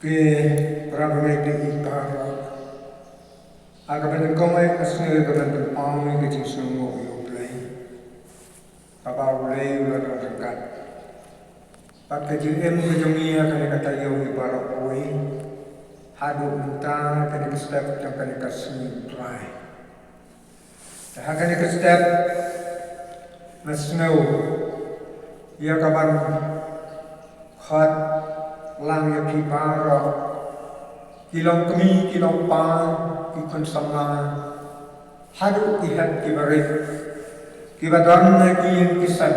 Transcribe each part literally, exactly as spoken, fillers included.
Ki para bangeit, ïa i baroh, ha kaba nyngkong eh nga sngew ïa ka ban pynpaw ïa ka jingsngewnguh ïa U Blei, kaba U Blei u la don ryngkat bad ka jingim ka jong ngi ha kane ka taïew baroh kawei, haduh mynta kane ka step jong kane ka sngi U Trai. Te ha kane ka step nga sngew ïa ka ban khot lang ïa phi baroh, ki long kmie, ki long kpa, ki khun samla, haduh ki hep ki barit, kiba don ha ki ïing ki sem,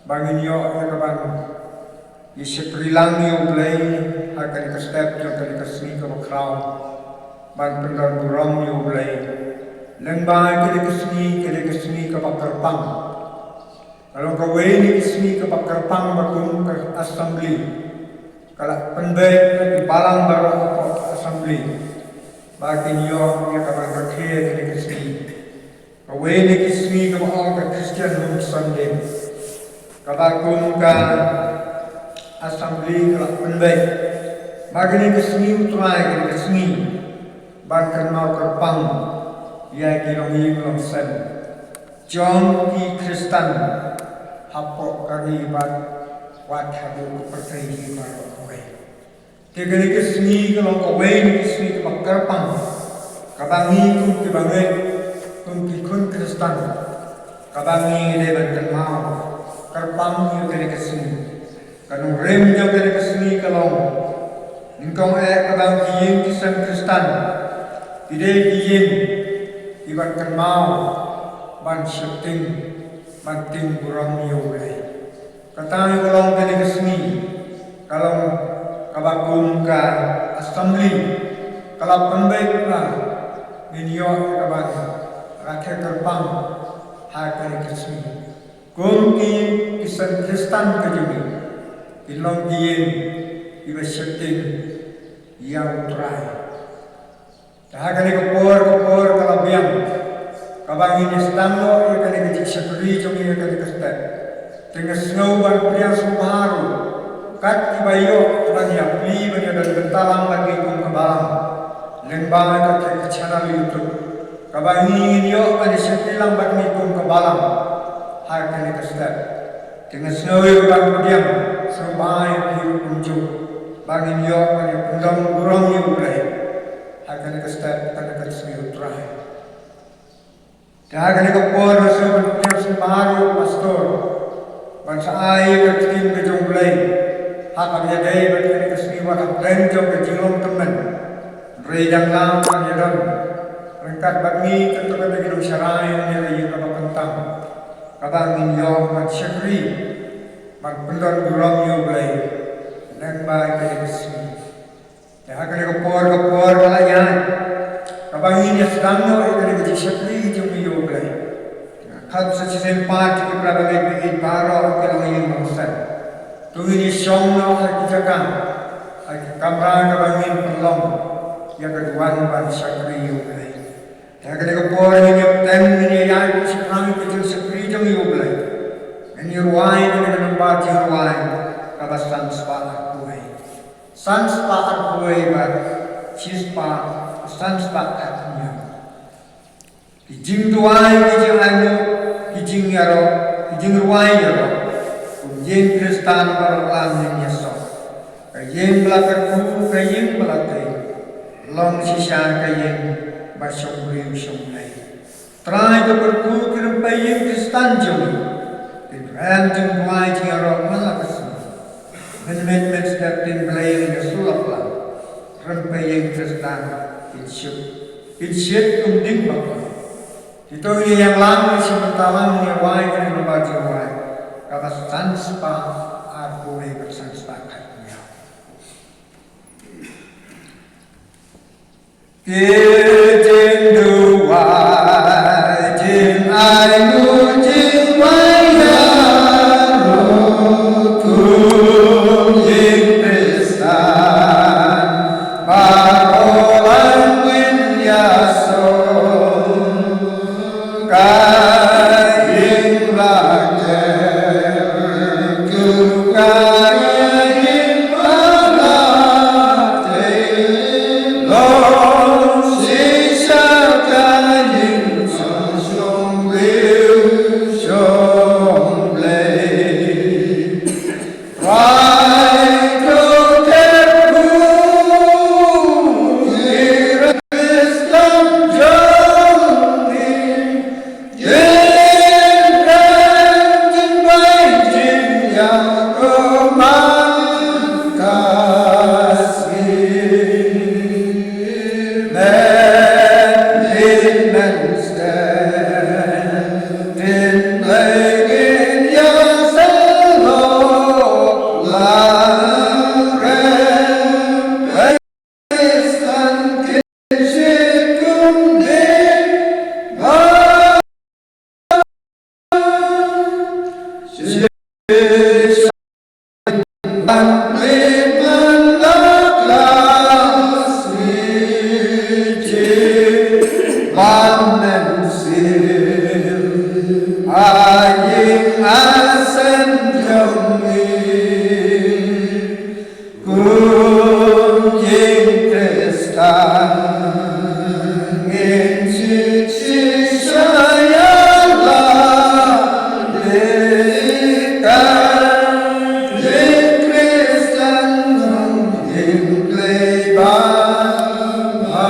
ba ngin ïoh ïa ka ban ïa shakri lang ïa U Blei ha kane ka step jong kane ka sngi kaba khraw, ban pyndon burom ïa U Blei. Lyngba kane ka sngi, kane ka sngi kaba kyrpang, ka long kawei na ki sngi kaba kyrpang ba kum ka assembly ka la pynbeit ïa ki balang baroh hapoh assembly ba kin ïoh ïa ka ban rakhe kane ka sngi. Kawei na ki sngi kaba ong ka Christian Home Sunday, kaba kum ka assembly ka la pynbeit ba kane ka sngi U Trai, kane ka sngi ban kynmaw kyrpang ïa ki longïing longsem jong ki Khristan hapoh ka ri bad wat haduh ka pyrthei hi baroh kawei. Te kane ka sngi ka long kawei na ki sngi kaba kyrpang, kaba ngi kum ki bangeit, kum ki khun Khristan, kaba ngi dei ban kynmaw kyrpang ïa kane ka sngi. Ka nongrim jong kane ka sngi ka long, nyngkong eh kaba ki ïing ki sem Khristan ki dei ki ïing kiban kynmaw, ban sheptieng, ban tieng burom ïa U Blei. Kata ka long kane ka sngi, ka long kaba kum ka assembly ka la pynbeit ba ngin ïoh ka ban rakhe kyrpang ha kane ka sngi. Kum ki, ki sem Khristan ka jong ngi, kin long ki ïing kiba sheptieng ïa U Trai. Te ha kane ka por, ka por ka la biang kaba ngin ïa sdang noh ïa kane ka jingshakri jong ngi ha kane ka step. Te nga sngew ban pdiang sngewbha ruh kat kiba ïoh ban ïa plie ban ïa don bynta lang bad ngi kum ka balang lyngba kata ka channel YouTube, kaba ngi ngin ïoh ban ïa shakri lang bad ngi kum ka balang ha kane ka step. Te nga sngew ïa ka ban pdiang sngewbha ïa phi ruh kumjuh ba ngin ïoh ban ïa pyndon burom ïa U Blei ha kane ka step, kane ka sngi U Trai. Te ha kane ka por nga sngew ban pdiang sngewbha ïa u pastor ban sa ai ïa ka ktien ka jong U Blei ha kaba ïadei bad kane ka sngi, wat hapdeng jong ka jinglong tymmen. Hynrei dang lang ban ïa don ryngkat bad ngi katto katne ki nongsharai ha kane ka ïing kaba kyntang, kaba ngin ïoh ban shakri, ban pyndon burom ïa U Blei lyngba kane ka sngi. Te ha kane ka por, ka por ka la ïaid kaba ngin ïa sdang noh ïa kane ka jingshakri jong ngi ïa U Blei. Nga khot sa shisien pat ïa ki para bangeit ba ïeit baroh ha ki longïing longsem. To ngin ïa shong noh ha ki jaka, ha ki kamra kaba ngin pynlong ïa ka duwan ban shakri ïa U Blei. Te ha kane ka por ngin ïa bteng, ngin ïa ïaid shaphrang ïa ka jingshakri jong ngi ïa U Blei. Ngin ïa rwai ïa kane ka nambar jingrwai kaba san spah arphew wei. San spah arphew wei bad shi spah, san spah khathynñiew. Ki jingduwai, ki jingainguh, ki jingïaroh, ki jingrwai ïaroh kum ïing Khristan baroh lam ngin ïasoh. Ka ïing ba la kyrkhu, ka ïing ba la tei, long shisha ka ïing ba shong briew shong Blei. Trai, to kyrkhu ki rympei ïing Khristan jong ngi, kin rem jingduwai jingïaroh man la ka sngi. Mynmiet mynstep ktien Blei ngin ïa sulap lang. Rympei ïing Khristan kin shit, kin shit kum ding bakla. Te to ngin ïa ïeng lang, ngin shim bynta lang, ngin ïa rwai kane ka nambar jingrwai kaba san spah arphew wei bad san spah khathynñiew. Ki jingduwai, jingainguh, jingwai ïaroh kum ïing Khristan baroh lam ngin ïasoh. Ka ïing ba kyrkhu, ka ïing ba la Ha ïing ha sem jong ngi, kum ïing Khristan, ngin shisha ïa la dei ka ïing Khristan, kum ïing Blei ba bha.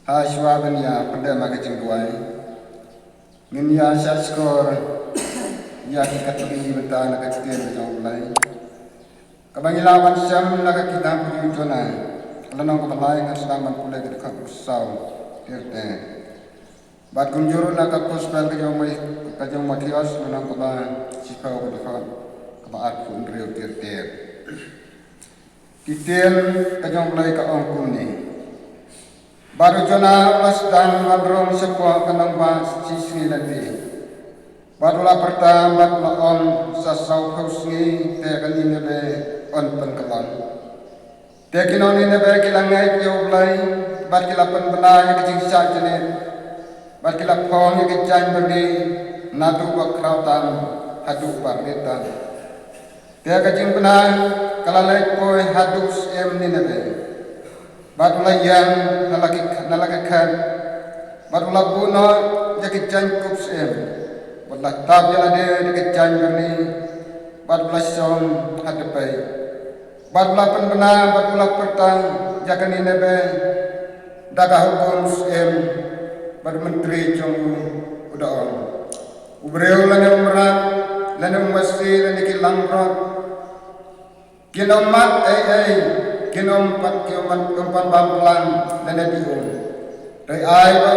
Ha shuwa ban ïa pyndem ha ka jingduwai, ngin ïa shah shkor ïa ki khatduh bynta na ka ktien ka jong U Blei, kaba ngi la wan shem na ka kitab u Jonah, lynnong kaba lai, ngan sdang ban pule ka dkhot kaba saw ter ter. Bad kumjuh ruh na ka gospel ka jong Ma-, ka jong Mathaios, lynnong kaba shiphew, ka dkhot kaba arphew hynriew ter ter. Ki ktien ka jong U Blei ka ong kumne: Bad u Jonah u la sdang ban rung shapoh ka nongbah shisngi lynti. Bad u la pyrta bad u la ong, sa saw phew sngi te ka Ninebe yn pynkyllon. Te ki nong Ninebe ki la ngeit ïa U Blei, bad ki la pynbna ïa ka jingshah jingit, bad ki la phong ïa ka jaiñ byrni naduh ba khraw tam haduh ba rit tam. Te ka jingbna ka la leit poi haduh syiem Ninebe. Bad u la ïeng na la ki, na la ki khet, bad u la buh noh ïa ki jaiñkup syiem, bad u la tap ïa lade da ki jaiñ byrni, bad u la shong ha dpei. Bad u la pynbna bad u la pyrta ïa ka Ninebe da ka hukum syiem, bad u myntri jong u u da ong, u briew lane u mrad, lane u masi, lane ki langbrot, kin ym mad ei ei, kin ym pat, kin ym pat, ym pat bam plan lane dih um. Hynrei ai ba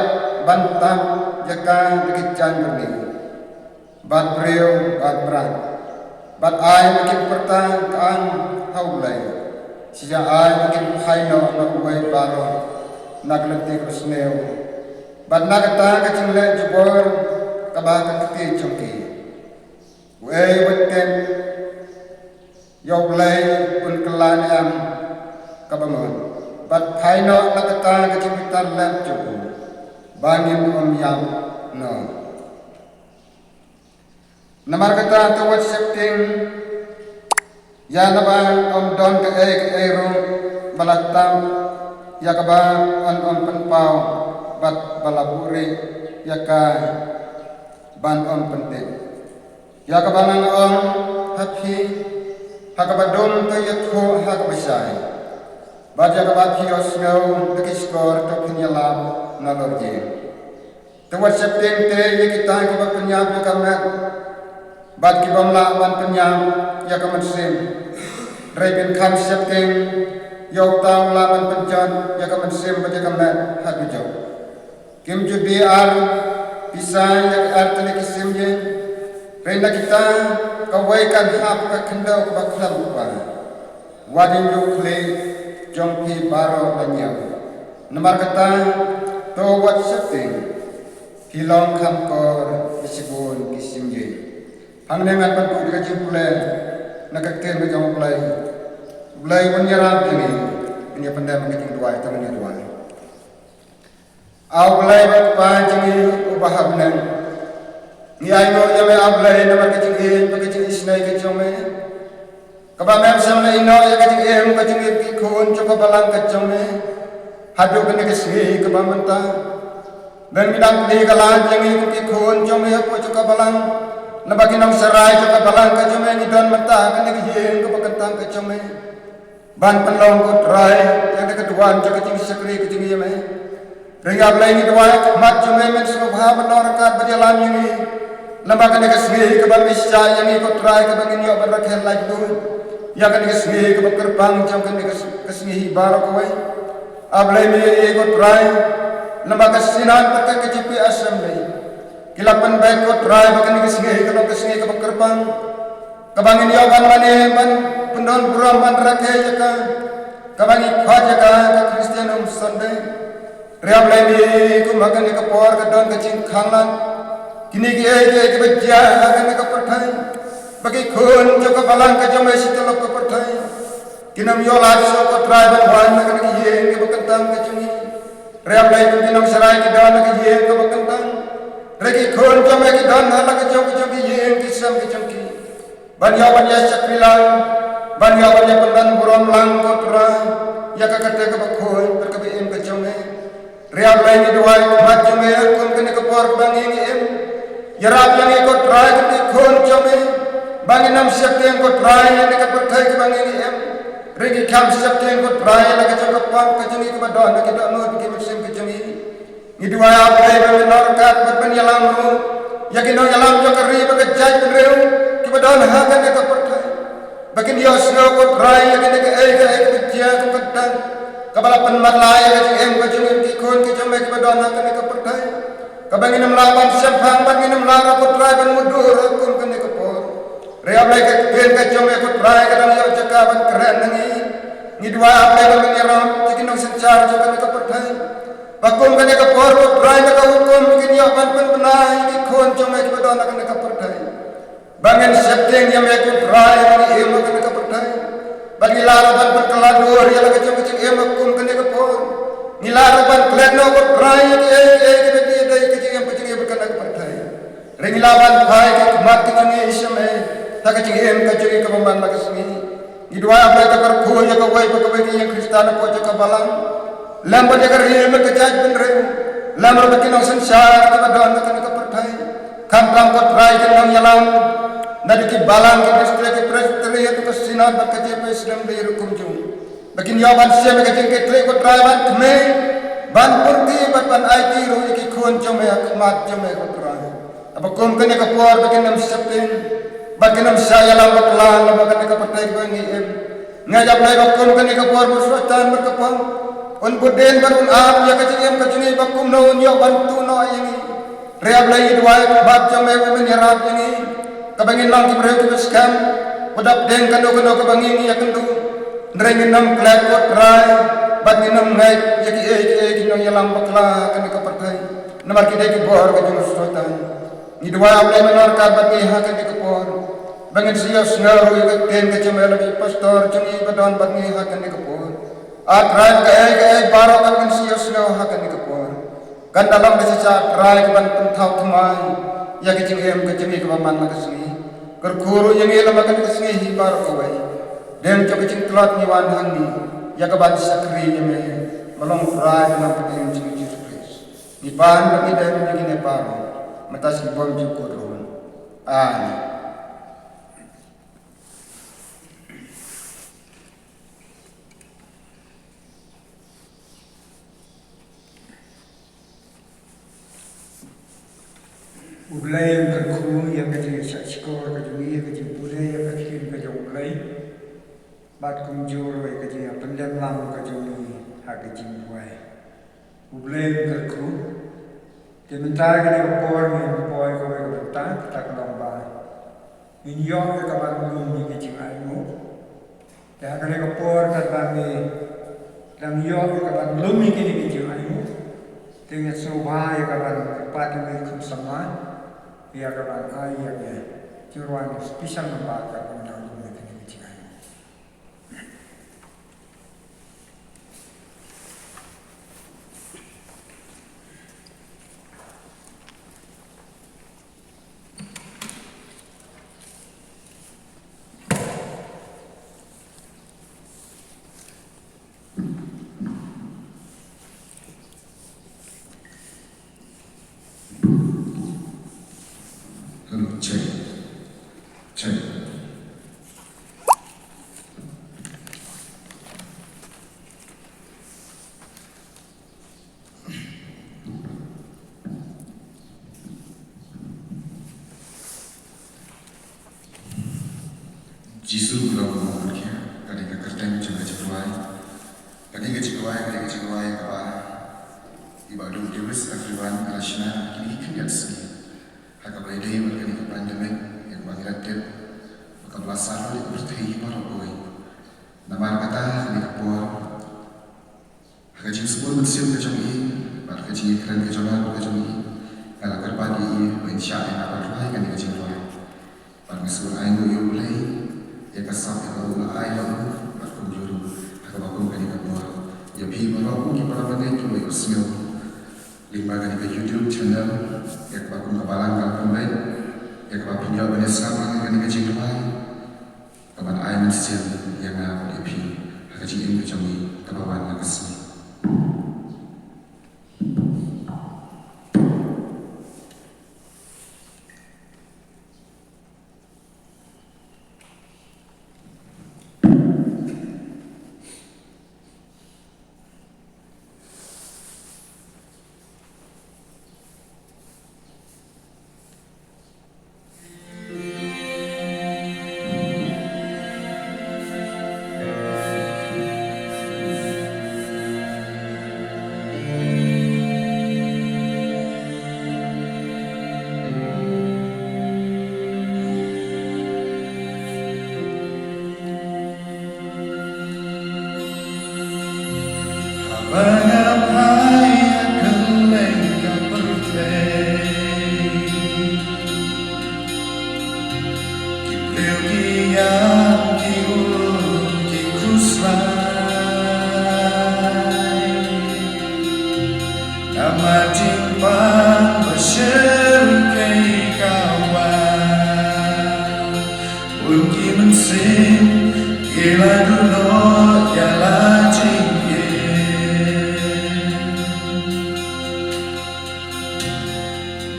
ban tap ïa ka da ki jaiñ byrni, bad briew bad mrad, bad ai ba kin pyrta ka aiñ ha U Blei, shisha ai ba kin phai noh na uwei baroh na ka lynti ka sniew, bad na kata ka jingleh jubor kaba ha ka kti jong ki. Uei uba tip ïa U Blei un kylla ne em kaba mut, bad phai noh na kata ka jingbitar lep jong u, ba ngin ym ïap noh. Namar kata to wat sheptieng ïa naba ym don kaei kaei ruh ba la tap ïa kaba yn ym pynpaw, bad ba la buhrieh ïa ka ban ym pyntip. Ïa kaba nga ong ha phi, ha kaba dum to ïathuh ha kaba shai, bad ïa kaba phi ïohsngew da ki shkor to phin ïalap nalor ïing. To wat sheptieng te ïa kita kiba pynïap ïa ka met, bad ki bym lah ban pynïap ïa ka mynsiem. Hynrei phin kham sheptieng ïa uta uba lah ban pynjot ïa ka mynsiem bad ïa ka met ha dujok. Kim ju die ar pisa ïa ki artylli ki sim ïing, hynrei na kita kawei kan hap ka khyndew kaba khlem kpa. Wat ïa u khlieh jong phi baroh la ñiew. Namar kata, to wat sheptieng, phi long kham kor ïa shibun ki sim ïing. Hangne ngan pynkup ïa ka jingpule na ka ktien ka jong U Blei. U Blei un ïarap ïa ngi, un ïa pyndem ka jingduwai, to ngin ïa duwai. A U Blei ba Kpa jong ngi uba ha bneng, ngi ainguh ïa me A Blei namar ka jingïeit bad ka jingisynei ka jong me, kaba mem shym la ïehnoh ïa ka jingim ka jong ngi ki khun jong ka balang ka jong me haduh kane ka sngi kaba mynta. Ba me dang plie ka lad ïa ngi kum ki khun jong me hapoh jong ka balang, naba ki nongsharai jong ka balang ka jong me ngi don mynta ha kane ka ïing kaba kyntang ka jong me. Ban pynlong ko Trai ïa ka duwan jong ka jingshakri ka jong ngi ïa me. Hynrei A Blei ngi duwai ha khmat jong me men sngewbha ban long ryngkat bad ïalam ïa ngi. Lem bad kane ka sngi kaba me shah ïa ngi ko Trai kaba ngin ïoh ban rakhe laitluid ïa kane ka sngi kaba kyrpang jong kane ka s-, ka sngi hi baroh kawei. A Blei me ïa ko Trai, lem bad ka Synod bad ka K J P Assembly ki la pynbeit ko Trai ba kane ka sngi ka long ka sngi kaba kyrpang, kaba ngin ïoh ban mane ban pyndon burom ban rakhe ïa ka, kaba ngi khot ïa ka ka Christian Home Sunday. Hynrei A Blei me, kum ha kane ka por ka don ka jingkhanglad, kine kiei kiei kiba jia ha kane ka pyrthei, ba ki khun jong ka balang ka jong me shi tyllup ka pyrthei kin ym ïoh lad shuh ko Trai ban wan na kane ka ïing kaba kyntang ka jong ngi. Hynrei A Blei, kum ki nongsharai ki don ha ka ïing kaba kyntang, hynrei ki khun jong me ki don ha la ka jong ka jong ki ïing ki sem ka jong ki, ban ïa, ban ïa shakri lang, ban ïa, ban ïa pyndon burom lang ko Trai ïa ka kyrteng kaba khuid bad kaba im ka jong me. Hynrei A Blei ngi duwai ha khmat jong me kum kane ka por kaba ngi ngi im, ïarap ïa ngi ko Trai kum ki khun jong me, ba ngin ym sheptieng ko Trai ïa kane ka pyrthei kaba ngi ngi im. Hynrei ngi kham sheptieng ko Trai ïa la ka jong ka pop ka jong ngi kaba don ha ki dohnud ki mynsiem ka jong ngi. Ngi duwai A Blei ba men long ryngkat bad ban ïalam ruh ïa ki nongïalam jong ka ri bad ka jaitbynriew kiba don ha kane ka pyrthei, ba kin ïohsngew ko Trai ïa kane kaei kaei kaba jia kum ka dang kaba la pynmatlah ïa ka jingim ka jong ngi, ki khun ki jong me kiba don ha kane ka pyrthei, kaba ngin ym lah ban shemphang bad ngin ym lah ruh ko Trai ban mudui ruh kum kane ka por. Hynrei A Blei, ka ktien ka jong me ko Trai ka dang ïoh jaka ban kren ha ngi. Ngi duwai A Blei ba men ïarap ïa ki nongsynshar jong kane ka pyrthei, Ba kum kane ka por, ko Trai, da ka hukum ba kin ïoh ban pynbna ïa ki khun jong me kiba don ha kane ka pyrthei. Ba ngin sheptieng ïa me, ko Trai, ba ngi im ha kane ka pyrthei. Ba ngi lah ruh ban pynkylla dur ïa la ka jong ka jingim ha kum kane ka por. Ngi lah ruh ban klet noh, ko Trai, ïa kiei kiei kiba dei ka jingim ka jingim ha kane ka pyrthei. Hynrei ngi lah ban phai ki khmat ki jong ngi sha me ha ka jingim ka jong ngi kaba man la ka sngi. Ngi duwai, A Blei, to kyrkhu ïa kawei pa kawei ka ïing Khristan hapoh jong ka balang, lem bad ïa ka ri bad ka jaitbynriew, lem bad ki nongsynshar kiba don ha kane ka pyrthei. Khamtam, ko Trai, ki nongïalam na ki balang, ki district, ki presbytery, ha ka synod bad ka J P S lem bad ïa ruh kumjuh. Ba kin ïoh ban shim ïa ka jingkitkhlieh, ko Trai, ban kmie, ban pyrkhat bad ban aiti ruh ïa ki khun jong me ha khmat jong me, ko Trai. Haba kum kane ka por ba kin ym sheptieng, ba kin ym shah ïalam bakla ha kane ka pyrthei kaba ngi im. Nga ïa Blei, ba kum kane ka por ba u Soitan markylliang un bud dien bad un ap ïa ka jingim ka jong ngi, ba kumno un ïoh ban tuh noh ïa ngi. Hynrei A Blei, ngi duwai, khmat jong me, ba men ïarap ïa ngi, kaba ngin long ki briew kiba skhem, ba dap deng kano kano kaba ngi ïakynduh. Hynrei ngin ym klet, ko Trai, bad ngin ym ngeit ïa kiei kiei ki nongïalam bakla ha kane ka pyrthei, namar ki dei ki bor ka jong u Soitan. Ngi duwai, A Blei, men ryngkat bad ngi ha kane ka por, ba ngin sa ïohsngew ruh ïa ka ktien ka jong me lem bad i pastor jong ngi ba don bad ngi ha kane ka por. A Trai, kaei kaei baroh ba ngin sa ïohsngew ha kane ka por, kan da long ka shisha, A Trai, kaban pynthaw thymmai ïa ka jingim ka jong ngi kaba man la ka sngi. Kyrkhu ruh ïa ngi lem ha kane ka sngi hi baroh kawei. Deng jong ka jingtlot ngi wan hangne ïa kaban shakri ïa me, ba long Trai, ba long Pateng jong ngi Jisu Khrist. Ngi pan bad ngi dem ïa kine baroh mynta shi bymjukut ruh. Amen. U Blei un kyrkhu ïa ka jingïashah shkor ka jong ngi, ïa ka jingpule ïa ka ktien ka jong U Blei. Bad kumjuh ruh ïa ka jingïapyndem lang ka jong ngi ha ka jingduwai. U Blei un kyrkhu. Te mynta ha kane ka por ngin poi kawei ka bynta, kata ka long ba ngin ïoh ïa kaban lum ïa ki jingainguh. Te ha kane ka por katba ngi dang ïoh ïa kaban lum ïa kine ki jingainguh, te ngin sngewbha ïa kaban kyrpad ïa ngi kum samla ïa kaban ai ïa ngi jingrwai special number katba ngi dang lum ïa kine ki jingainguh. Hello, check. Check. Jisu, khublei ko Mawkhmat, kane ka kyrteng jong ka jingduwai. Kane ka jingduwai, kane ka jingduwai kaba i Bah Dum Davis, everyone, i la shna kine ki khyndiat sngi. Ha kaba ïadei bad kane ka pandemic, ïa kaba ngi la tip ba ka blasar ïa ka pyrthei baroh kawei. Namar kata, ha kane ka por, ha ka jingsngewbha mynsiem ka jong i, bad ka jingïakren ka jong nga bad ka jong i, nga la kyrpad ïa i ba in shah ïa nga ban duwai kane ka jingduwai. Bad nga sngewbha ainguh ïa U Blei ïa ka sap ïa kaba u la ai ïa u, bad kumjuh ruh ha kaba kum kane ka por, ïa phi baroh ki para bangeit kiba ïohsngew lyngba kane ka YouTube channel, ïa kaba kum ka Balang Ka Pynbeit, ïa kaba phin ïoh ban ïasam lang ïa kane ka jingduwai. Kaban ai mynsiem ïa nga bad ïa phi ha ka jingim ka jong ngi kaba wan la ka sngi. Sing ki la duh noh ïa la jingim.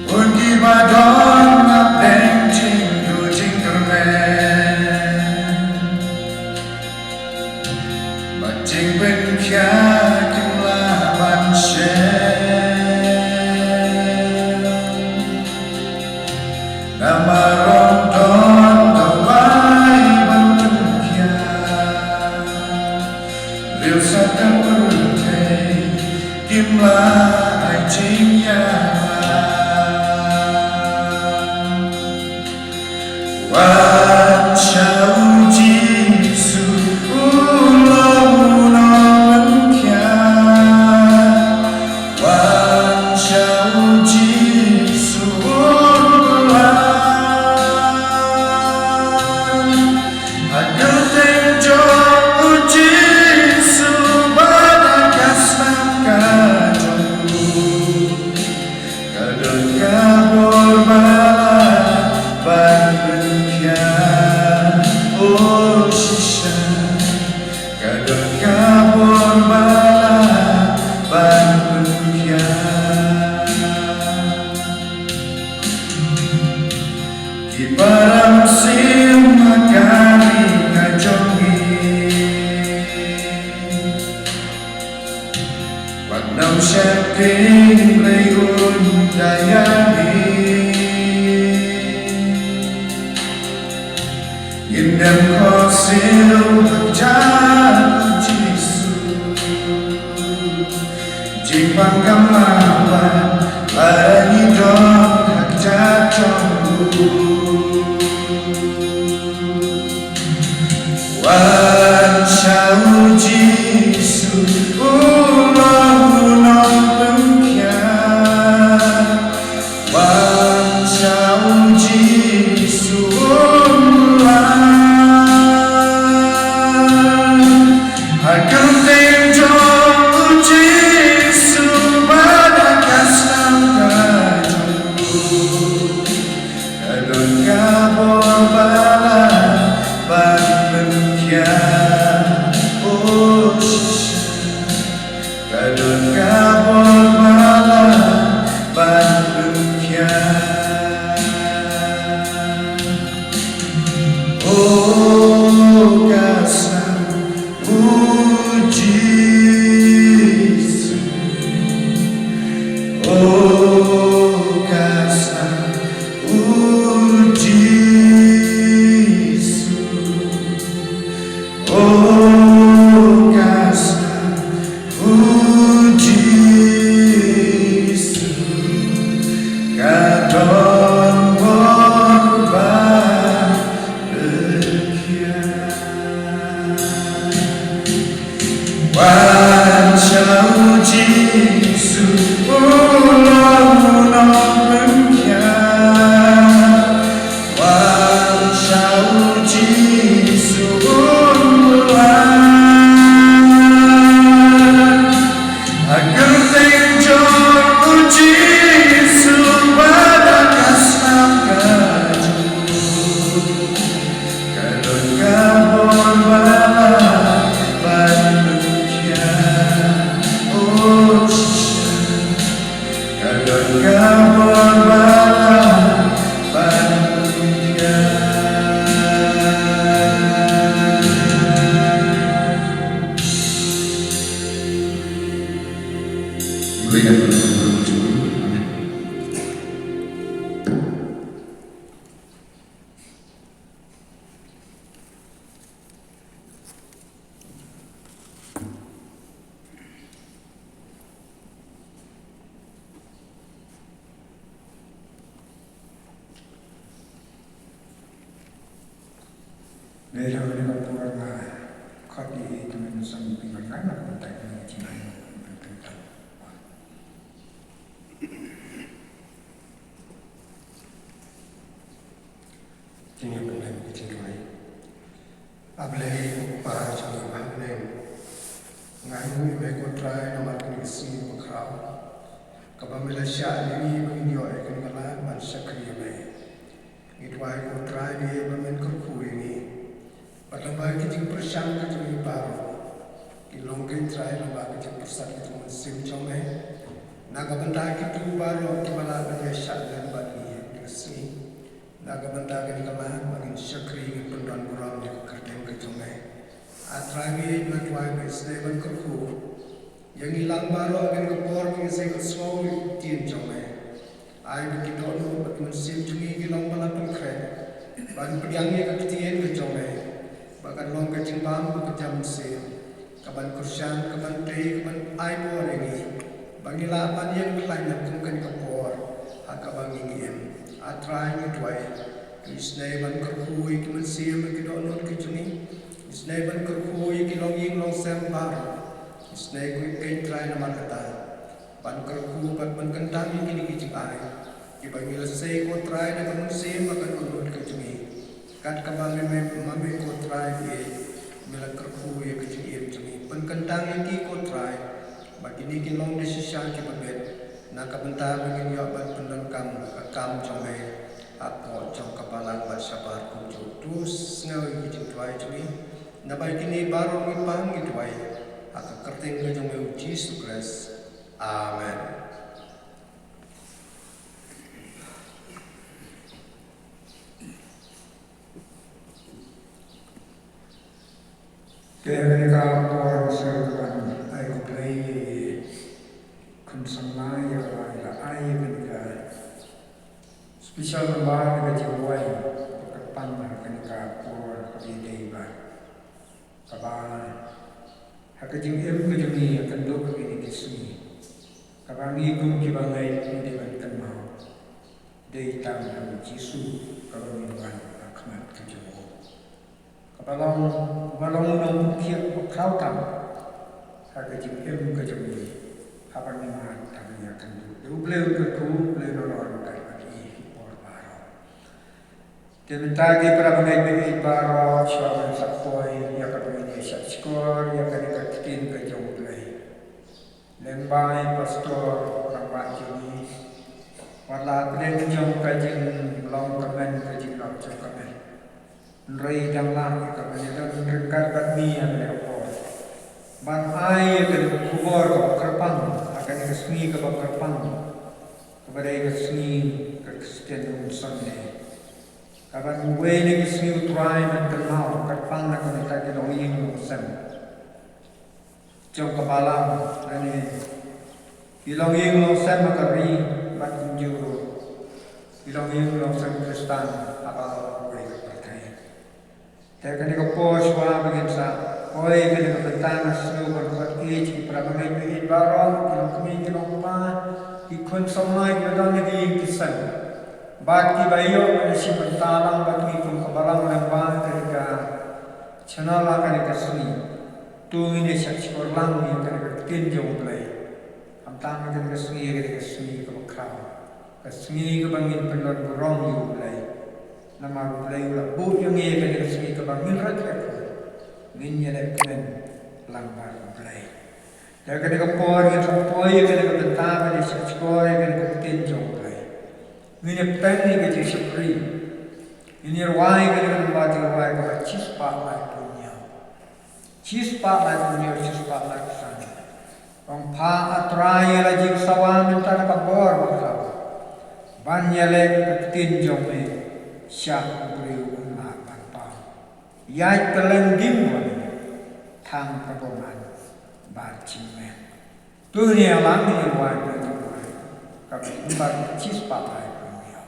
Bun kiba don hapdeng jingduh jingkyrmen. Bad jingpynkhiah kim lah ban shem. Namar ym don dawai ban pynkhiah. Riewstad ka pyrthei kim lah ai jingïarap. Wan sha u Jisu, u long u nongpynkhiah. Wan sha u Jisu, u long ha kyrteng jong u Jisu, bad ha ka snam ka jong u. Ka don ka bor ba lah ban pynkhiah, o shisha. Ka don ka bor ba lah ban pynkhiah. Ki para mynsiem ha ka ri ka jong ngi. Wat nym sheptieng, Blei un da ïa ngi. Ngin dem khohsiew ha kjat u Jisu. Jingpang kam lah wan, lada ngi don ha kjat jong u. Wan sha u Jisu, u long u nongpynkhiah. Wan sha u Jisu, u long ha kyrteng jong u Jisu, bad ha ka snam ka jong u. Ka don ka bor ba lah ban pynkhiah, o shisha. Ka don ka bor ba lah ban pynkhiah. O ka snam u Jisu. O ka snam u Jisu. O ka snam u Jisu. Ka don bor ba pynkhiah. Wan sha u Jisu, u long u nongpynkhiah. Wan sha u Jisu, u long ha kyrteng jong u Jisu, bad ha ka snam ka jong u. Ka don ka bor ba lah ban pynkhiah, o shisha. Ka don ka bor ba lah ban pynkhiah. Amen. Dei da kane ka por nga khot ïa i Kmen Sangpi Ngan na ka bynta ka jingim. Jingïapyndem ka jingduwai. A Blei u Kpa jong ngi ba ha bneng, nga ainguh ïa me ko Trai namar kane ka sngi bakhraw kaba me la shah ïa ngi ba ngin ïoh ïa kane ka lad ban shakri ïa me. Ngi duwai ko Trai ba men kyrkhu ïa ngi. Lyngba ki jingpyrshang ka jong ngi baroh, ki long keiñ Trai lyngba ka jingpyrsad ka jong u Mynsiem jong me. Na ka bynta kito baroh kiba lah ban ïaishah lem bad ngi ha kane ka sngi. Na ka bynta kane ka lad ba ngin shakri, ngin pyndon burom ïa ka kyrteng ka jong me. A Trai, ngi ïeit, nga duwai ba isynei ban kyrkhu ïa ngi lang baroh ha kane ka por ba ngin sa ïohsngew ïa ka ktien jong me. Ai ba ki dohnud bad ki mynsiem jong ngi ki long ba la pynkhreh ban pdiang ïa ka ktien ka jong me, ba kan long ka jingbam ka jam mynsiem, ka ban kyrshan, ka ban tei, ka ban ai bor ïa ngi ba ngi lah ban ïeng khlaiñ kum kane ka por ha kaba ngi ngi im. A Trai, ngi duwai to isynei ban kyrkhu ïa ki mynsiem, ïa ki dohnud ki jong ngi. Isynei ban kyrkhu ïa ki longïing longsem baroh. Isynei ko keiñ Trai namar kata ban kyrkhu bad ban kyntang ïa kine ki jingai kiba ngi la sei ko Trai da ka mynsiem bad ka dohnud ka jong ngi. Kat kaba me, me, ma me ko Trai me la kyrkhu ïa ka jingim jong ngi. Pynkyntang ïa ki ko Trai ba kine kin long da shisha kiba bit na ka bynta ba ngin ïoh ban pyndonkam ka kam jong me hapoh jong ka balang bad shabar kumjuh. To sngew ïa ki jingduwai jong ngi. Naba ïa kine baroh ngi pang ngi duwai ha ka kyrteng ka jong me u Jisu Khrist. Amen. Te ha kane ka por ngi sa ban ai khublei ïa i khun samla ïa kaba i la ai ïa kane ka special number na ka jingduwai ba kyrpang ha kane ka por kaba ïadei bad kaba ha ka jingim ka jong ngi ïa kynduh ha kine ki sngi. Kaba ngi kum kiba ngeit ngi dei ban kynmaw dei tang ha u Jisu kaba ngin wan ha khmat ka jong u. Kaba long, kaba long u nongpynkhiah ba khraw tam ha ka jingim ka jong ngi haba ngi mad tang ïa kynduh. Dei U Blei un kyrkhu, U Blei un ïarap ïa ngi ha ki por baroh. Te mynta ki para bangeit ba ïeit baroh, shuwa ban sa poi ïa kaba ngin ïa shahshkor ïa kane ka ktien ka jong U Blei, lyngba i Pastor rangbah jong ngi, wat la ha pdeng jong ka jinglong kmen, ka jinglong jong ka met, hynrei dang lah ïa kaba ngin ïa don ryngkat bad ngi ha kane ka por ban ai ïa kane ka khubor kaba kyrpang ha kane ka sngi kaba kyrpang, kaba dei ka sngi ka Christian Women Sunday. Kaban uwei na ki sngi U Trai ban kynmaw kyrpang na ka bynta ki longïing longsem jong ka balang lane ki longïing longsem ha ka ri bad kumjuh ruh ki longïing longsem Khristan ha baroh kawei ka pyrthei. Te kane ka por shuwa ba ngin sa poi kane ka bynta, nga sngew ban khot ïa ki para bangeit ba ïeit baroh, ki longkmie ki longkpa, ki khun samla kiba don ha ki ïing ki sem, bad kiba ïoh ban ïashim bynta lang bad ngi kum ka balang lyngba kane ka channel ha kane ka sngi. To ngin ïa shahshkor lang ïa kane ka ktien jong U Blei. Khamtam ha kane ka sngi, kane ka sngi kaba khraw, ka sngi kaba ngin pyndon burom ïa U Blei. Namar U Blei u la buh ïa ngi ïa kane ka sngi kaba ngin rat ïa ka, ngin ïaleh kmen lang bad U Blei. Te kane ka por ngin sa poi ïa kane ka bynta ban ïa shahshkor ïa kane ka ktien jong U Blei. Ngin ïa pynbeit ïa ka jingshakri. Ngin ïa rwai ïa kane ka lynnong jingrwai kaba shispah laiphew hynñiew. Shispah laiphew hynñiew, shispah laiphew san. Ong, Kpa, A Trai, ïa la jingsawa mynta da ka bor bakla, ban ïaleh ka ktien jong me sha u briew un lah ban paw. Ïaid kylleng ding bad me, tang ka bymman bad jingmen. To ngin ïa lang, ngin ïa rwai, ngin ïa rwai kaba shispah laiphew hynñiew.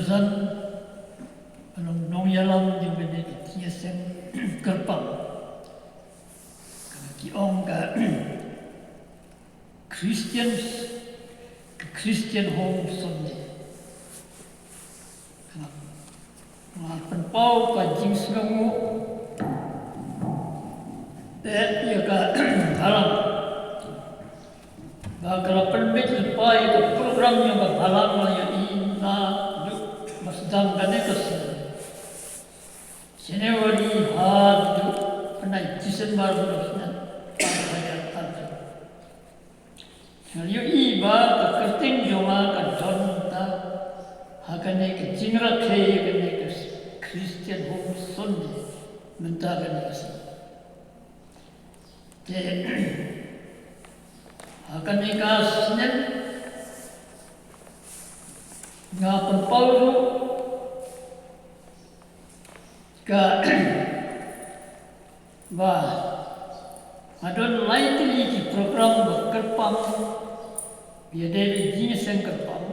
Zan, ka long nongïalam jong kane ka jingïaseng kyrpang. Ka ki ong ka Christians, ka Christian Home Sunday. Nga pynpaw ka jingsngewnguh ïa ka balang. Ba ka la pynbeit lypa ïa ka program jong ka balang, la ïohi naduh ba sdang kane ka snem January haduh bnai December, ba sdang. Nga ïohi ba ka kyrteng jong nga ka don mynta ha kane ka jingrakhe ïa kane ka Christian Home Sunday mynta kane ka snem. Te ha kane ka snem nga pynpaw ruh ka ba nga don lai tylli ki program ba kyrpang, ïadei bad jingïaseng kyrpang.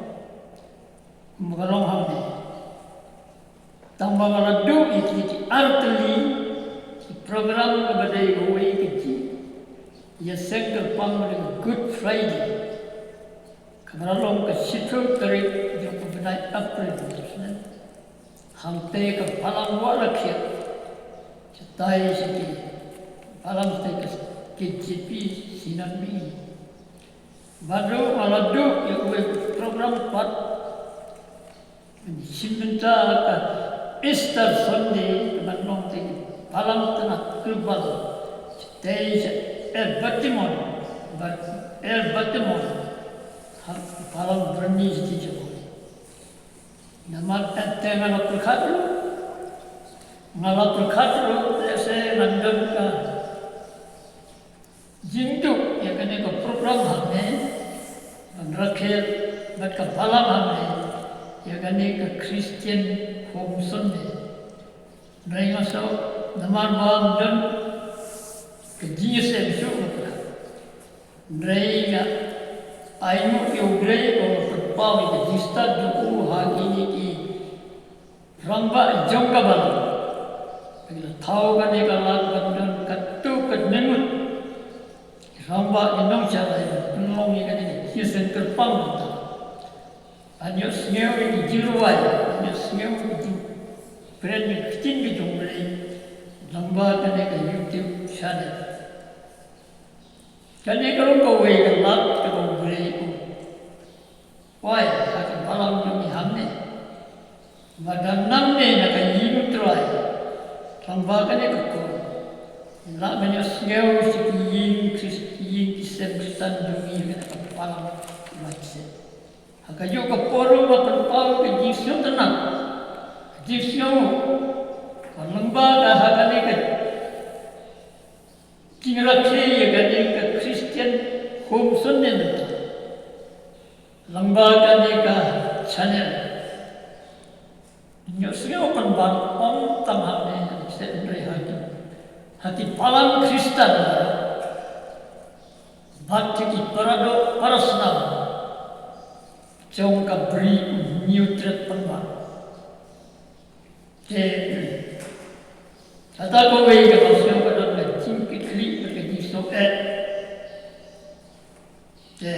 Ba ka long hangne. Tang ba nga la duh ïa ki, ki ar tylli ki program, kaba dei kawei ka jingïaseng kyrpang ba dei ka Good Friday, kaba la long ka shiphew tarik jong ka bnai April. Hangta ka balang Wah Rakhiat, shatai sha ki balang shatai ka K J P Synod Mihngi. Bad ruh nga la duh ïa kawei ka program pat, ban shim bynta ka Easter Sunday, ka ban long te ki balang tnat kyrpang, te sha El Batimon, bad El Batimon, ha balang Burmese te jong. Namar te nga la pyrkhat ruh, nga la pyrkhat ruh, lehse ngan don ka jingduh ïa kane ka program hangne, ban rakhe bad ka balang hangne ïa kane ka Christian Home Sunday. Hynrei nga sngew namar ba ngam don ka jingïaseng shuh, nga pyrkhat. Hynrei nga ainguh ïa U Blei ba u la pynpaw ïa ka jingstad jong u ha kine ki rangbah jong ka balang. Ba ki la thaw kane ka lad ban don katto katne ngut ki rangbah, ki nongshakri, ban pynlong ïa kane ka jingïaseng kyrpang mynta. Ban ïohsngew ïa ki jingrwai, ban ïohsngew ïa ki jingpynbeit ïa ka ktien ka jong U Blei lyngba kane ka YouTube channel. Kane ka long kawei ka lad kaba U Blei u poi ha ka balang jong ngi hangne. Ba dang nangne na ka ïing U Trai, tang ba kane ka por, ngi lah ban ïohsngew sha ki ïing Khrist, ki ïing ki sem Khristan jong ngi ha kane ka balang ba ki sem. Ha kajuh ka por ruh ba pynpaw ka jingsngewtynnat, ka jingsngew, ka lyngba ka ha kane ka jingrakhe ïa kane ka Christian Home Sunday mynta. Lyngba kane ka channel. Ngi ïohsngew pynban ym tang hangne, hynrei ha ki, ha ki balang Khristan, bad ha ki paradoh parasnam jong ka Bri u Hynñiewtrep pynban. Te kata kawei kaba sngewbha don ka jingkitkhlieh bad ka jingsngew eh. Te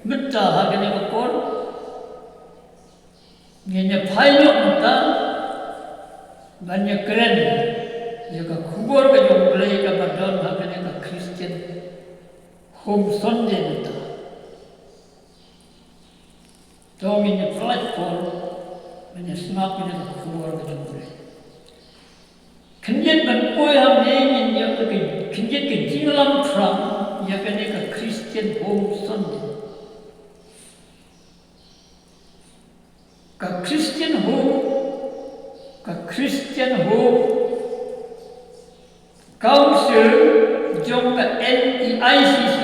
mynta ha kane ka por ngin ïa phai noh mynta ban ïa kren ïa ka khubor ka jong U Blei kaba don ha kane ka Christian Home Sunday mynta. To ngin ïa pynlait por ban ïa sngap ïa ka khubor ka jong U Blei. Khyndiat ban poi hangne ngin ïa ka khyndiat ka jinglam thrang ïa kane ka Christian Home Sunday. Ka Christian Home, ka Christian Home Council jong ka N E I C C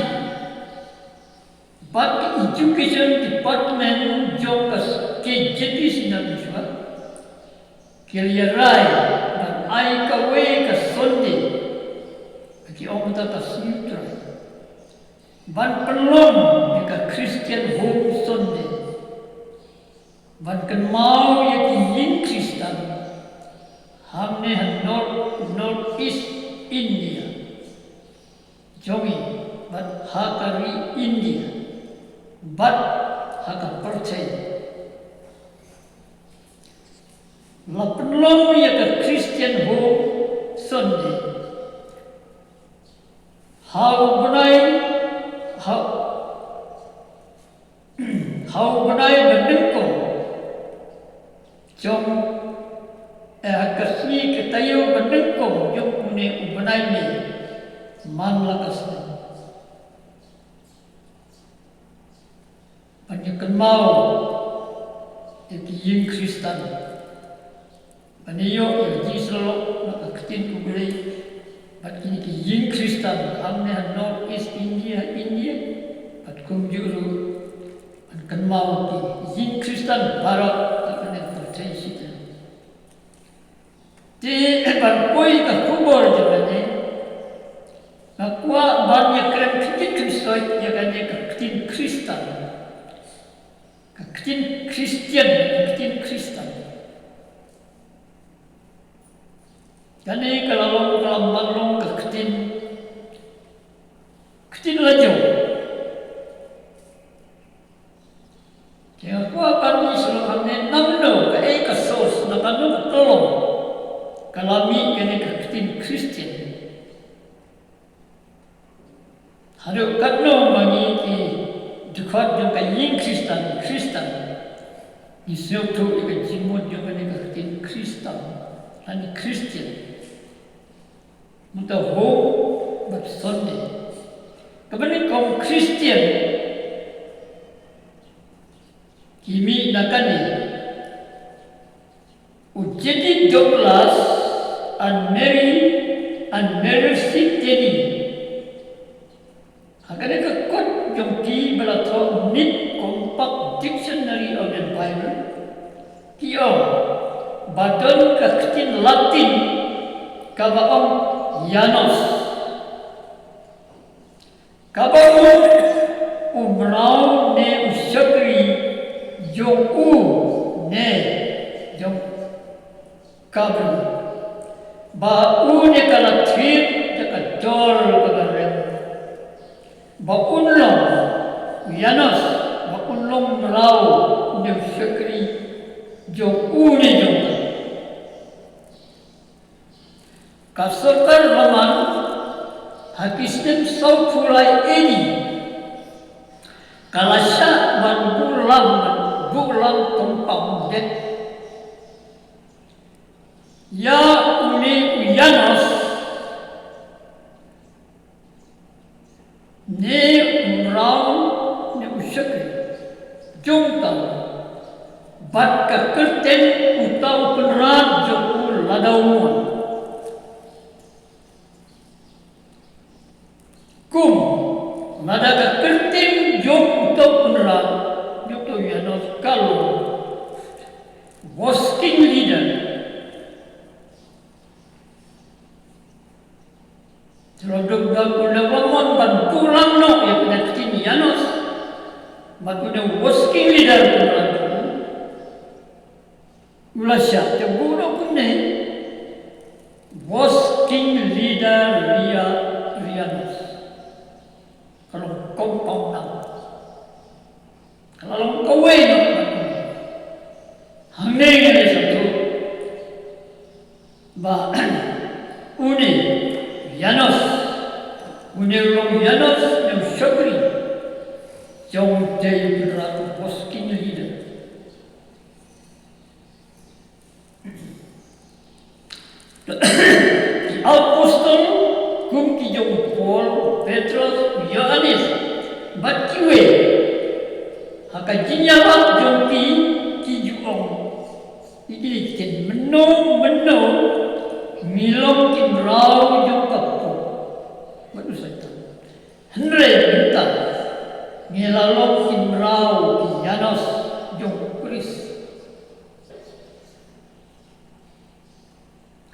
bad ka Education Department jong ka K J P Synod Mishua ki la ïa rai ban ai kawei ka Sunday, ki ong mynta ka Sngi U Trai, ban pynlong ïa ka Christian Home Sunday. Ban kynmaw ïa ki ïing Khristan hangne ha North, North East India jong ngi, bad ha ka ri India, bad ha ka pyrthei. La pynlong ïa ka Christian Home Sunday ha u bnai, ha, ha u bnai ba nyngkong jong, eh, ha ka sngi ka taïew ba nyngkong jong une u bnai May man la ka snem. Ban ïa kynmaw ïa ki ïing Khristan. Ban ïoh ïa ka jingïasyllok na ka ktien U Blei bad kine ki ïing Khristan hangne ha North East India, India, bad kumjuh ruh ban kynmaw ki ïing Khristan baroh ha kane ka pyrthei shiteng. Te ban poi ka khubor jong kane, nga kwah ban ïa kren kynsoit kynsoit ïa kane ka ktien Khristan. Ka ktien Christian, ka ktien Khristan. Kane ka la long, ka la man long ka ktien, ktien la jong. Te nga kwah ban ïa sngewthuh hangne, nangno, kaei ka source, na kano ka long ka la mih kane ka ktien Christian. Haduh katno ma ngi ki dkhot jong ka ïing Khristan, Khristan, ngi sngewthuh ïa ka jingmut jong kane ka ktien Khristan lane Christian. Mynta Home bad Sunday. Kaba nyngkong Christian ki mih na kane. U J D Douglas and Mary and Mary C Tenney. Ha kane ka kot jong ki ba la thoh New Compact Dictionary of the Bible, ki ong ba don ka ktien Latin kaba ong Janus, kaba mut u mraw ne u shakri jong u ne jong ka briew. Ba une ka la thied da ka jor kaba rem. Ba un long u Janus, ba un long mraw ne u shakri jong u ne jong ka. Ka sorkar Roman ha ki snem sawphew lai A D ka la shah ban buh lang, ban buh lang compound debt ïa une u Janus ne u mraw ne u shakri jong uta, bad ka kyrteng uta u kynrad jong u lada u mon. Kum lada ka kyrteng jong uta u kynrad jong uta u Janus ka long Working Leader. Te la dep da une Roman ban buh lang noh ïa kane ka ktien Janus bad une Working Leader kumne. U la shah te buh noh kumne, Working Leader Ria-, Janus. Ka long compound noun. Ka la long kawei noh. Hangne ngi la sngewthuh ba une Janus, une u long Janus ne u shakri jong u dei u kynrad, Working Leader. Ki apostol kum ki jong u Paul, u Petros, u Ïoannis bad kiwei, ha ka jingïalap jong ki, ki ju ong ïa kine ki ktien, mynno mynno ngi long ki mraw jong ka pop bad u Soitan. Hynrei mynta ngi la long ki mraw, ki Janus jong u Khrist.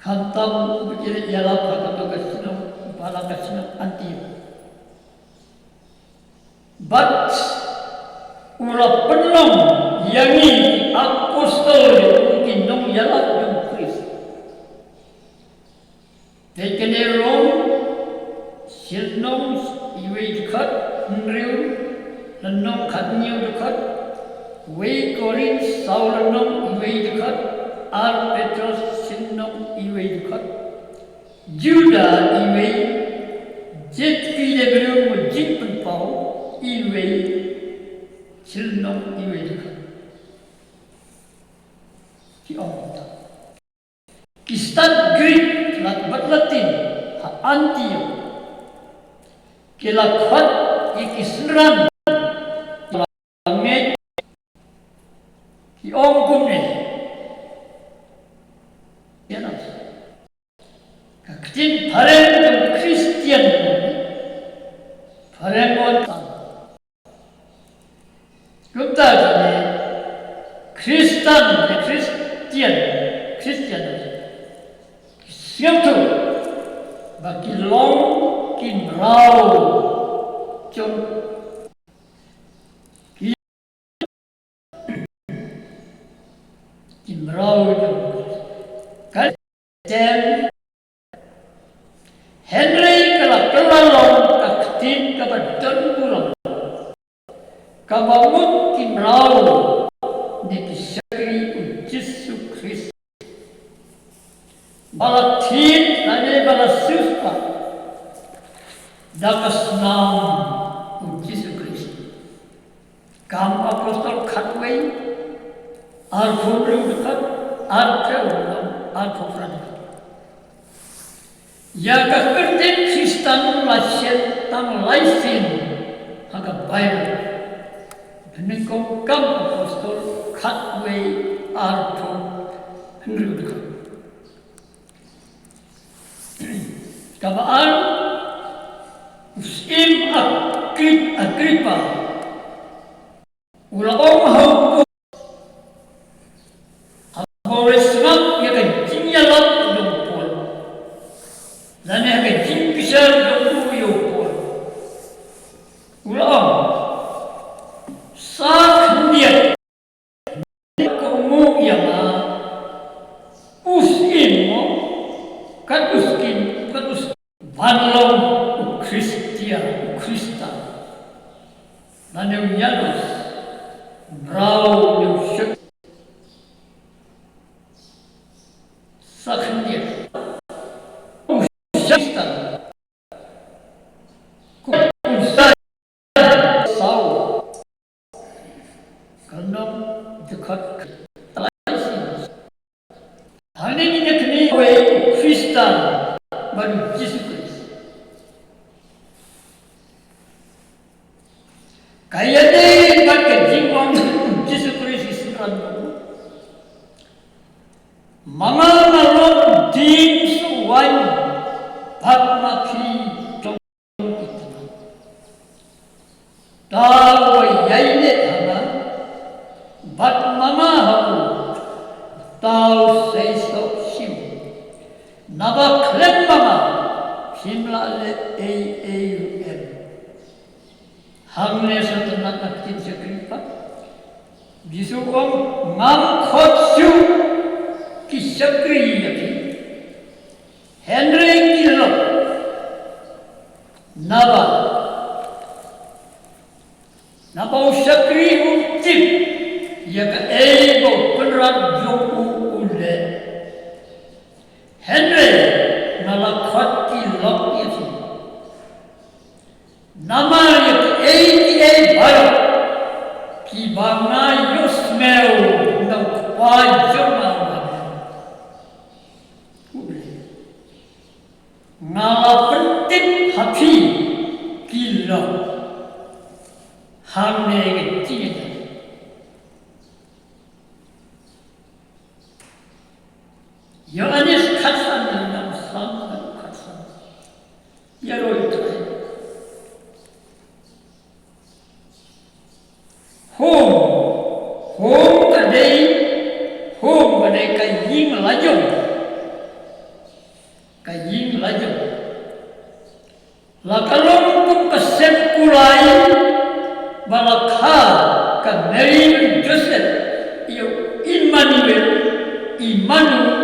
Khamtam ba ki la ïalap ha kato ka shnong, ba la ka shnong Antiok. Bad u la pynlong ïa ngi ki Apostol jong u, ki nongïalap jong u Khrist. Te kane Rom, shi lynnong, iwei dkhot hynriew, lynnong khathynñiew dkhot, wei Korinth saw lynnong, iwei dkhot, ar Petros shi lynnong, iwei dkhot. Juda iwei, jait ki de briew mo jingpynpaw iwei, shi lynnong, iwei dkhot. Ki ong kumta. Ki stad Greek la bad Latin ha Antiok, ki la khot ïa ki synran, ki la ngeit, ki ong kumne. Ïa na, ka ktien phareng jong Khristian, phareng wan tang. Kumta kane, Khristan ne Khristian, Khristian, ki sngewthuh ba ki long ki mraw jong, ki, ki mraw jong. Ka Tem. Hynrei ka la kylla long ka ktien kaba don burom, kaba mut ki mraw ne ki shakri u Jisu Khrist, ba la thied lane ba la siewspah da ka snam u Jisu Khrist. Kam Apostol khatwei, arphew hynriew dkhot, arphew, arphew phra dkhot. Ïa ka kyrteng Khristan la shet tang lai sien ha ka Baibl. Banyngkong Kam Apostol khatwei, arphew hynriew dkhot. Kaba ar, u syiem Agrip-, Agrippa u la ong ha u Paul, haba u la sngap ïa ka jingïalap jong u Paul, lane ha ka jingbishar jong u ïa u Paul, u la ong, sa khyndiat ko mu ïa nga, u syiem mo, kat u syiem, kat u syiem, ban long u Khristia, u Khristan. Lane u ïalus, mraw ne u shakri. Sa khyndiat. U Khristan. Ku u sa saw. Ka lynnong dkhot khatlai. Hangne ngin ïa kynmaw ïa u Khristan bad u Jisu Khrist. Ka ïadei bad ka jingong u Jisu Khrist ïa ki synran. Ma nga nga long dieng suh waiñ bad ma phi long. Uta uba ïaineh ha nga bad ma nga ha u, uta u sei soh shuh. Naba khlem ma nga phim lah leh ei ei ruh em. Hangne sa tynnat na ktien shakri pat. Jisu u ong, ngam khot shuh ki shakri ïa phi, hynrei ki lok. Naba, naba u shakri um tip ïa kaei ba u kynrad jong u u leh. Hynrei nga la khot ki lok ïa phi. Namar ïa kiei kiei baroh kiba nga ïohsngew na u Kpa jong nga, nga la pyntip ha phi ki lok. Hangne ka jingïaid. Ïoannis khatsan, na Psalm khatsan. Ïa roi trai. Home, home ka dei, home ka dei ka ïing la jong. Ka ïing la jong. La ka long kum ka sem kulai ba la kha ka Mary bad Joseph ïa u Immanuel, Immanuel,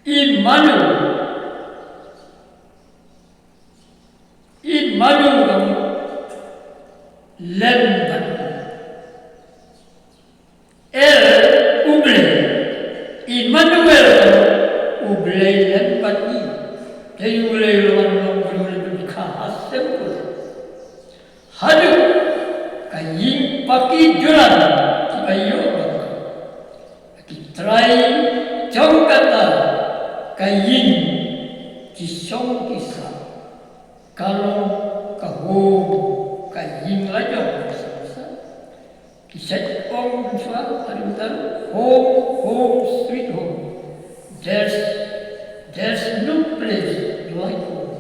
Immanuel, Immanuel, lem bad ngi. El, U Blei. Immanuel, U Blei lem bad ngi. Te U Blei u la wan long bad u la pynkhie ha sem pule. Haduh ka ïing paki julan kiba ïoh ba ki trai jong kata ka ïing ki shong ki sah. Ka long ka home, ka ïing la jong ka sah. Ki shait ong mynshuwa ha ri Uttar, home, home, sweet home. There's, there's no place like home.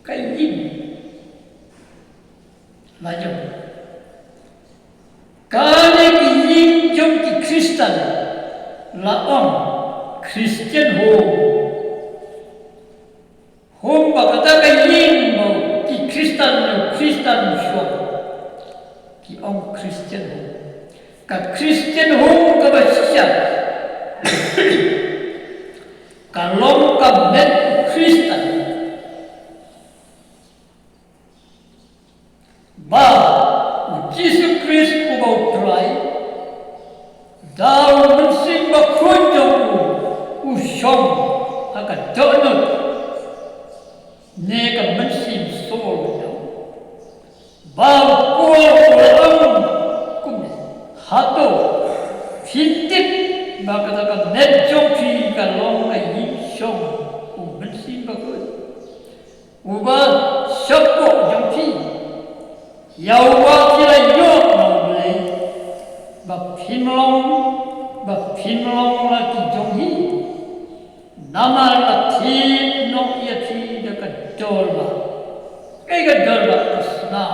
Ka ïing la jong. Kane ka ïing jong ki Khristan la ong Christian home. Home ba kata ka ïing ba ki Khristan, Khristan shong. Ki ong Christian home. Ka Christian home kaba shisha ka long ka met Khristan. Ba u Jisu Khrist uba u Trai, da u Mynsiem Bakhuid jong u, u shong ha ka dohnud ne ka mynsiem soul jong u. Ba u Paul u la ong kumne, hato phim tip ba kata ka met jong phi ka long ka ïing shong u Mynsiem Bakhuid, uba shapoh jong phi, ïa uba phi la ïoh na U Blei, ba phim long, ba phim long la ki jong hi, namar la thied noh ïa phi da ka dorbah. Kaei ka dorbah? Ka snam.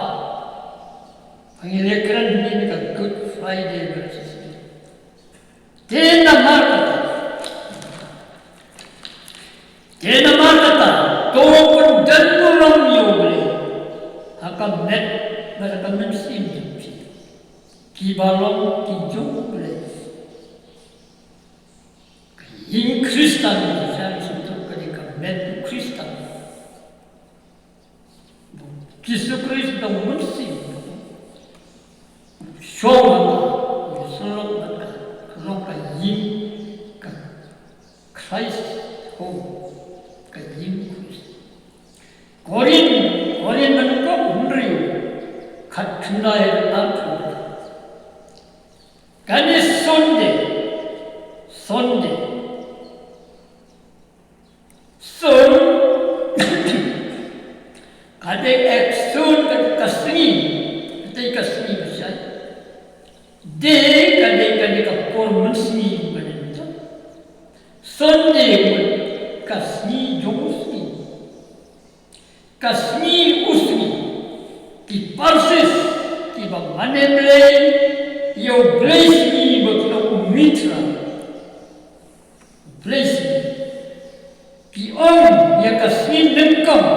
Ba ngi la kren mynne ka Good Friday ba la shisha. Te namar kata, te namar kata, to pyndon burom ïa U Blei ha ka met bad ha ka mynsiem jong phi, kiba long ki jong U Blei. Ka ïing Khristan, ka jong ngi sngewthuh ka dei ka met u Khristan. Jisu Khrist da u Mynsiem, shong ha ka, u ïasyllok bad ka, ka long ka ïing, ka Christ home, ka ïing Khrist. Korinth, Korinth ba nyngkong hynriew, khatkhyndai haduh arphew. Kane Sunday, Sunday. Sun, ka dei ek sun ka, ka sngi, ka dei ka sngi ba shai. Day, ka dei, ka dei ka por mynsngi ba dei mynta. Sunday mut ka sngi jong u sngi. Ka sngi u sngi. Ki pharsis kiba mane blei ïa u blei sngi ba ki ong u Mithra. Blei sngi. Ki ong ïa ka sngi nyngkong,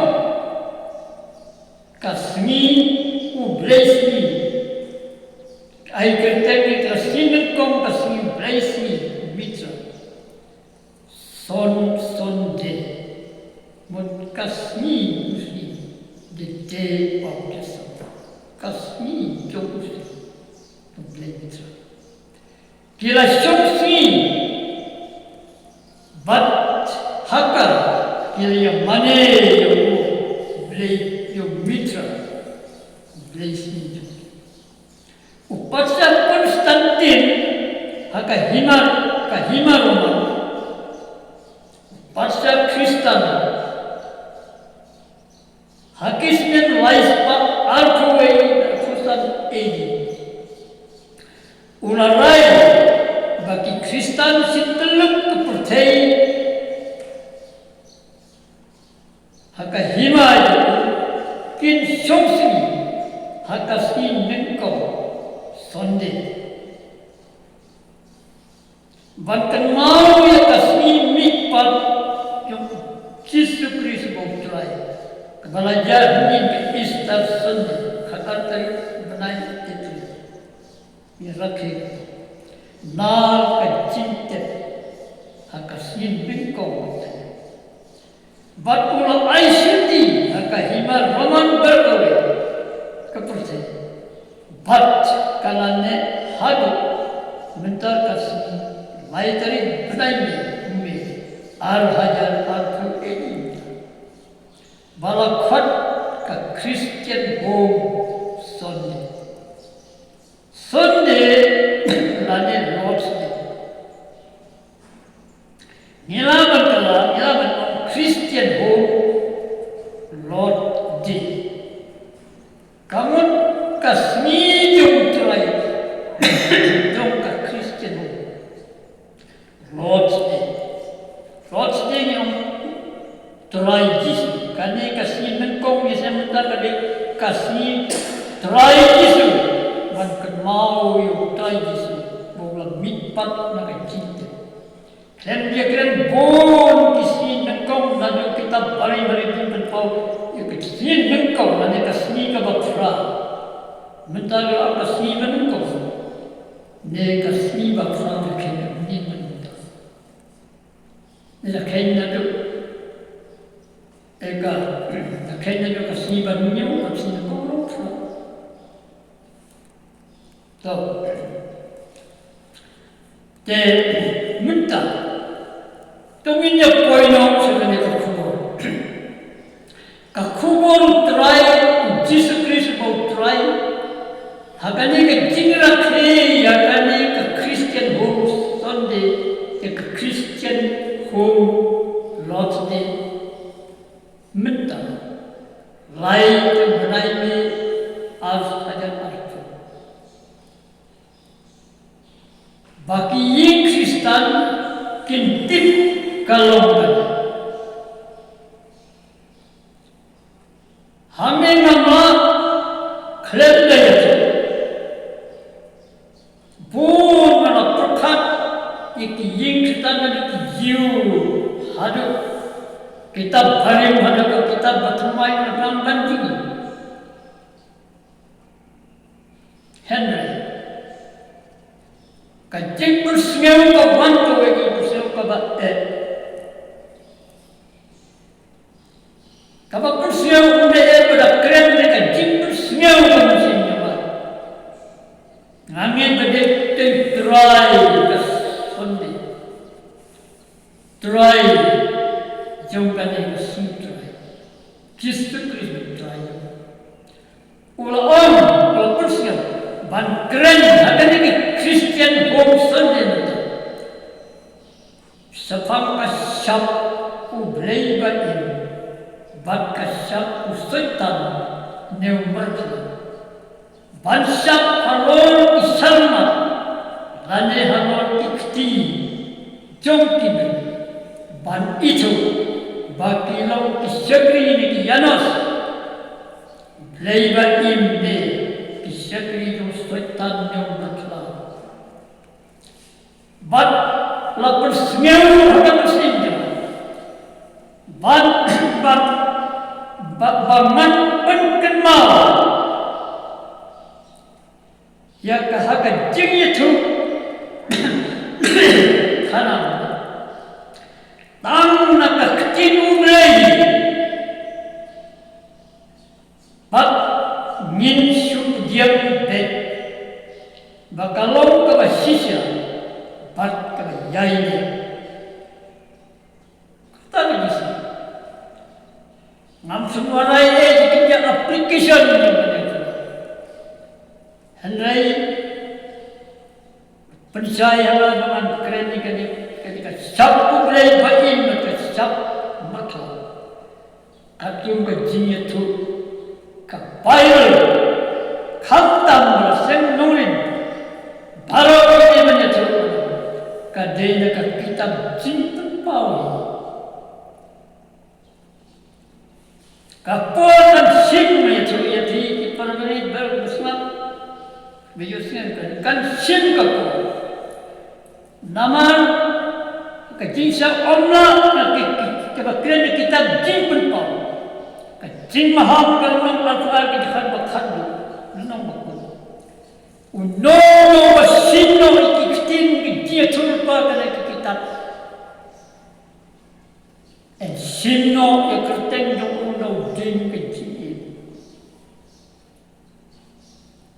ka sngi u blei sngi. Ai kyrteng ïa ka sngi nyngkong ka sngi u blei sngi, Mithra. Sun, Sunday. Mut ka sngi u sngi, the day of the sun. Ka sngi jong u sngi, u blei Mithra. Ki la shong sngi bad ha ka ki la ïa mane ïa u blei, ïa u Mithra, blei sngi jong ki. U Patriarch Constantine ha ka hima, ka hima Roman, u Patriarch Khristan, ha ki snem lai spah arphew wei, arphew san A D, u la rai ba ki Khristan shi tylli ki pyrthei ha ka hima jong u kin shong sngi ha ka sngi nyngkong, Sunday. Ban kynmaw ïa ka sngi mihpat jong u Jisu Khrist ba u Trai, kaba la jah mynnin ka Easter Sunday, khatar tarik bnai April. rakhe na ka jingtep ha ka sngi nyngkong. Bad u la ai shuti ha ka hima Roman baroh kawei ka pyrthei. Bad ka la neh haduh mynta ka sngi lai tarik bnai May, May ar hajar arphew A D. Ba la khot ka Christian Home Sunday. Sunday lane Lord's Day. Ngi lah ban kylla, ngi lah ban ong Christian Home Lord's Day. Ka mut ka sngi jong u Trai jong ka Christian Home. Lord's Day. Lord's Day ngi ong Trai Jisu. Kane ka sngi nyngkong ngi shem mynta ka dei ka sngi Trai Jisu. Ban kynmaw ïa u Trai Jisu ba u la mihpat na ka jingtep. Khlem ïa kren bun ki sngi nyngkong, naduh kitab Barim haduh Jingpynpaw, ïa ka sngi nyngkong lane ka sngi kaba phra. Mynta ka la ka sngi ba nyngkong. Ne ka sngi ba phra ka kren mynta. Ngi la kheiñ naduh, eh, ka, la kheiñ naduh ka sngi ba hynñiew, ka sngi ba phra. To. Te mynta to ngin ïa poi noh sha kane ka khubor. Ka khubor u Trai, u Jisu Khrist ba u Trai. Ha kane ka jingrakhe ïa kane ka Christian Home Sunday, ïa ka Christian Home Lord's Day. Mynta lai ka bnai May ar hajar arphew. Ba ki ïing Khristan kin tip ka long kane. Hangne nga mut khlem da ïathuh. Bun nga la pyrkhat ïa ki ïing Khristan, ïa ki Jiw haduh kitab Barim haduh ka kitab Bathymmai nga la pyrkhat ban jingim. Hynrei ka jingpynsngew ka wan kawei ka jingpynsngew kaba eh. Kaba pyrshang u dei eh ba da kren da ka jingpyrsngew ka mynsiem jong nga. Nga ngeit ba dei te u Trai ka Sunday. Trai jong kane ka sngi Trai. Jisu Khrist u Trai. U la ong, u la pyrshang ban kren ha kane ka Christian Home Sunday mynta. Shaphang ka shap u Blei ba im bad ka shap u Soitan ne u murkhla. Ban shap halor ki sharmat lane halor ki kti jong ki briew. Ban ithuh ba ki long ki shakri ne ki ïanos. Blei ba im ne ki shakri jong u Soitan ne u murkhla. Bad la pyrsngew ha ka mynsiem jong nga. Bad, bad, bad ba ngan pynkynmaw ïa ka ha ka jingïathuh. Khnang tang na ka ktien U Blei. Bad ngin shu pdiang beit ba ka long kaba shisha bad kaba ïaineh. Kata ka jingshai. Ngam sngewrai eh jingkynja application jong kane. Hynrei pynshai ha nga ba ngan kren ïa kane, kane ka shap U Blei ba im bad ka shap murkhla. Katkum ka jingïathuh ka Baibl, khamtam ba la seng nongrim, baroh kine ban ïathuh ka dei na ka kitab Jingpynpaw. Ka por kan shim, ïathuh ïa phi ki para bangeit baroh ba sngap. Ba ïohsngew kan, kan shim ka por. Namar ka jingshah ym lah na ki, ki, kiba kren na kitab Jingpynpaw. Ka jingmaham ka lynnong arphew ar, ka dkhot ba khatduh, lynnong ba kut. Uno uno uba Shim noh ïa ka kyrteng jong u na u dieng ka jingim.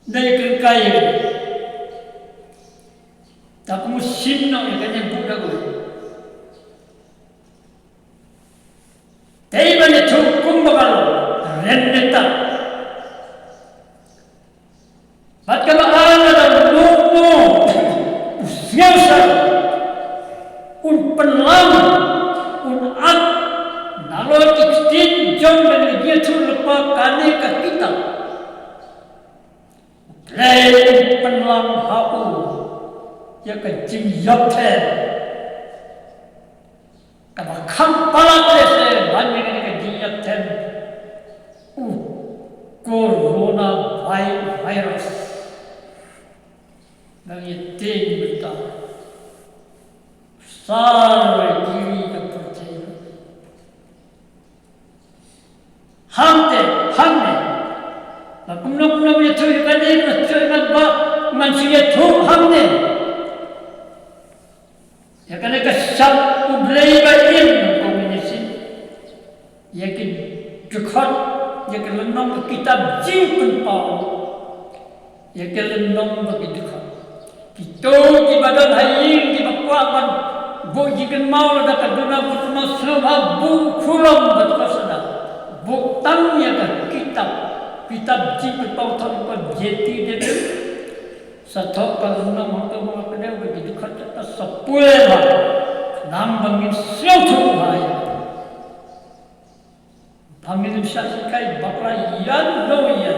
Dei ka kai. Ta kum u shim noh ïa kane buh da kawei. Te ban ïathuh kumba ka long, rem beit. Bad kaba ar, lada uno uno u sngewsarong, un pynlang, un ap nalor ki ktien jong kane ka jingïathuhlypa kane ka kitab, U Blei un pynlang ha u ïa ka jingïapthem kaba kham palat lehse ban ïa kane ka jingïapthem, u corona vi-, virus. Nang ïa tieng mynta. Sar ïa ki ri ka pyrthei. Hangte, hangne. Ba kumno kumno ïathuh ïa kane, ba ïathuh ïa kane, ba ngan shu ïathuh hangne. Ïa kane ka shap U Blei ba im, kumne shi. Ïa ki dkhot, ïa ki lynnong ka kitab Jingpynpaw. Ïa ki lynnong ba ki dkhot. Kito kiba don ha ïing kiba kwah ban buh jingkynmaw lada ka duna buh kynmaw sngewbha buh khulom ba dkhot sada. Buh tang ïa ka kitab, kitab Jingpynpaw thoh ïa ka J P David. Sa thoh ka lynnong hangto ba ka dei ba ki dkhot kata sa pule bha. Khnang ba ngin sngewthuh bha ïa. Ba ngin ym shah shim kai bakla ïa no ïa.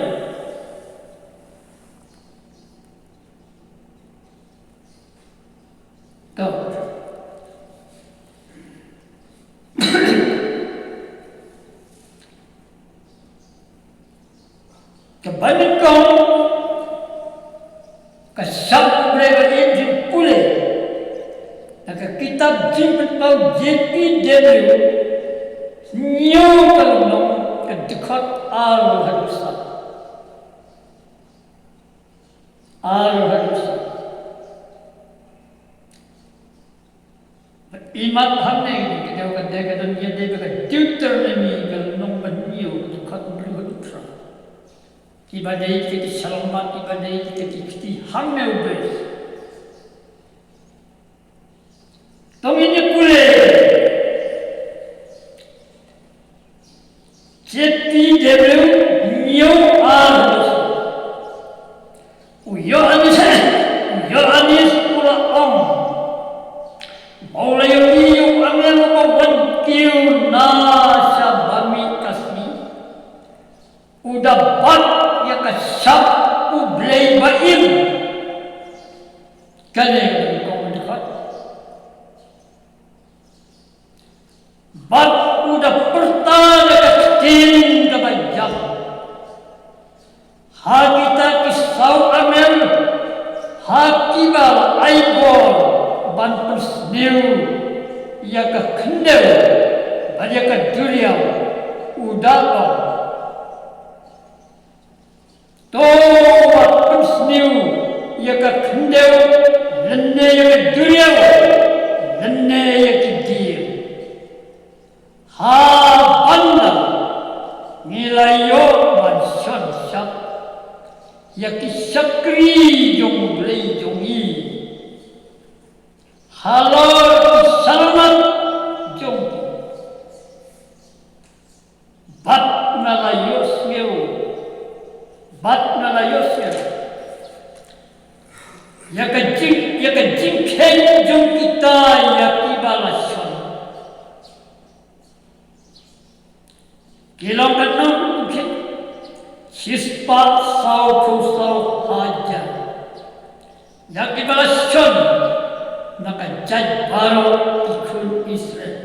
To. Kaba nyngkong, ka shap U Blei ba im, phin pule na ka kitab Jingpynpaw J P W, hynñiew ka lynnong, ka dkhot ar haduh saw. Ar haduh saw. Imat hangne ka dei ka dei ka don ïa dei ka Deuteronomy ka lynnong ba hynñiew ka dkhot hynriew haduh phra. Kiba dei kita ki shalmat, kiba dei kita ki kti hangne u bes. To ngin ïa pule. J P W hynñiew ar. U Ïoannis, u Ïoannis u la ong ba u la ïohi ïa u angel uba wan kiew na sha ba mih ka sngi. U da bat ïa ka shap U Blei ba im. Kane ka dei ka dkhot. Bad u da pyrta da ka ktien kaba jam ha kita ki saw angel, ha kiba la ai bor ban pynsniew ïa ka khyndew bad ïa ka duriaw, u da ong, to wat pynsniew ïa ka khyndew, lynne ïa ka duriaw, lynne ïa ki dieng. Ha bynta ngi la ïoh ban shon shap ïa ki shakri jong U Blei jong ngi halor ki shalmat jong ki. Bad nga la ïohsngew, bad nga la ïohsngew ïa ka jing, ïa ka jingkheiñ jong kita ïa kiba la shon. Ki long katno ki? Shispah sawphew saw hajar. Ïa kiba la shon na ka jaid baroh ki khun Israel.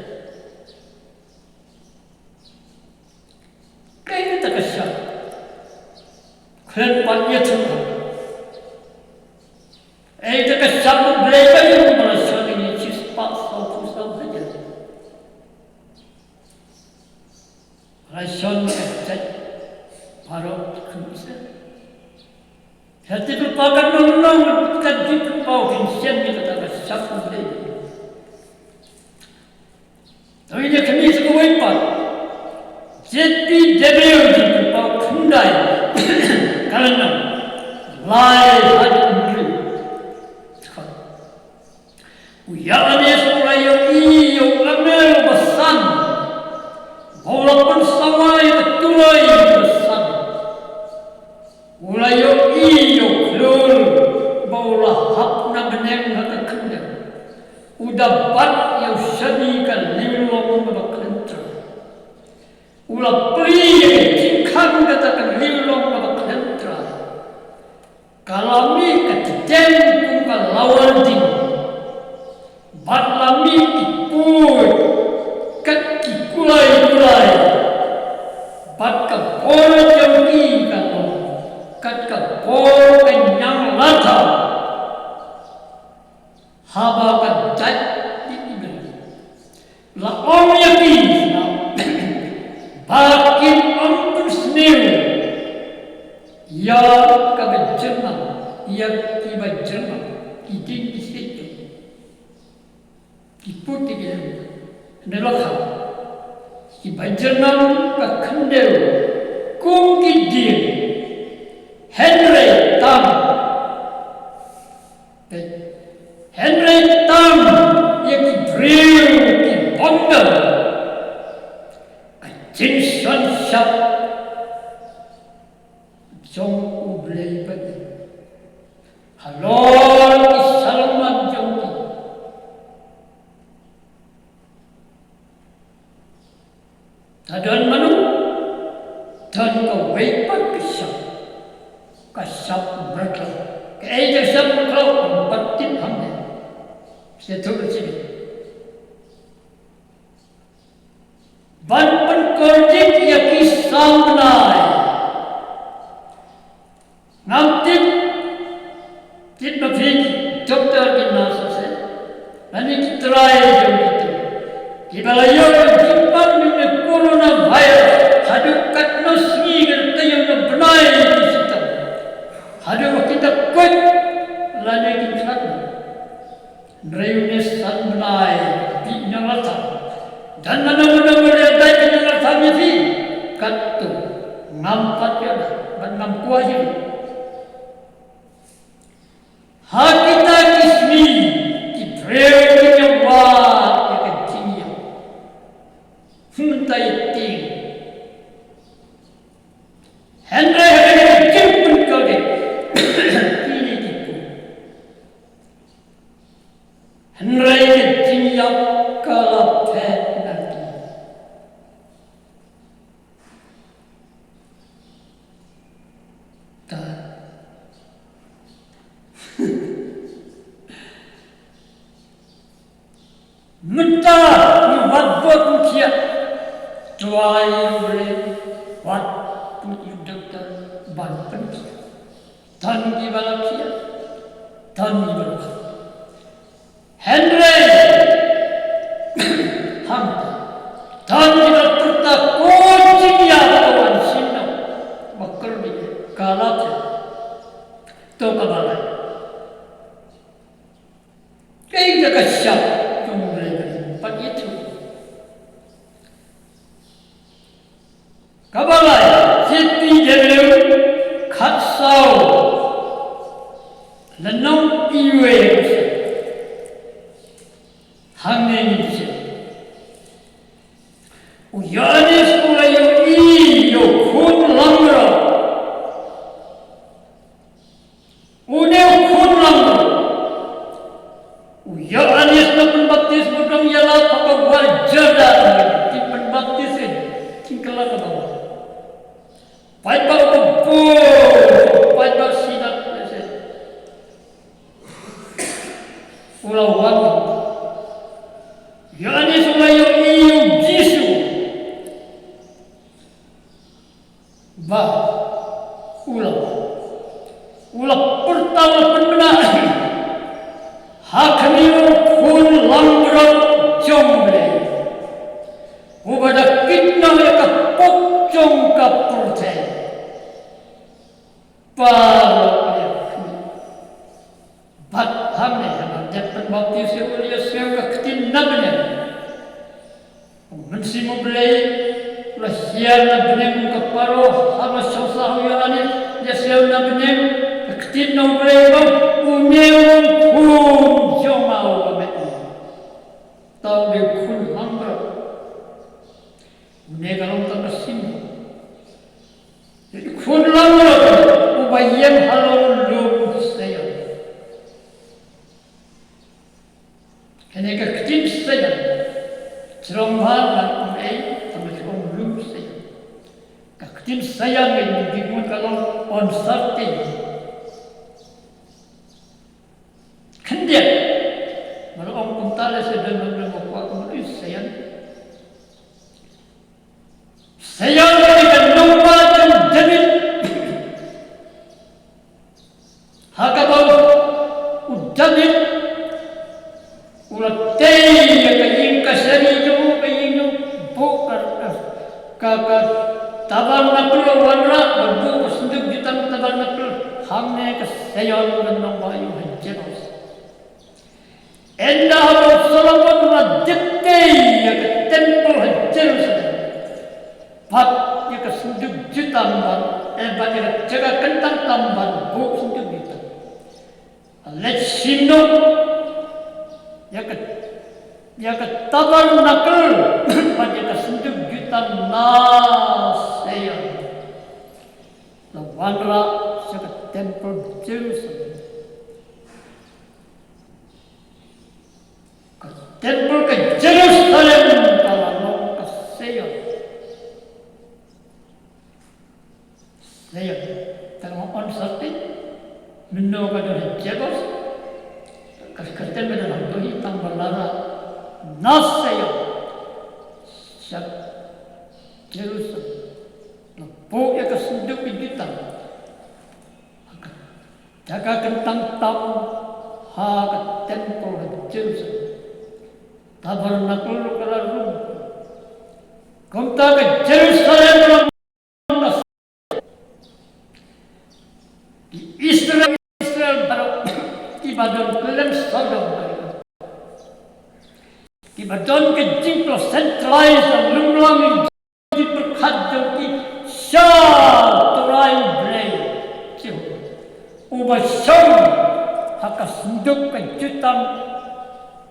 Kaei kata ka shap? Khlem pat ïathuh. Kaei kata ka shap U Blei ba ïa u ba la shon ïa ngi shispah sawphew saw hajar? Ba la shon ka jaid baroh ki khun Israel. Hynrei phi paw katno katno ka jingpynpaw, phin shem ïa kata ka shap U Blei. To Ïa kane sa kawei pat. J P W jingpynpaw khyndai. Ka lynnong lai haduh hynriew. U Ïoannis u la ïohi ïa u angel uba san, ba u la pynsawa ïa ka tuloi uba san. U la ïohi ïa u khlur ba u la hap na bneng ha ka khyndew, u da bat ïa u shane ka liwlong kaba khlem trai. U la plie ïa ka jingkhang kata ka liwlong kaba khlem trai. Ka la mih ka ktien kum ka lawar ding, bad la mih ki puid kat ki kulai kulai, bad ka bor jong ki ka long kat ka bor ka ñianglatha. Haba ka dait ïa ki briew, la ong ïa ki, ba kin ym pynsniew ïa kaba jyrngam, ïa kiba jyrngam, ki dieng ki siej, ki put ki dieng, ne la kha, kiba jyrngam ka khyndew kum ki dieng. Hynrei tam Hynrei tam ïa ki briew ki bymdon, ka jingsngewsih jong U Blei ba ïeit halor ki salongan jong ki. Te don mano? Don kawei pat ka shap, ka shap myrkhlok. Kaei ka shap myrkhlok? Ym pat tip hangne. Sa ïathuh sha phi. Ban pynkordit ïa ki sam bnai. Ngam tip, tip ma phi ki doktor ki nurse se, lane ki trai jong kito kiba la ïoh ïa u jingpang jong une u coronavirus, haduh katno sngi kin taïew na bnai ki shitom, haduh ba kin da koit lane kin khlad. Hynrei une san bnai, phi, ñianglatha. Don mano mano ba la dei ban ñianglatha ïa phi? Katto. Ngam pat ïoh da, bad ngam kwah hi. Ha kita ki sngi, ki briew ki ïa wad ïa ka jingïap. Mynta ïa tieng. Hynrei ha kane ka jingpynkordit, kine ki pun. Hynrei ka jingïap ka la phet na ki. Ta. Mynta ngi wat bad ngi khiah. Trai u briew, wat pynïoh doktor ban pynkhiah. Don kiba la khiah, don kiba la khiah. Hynrei hangta don kiba la pyrta ko jingïap ka wan shisha, ba kyrpang ka la phet. To kaba lai. Kaei ka shap jong U Blei ba ngim pat ïathuh. Kaba lai, J P W khatsaw, lynnong iwei. Hangne ngin shem. U Ïoannis u la ïohi ïa u khun langbrot. Une u khun langbrot, u Ïoannis u la pynbaptis, u dang ïalap ha ka wah Jordan, u pynbaptis ïa ki kylla ka bawa. Paidbah u bun, paidbah sidat lehse. U la wan. Ïoannis u la ïohi ïa u Jisu. Ba u la, u la pyrta, u la pynbna ha kane u khun langbrot jong U Blei, uba da kit noh ïa ka pop jong ka pyrthei. Paralok ïa kane. Bad hangne haba dep pynbaptis ïa u, u la ïohsngew ka ktien na bneng. U Mynsiem U Blei u la hiar na bneng kum ka paro, haba shong sah ha u ïing, u ïa siew na bneng. Ka ktien na U Blei ba, une u long khun jong nga uba nga ïeit. Te u dei u khun langbrot. Une ka long tang ka symbol. U khun langbrot uba ïeng halor lum Sion. Kane ka ktien Sion, jrong bha ngan ong ei, tang ka jrong lum Sion. Ka ktien Sion ngi, ngi mut ka long uncertain. Khyndiat. Nga la ong kumta lehse don, don, don, ko, ko, ko, Sion. Sion ka dei ka nongpop jong David. Ha kaba u David u la tei ïa ka ïing ka shari jong u, ka ïing jong u, buh ka, ka, ka, ka tabernakl, u wanrah bad buh ka synduk jutang tabernakl hangne ha Sion, ka nongbah ïew ha Jerusalem. Ynda haba u Solomon u la dep tei ïa ka templ ha Jerusalem, bad ïa ka synduk jutang bad, eh, bad ïa ka jaka kyntang tam bad buh synduk jutang, la leit shim noh ïa ka, ïa ka tabernakl bad ïa ka synduk jutang na Sion, la wanrah sha ka templ Jerusalem. Ka templ ka Jerusalem ka la long ka Sion. Sion. Tang ma on sarti. Mynno ka don ha Jebus. Ka, ka templ ka don ha Dohi, tang ba la rah na Sion. Sha Jerusalem. La buh ïa ka synduk ka jutang. Jaka kyntang tam ha ka templ ha Jerusalem. Tabernakl ka la rung. Kumta ka Jerusalem ka long ka, ki Israel, Israel baroh kiba don kylleng sawdong, kiba don ka jingpynlong centralize, lum lang ki pyrkhat jong ki sha U Trai Blei Jihoba, uba shong ha ka synduk ka jutang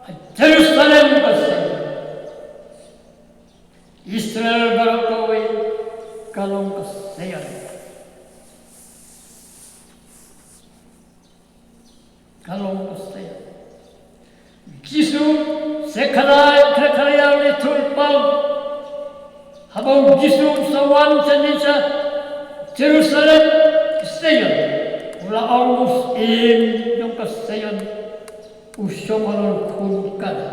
ha Jerusalem ka Sion. Israel baroh kawei ka long ka Sion. Ka long ka Sion. Jisu, Sekharaïa, Sekharaïa u la ïathuh paw haba u Jisu u sa wan shane sha Jerusalem, ka Sion. U la ong, u Syiem jong ka Sion u shong halor khun kali.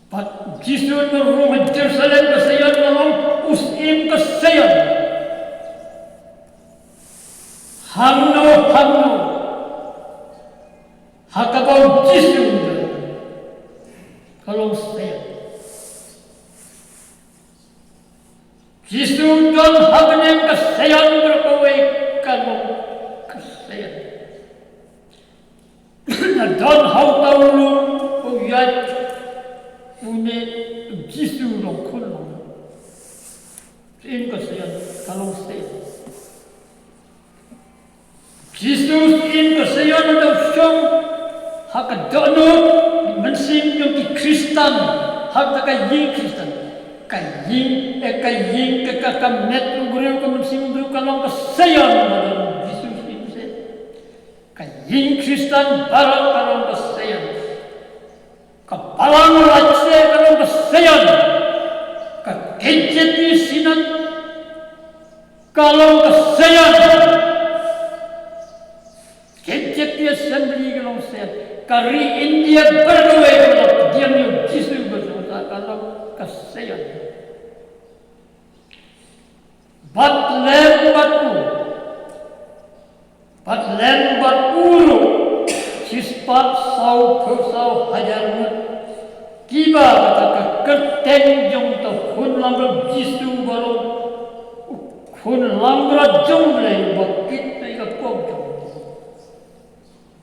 Bad Jisu u rung ha Jerusalem ka Sion, u la ong, u Syiem ka Sion. Hangno, hangno ha kaba u Jisu u don, ka long Sion. Jisu u don ha bneng ka Sion, baroh kawei ka long ka Sion. Don ha uta u lum u ïaid, une u Jisu u long khun langbrot. Syiem ka Sion, ka long Sion. Jisu Syiem ka Sion u dang shong ha ka dohnud mynsiem jong ki Khristan, ha kata ka ïing Khristan. Ka ïing, eh, ka ïing, ka, ka, ka met u briew, ka mynsiem u briew ka long ka Sion, ba don Jisu Syiem ka Sion. Ka ïing Khristan baroh ka long ka Sion. Ka balang lait ka long ka Sion. Ka Kejeti Synod ka long ka Sion. Kejeti Assembly ka long Sion. Ka ri India baroh kawei ka long ka diang ïa u Jisu ba ka long ka Sion. Bad lem bad u. Bad lem bad u ruh shispah sawphew saw hajar ngut. Kiba kata ka kyrteng jong uta u khun langbrot Jisu ba long u khun langbrot jong U Blei uba kit ïa ka pop jong u.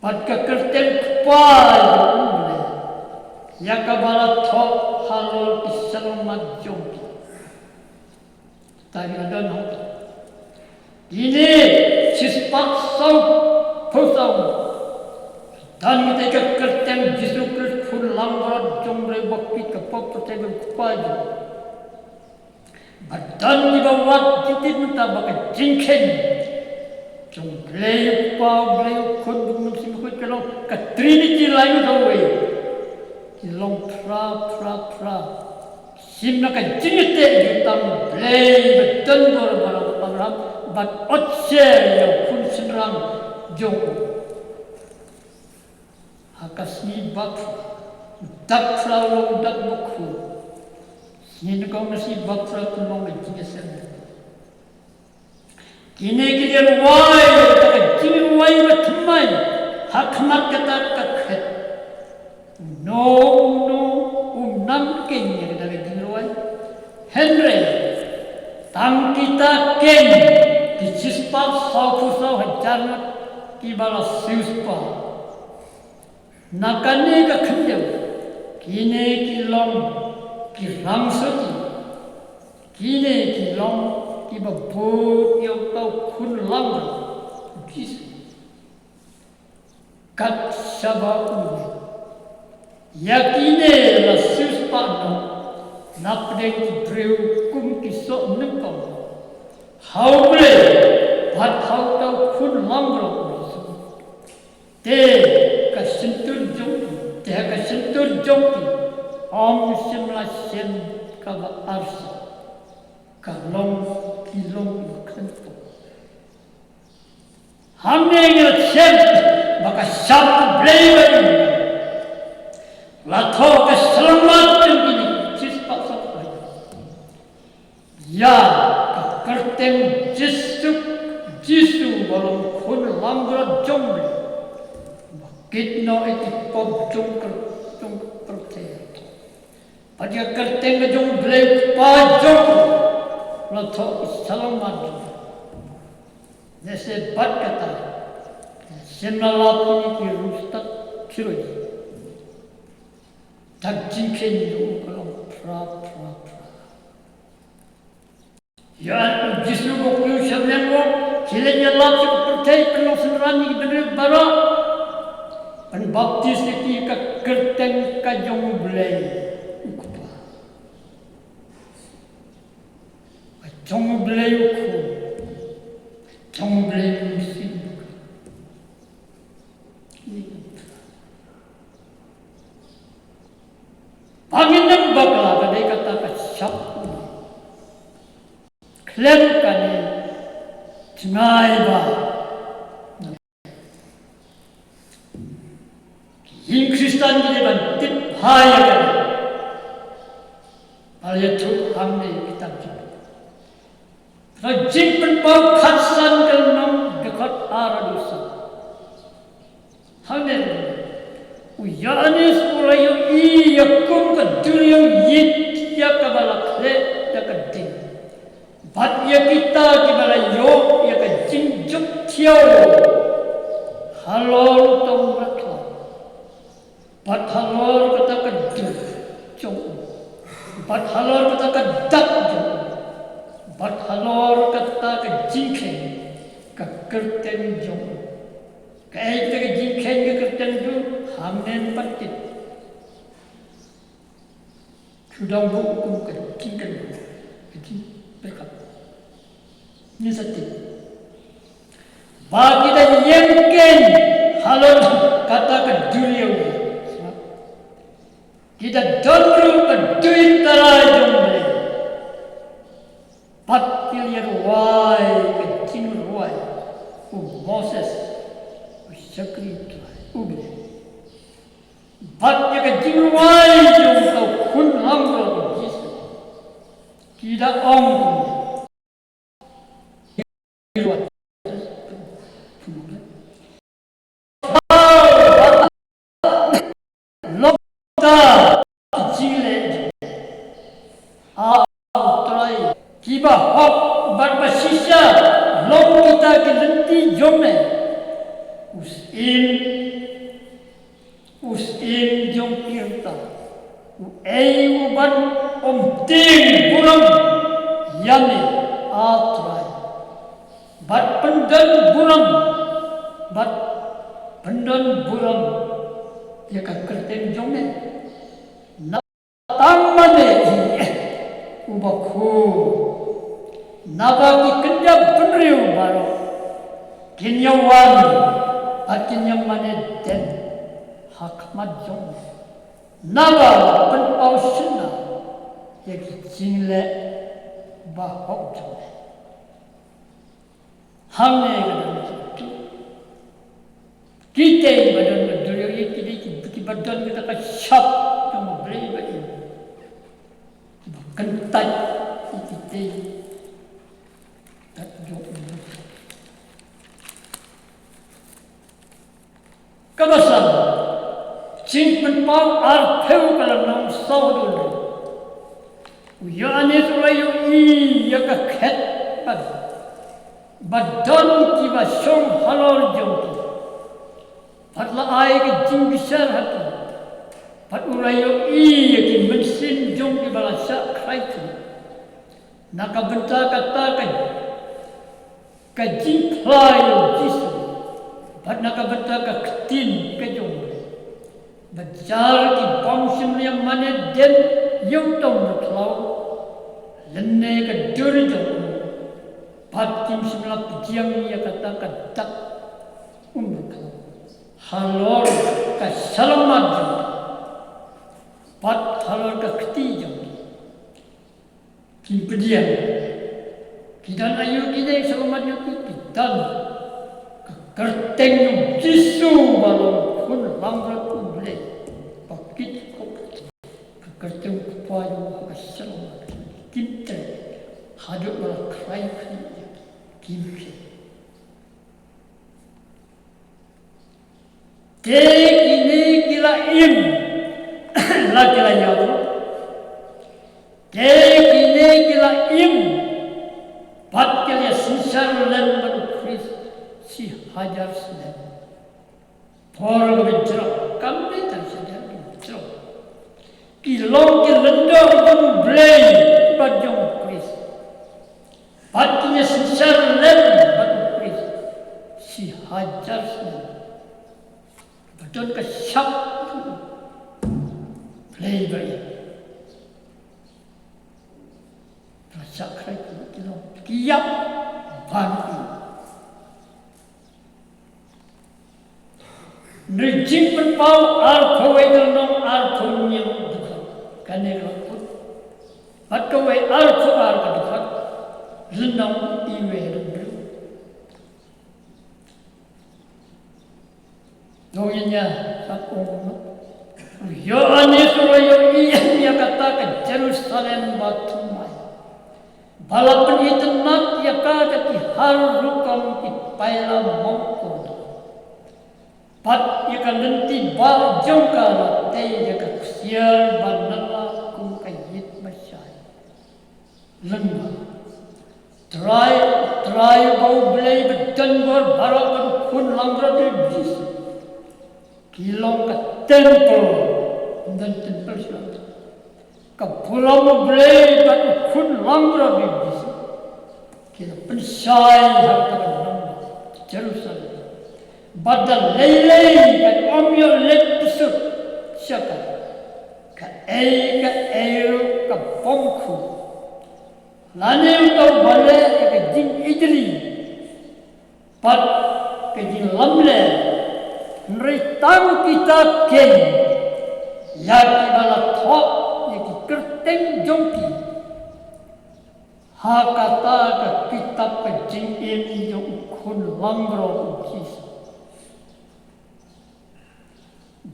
Bad ka kyrteng Kpa jong U Blei. ïa kaba la thoh halor ki shyllangmat jong ki. Tang ïa don hangta. Kine shispah saw phew saw. Don kita ka kyrteng Jisu Khrist, Khun langbrot jong U Blei, ba kit ka pop pyrthei bad U Kpa jong. Ba don kiba wad jingtip mynta ba ka jingkheiñ jong U Blei U Kpa, U Blei U Khun, U Mynsiem Bakhuid ka long ka Trinity, lai u dawei. Ki long phra phra phra. Shim na ka jingïateh jutang Blei ba don bor ba long Abraham, bad ot sher ïa u khun shynrang jong u. Ha ka sngi ba phra, u dak phra u long u dak ba khuid. Sngi nyngkong, ka sngi ba phra, ka long ka jingïaseng. Kine ki la rwai, ka jingrwai ba thymmai ha khmat kata ka khet. Uno uno um nang keiñ ïa kata ka jingrwai. Hynrei tang kita keiñ, ki shispah saw phew saw hajar ngut kiba la siewspah. Na kane ka khyndew, kine ki long ki rangsuti. Kine ki long kiba bud ïa uta u Khun langbrot, Jisu. Kat shaba u leit, ïa kine la siewspah noh na pdeng ki briew kum ki soh nyngkong ha U Blei bad ha uta u Khun langbrot, Jisu. Te ka shyntur jong ki, te ka shyntur jong ki, ym shym la shem kaba arsien, ka long, ki long kiba khlem pop. Hangne ngi la shem ba ka shap U Blei ba la thoh ha ka shyllangmat jong kine shispah saw phew. Ïa ka kyrteng Jisu, Jisu ba long Khun langbrot jong U Blei, ba kit noh ïa ki pop jong ka, jong ka pyrthei. Bad ïa ka kyrteng ka jong U Blei U Kpa jong u la thoh ha ka shyllangmat jong u. Lehse bad kata, shim la lap ïa ki riewstad, ki riewstad. Ka jingkheiñ jong u ka long phra phra phra. Ïa u Jisu ba u kiew sha liang u, ki leit ïalap sha ka pyrthei, pynlong synran ïa ki bynriew baroh, pynbaptis ïa ki ha ka kyrteng ka jong U Blei U Kpa, ka jong U Blei U Khun, jong U Blei U Mynsiem Bakhuid. Ba ngin ym bakla, ka dei kata ka shap U Blei. Khlem kane, jngai ba ki ïing Khristan ki dei ban tip bha ïa kane. Ba la ïathuh hangne ha ka kitab Jingpynpaw. Ka Jingpynpaw khatsan, ka lynnong dkhot ar haduh saw. Hangne u Ïoannis u la ïohi ïa kum ka duriaw ïit ïa kaba la khleh da ka ding, bad ïa kita kiba la ïoh ïa ka jingjop thiaw halor uta u mrad khlaw. Bad halor kata ka dur jong u, bad halor kata ka dak jong u, bad halor kata ka jingkheiñ ka kyrteng jong u. Kaei kata ka jingkheiñ ka kyrteng jong u? Hangne pat tip. Shu dang buh kum ka jingkynmaw, ka jingpyrkhat. Ngin sa tip ba ki dang ïeng keiñ halor kata ka duriaw. Ki da don ruh ka dui tara jong U Blei. Bad ki la ïa rwai ka jingrwai u Moses, u shakri Trai U Blei. Bad ïa ka jingrwai jong uta u khun langbrot u Jisu, ki da ong kumne. Long kita ki jingleh, A U Trai, kiba hok bad ba shisha, long kita ki lynti jong me. U syiem, u syiem jong ki ryngkat. Uei uban ym tieng burom ïa me, A Trai, bad pyndon burom, bad pyndon burom ïa ka kyrteng jong me? Naba tang ma me hi, uba khuid. Naba ki kynja bynriew baroh kin ïa wan bad kin ïa mane dien ha khmat jong me, naba la pynpaw shynna ïa ki jingleh bahok jong me. Hangne ka don ki, kitei ba don ka duriaw, ïa ki dei ki, ki ba don kata ka shap jong U Blei ba im, ba kyntait ïa kitei tat jong U Blei. Kaba san, Jingpynpaw arphew ka lynnong saw haduh hynriew. U Ïoannis u la ïohi ïa ka khet ba, ba don kiba shong halor jong ki, bad la ai ka jingbishar ha ki, bad u la ïohi ïa ki mynsiem jong kiba la shah khrai khlieh. Na ka bynta kata ka, ka jingphla ïa U Jisu, bad na ka bynta ka ktien ka jong U Blei, ba jar ki bym shym la ïa mane dien ïa uta u mrad khlaw, lymne ka dur jong u, bad kim shym la pdiang ïa kata ka dak u mrad khlaw halor ka shyllangmat jong u, bad halor ka kti jong u. Kim pdiang. Ki don aïu kine, shyllangmat ïa ki? Ki don ka kyrteng U Jisu ba long Khun Langbrot U Blei, ba kit khop ka kyrteng U Kpa jong u ha ka shyllangmat. Kim treh haduh ba la khrai khlieh ïa ki, kim treh. Te kine ki la im, la ki la ïaroh. Te kine ki la im, bad ki la ïasynshar lem bad U Khrist shi hajar snem. Por ba jrong, kam dei tang shi hajar, ba jrong. Ki long ki lyngdoh jong U Blei bad jong U Khrist. Bad ki ïasynshar lem bad U Khrist shi hajar snem. Ba don ka shap U Blei ba im. Ba la shah khrai khlieh, ki long, ki ïap ban im. Hynrei Jingpynpaw arphew wei ka lynnong arphew hynñiew dkhot, kane ka la kut. Bad kawei arphew ar ka dkhot, lynnong iwei haduh hynriew. Dang ïa, sa ong kumno? U Ïoannis u la ïohi ïa kata ka Jerusalem bathymmai, ba la pynitynnad ïa ka da ki har rukom ki paila mongkor. Bad ïa ka lynti bah jong ka la tei da ka ksiar ba nala kum ka ïit ba shai. Lyngba Trai, Trai uba U Blei ba don bor baroh, bad U Khun Langbrot U Jisu, ki long ka templ, ym don templ shuh. Ka burom U Blei bad U Khun Langbrot U Jisu ki la pynshai ha kata ka nongbah Jerusalem. Bad da lei lei kan ym ïoh leit pyrshah sha ka, kaei kaei ruh ka bym khuid, lane uta uba leh ïa ka jingijli bad ka jinglamler, hynrei tang kita keiñ, ïa kiba la thoh ïa ki kyrteng jong ki ha kata ka kitab ka jingim jong U Khun Langbrot U Jisu.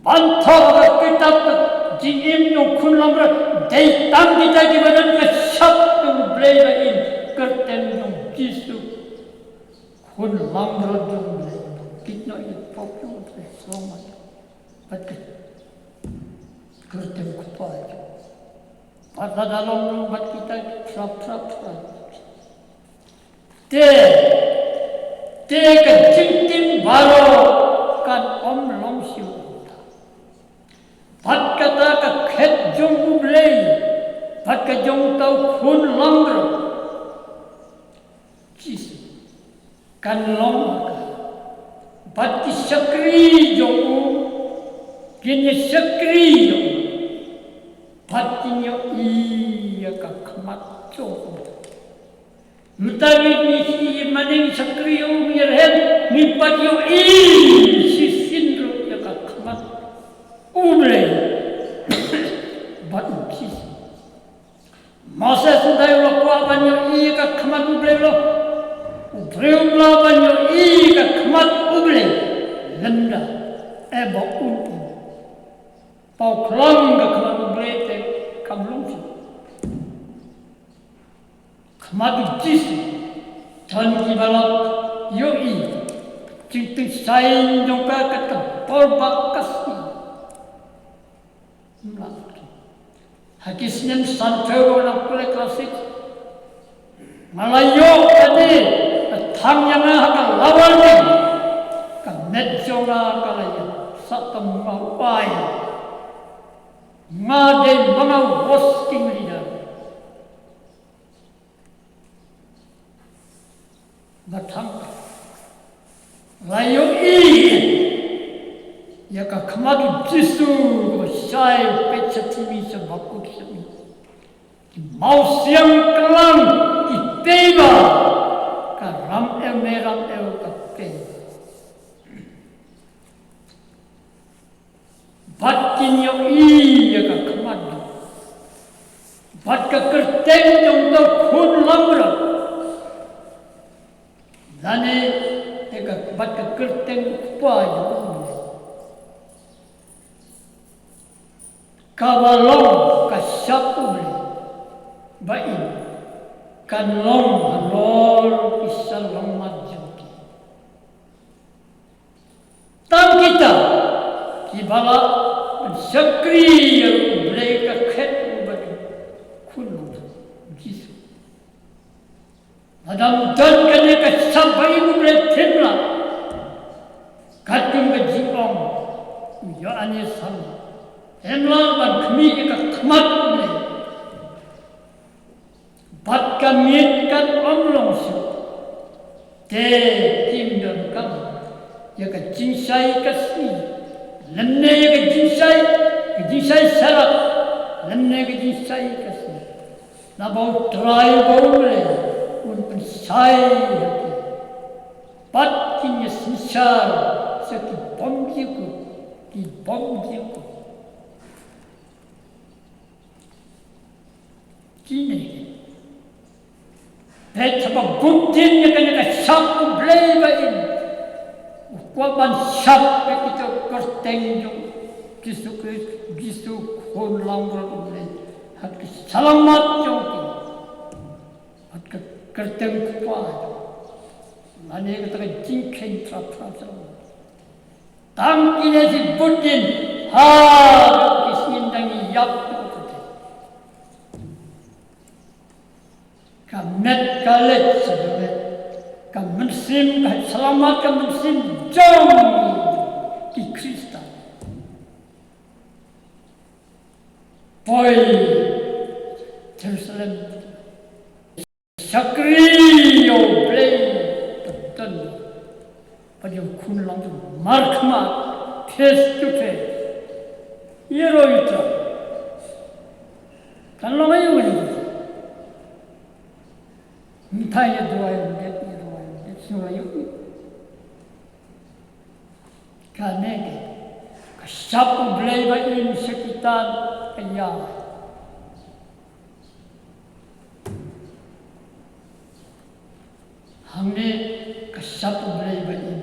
Ban thoh ka kitab ka jingim jong U Khun Langbrot, dei tang kita kiba don ka shap jong U Blei ba im, kyrteng jong U Jisu, Khun Langbrot jong U Blei, kit noh ïa ki pop jong U Blei, sngewmat. Bad ka kyrteng U Kpa jong, bad lada long ruh bad kita ki phrap phrap phrap. Te, te ka jingtim baroh kan ym long shuh. Bad kata ka khet jong bad ka jong uta u khun langbrot, Jisu, kan long ha ka. Bad ki shakri jong u kin ïa shakri ïa u, bad kin ïohi ïa ka khmat jong u. Mynta ngi, ngi, ngi, mane ngi shakri ïa u, ngi rhem, ngi pat ïohi shisien ruh ïa ka khmat U Blei bad U Jisu. Moses u dei u la kwah ban ïohi ïa ka khmat U Blei, u briew u la ban ïohi ïa ka khmat U Blei lymda, eh, ba un, un. Ba u khlem ka khmat U Blei te kam long shuh. Khmat U Jisu, don kiba la ïohi jingpynshai jong ka kat ka bor ba ka sngi. Ym lah. Ha ki snem sanphew, nga pule klas six, nga la ïoh kane ka thang ïa nga ha ka lawar ding. Ka met jong nga ka la ïa sah tang ma u ai. Nga dei ma nga u worst king leader. Ba thang la ïohi ïa ka khmat U Jisu kaba shai, peit sha timi, sha bakut sha mi. Ki mawsiang kylang ki tei ba ka ram ew, me ram ew ka tei. Bad kin ïohi ïa ka khmat jong, bad ka kyrteng jong uta u khun langbrot, lane ïa ka, bad ka kyrteng u Kpa jong u, kaba long ka shap U Blei ba im, kan long halor ki shyllangmat jong ki. Tang kita kiba la ban shakri ïa U Blei ka khet u ba dei khun u Jisu. Lada ym don kane ka shap ba im, U Blei phim lah, katkum ka jingong u Ïoannis, phim lah ban khmih ïa ka khmat U Blei. Bad ka miet kan ym long shuh. Te kim donkam ïa ka jingshai ka sngi, lymne ïa ka jingshai, ka jingshai sharak, lymne ka jingshai ka sngi. Naba U Trai U Blei un pynshai ha ki. Bad kin ïa synshar sha ki bym jingkut, ki bym jingkut. Kine. Peit haba bun dien ïa kane ka shap U Blei ba im. U kwah ban shap ïa kita ki kyrteng jong Jisu Khrist, Jisu, khun langbrot U Blei. Ha ki shyllangmat jong ki. Ha ka kyrteng Kpa. Lane kata ka jingkheiñ trap trap shyllangmat. Tang kine shi bun dien, ha ki sngi dang ïap. Ka met ka leit sha ka met. Ka mynsiem ka shyllangmat, ka mynsiem jong ki Khristan. Poi Jerusalem. Shakri ïa U Blei ba don, ba ïa u khun langbrot markhmat, face to face. Ïa ro ïa ta. Kan long ïa u ïa u. Mynta ïa duwai ïa u, ïa duwai ïa u, ïa sngewlai ïa u. Kane ka shap U Blei ba im sha kita ka ïa. Hangne ka shap U Blei ba im.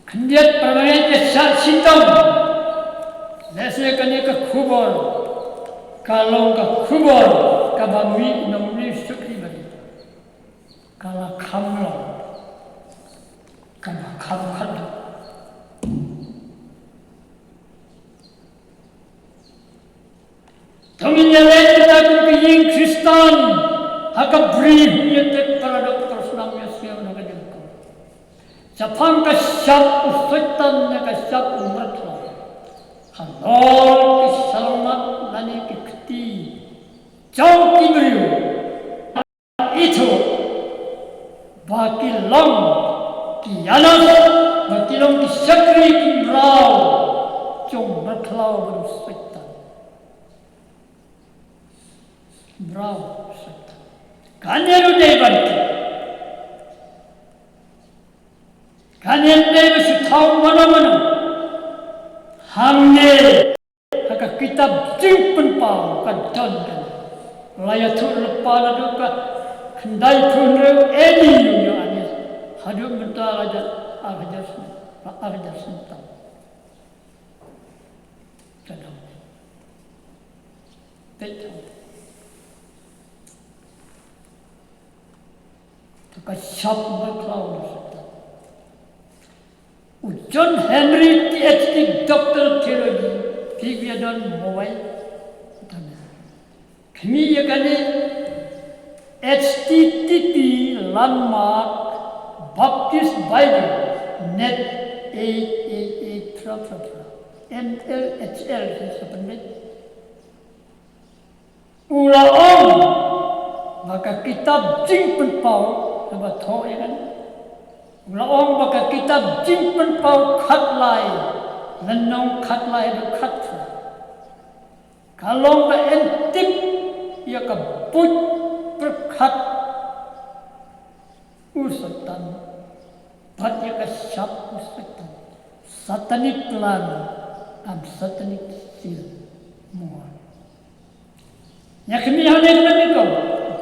Khyndiat, para bangeit, ka shah shitom. Lehse kane ka khubor ka long ka khubor kaba mih na u shakri ba dei. Ka la kham long, ka la kham khatduh. To ngin ïaleh kita kum ki ïing Khristan ha ka bri, ngin ïa tip paradoh, para snam, ïa sngewthuh na ka jingkyrkhu. Shaphang ka shap u Soitan ne ka shap u mrad halor ki shyllangmat jong ki briew, ithuh ba ki long ki ïanas, ba ki long ki shakri, ki mraw jong u mrad khlaw bad u Soitan. Mraw Soitan. Kane ruh dei ban tip. Kane dei ba shu thaw mano mano. Hangne ha ka kitab Jingpynpaw ka don kane. La ïathuh lypa naduh ka khyndai phew hynriew A D ïa u Ïoannis haduh mynta la jan ar hajar snem, ar hajar snem tam. Ka don. Peit. Te ka shap ba khlaw na Soitan. U John Henry T H T, Doctor of Theology, phi ïa don mobile. Khmih ïa kane, H T T P landmark Baptist Bible net eight eight eight three three three. N L H L hi sa pynbeit. U la ong ba ka kitab Jingpynpaw, haba thoh ïa kane, u la ong ba ka kitab Jingpynpaw khatlai, lynnong khatlai haduh khatphra, ka long ba yn tip ïa ka buit pyrkhat u Soitan bad ïa ka shap u Soitan. Satanic plan and satanic seal. Mo. Ïa khmih hangne ka ban ïathuh.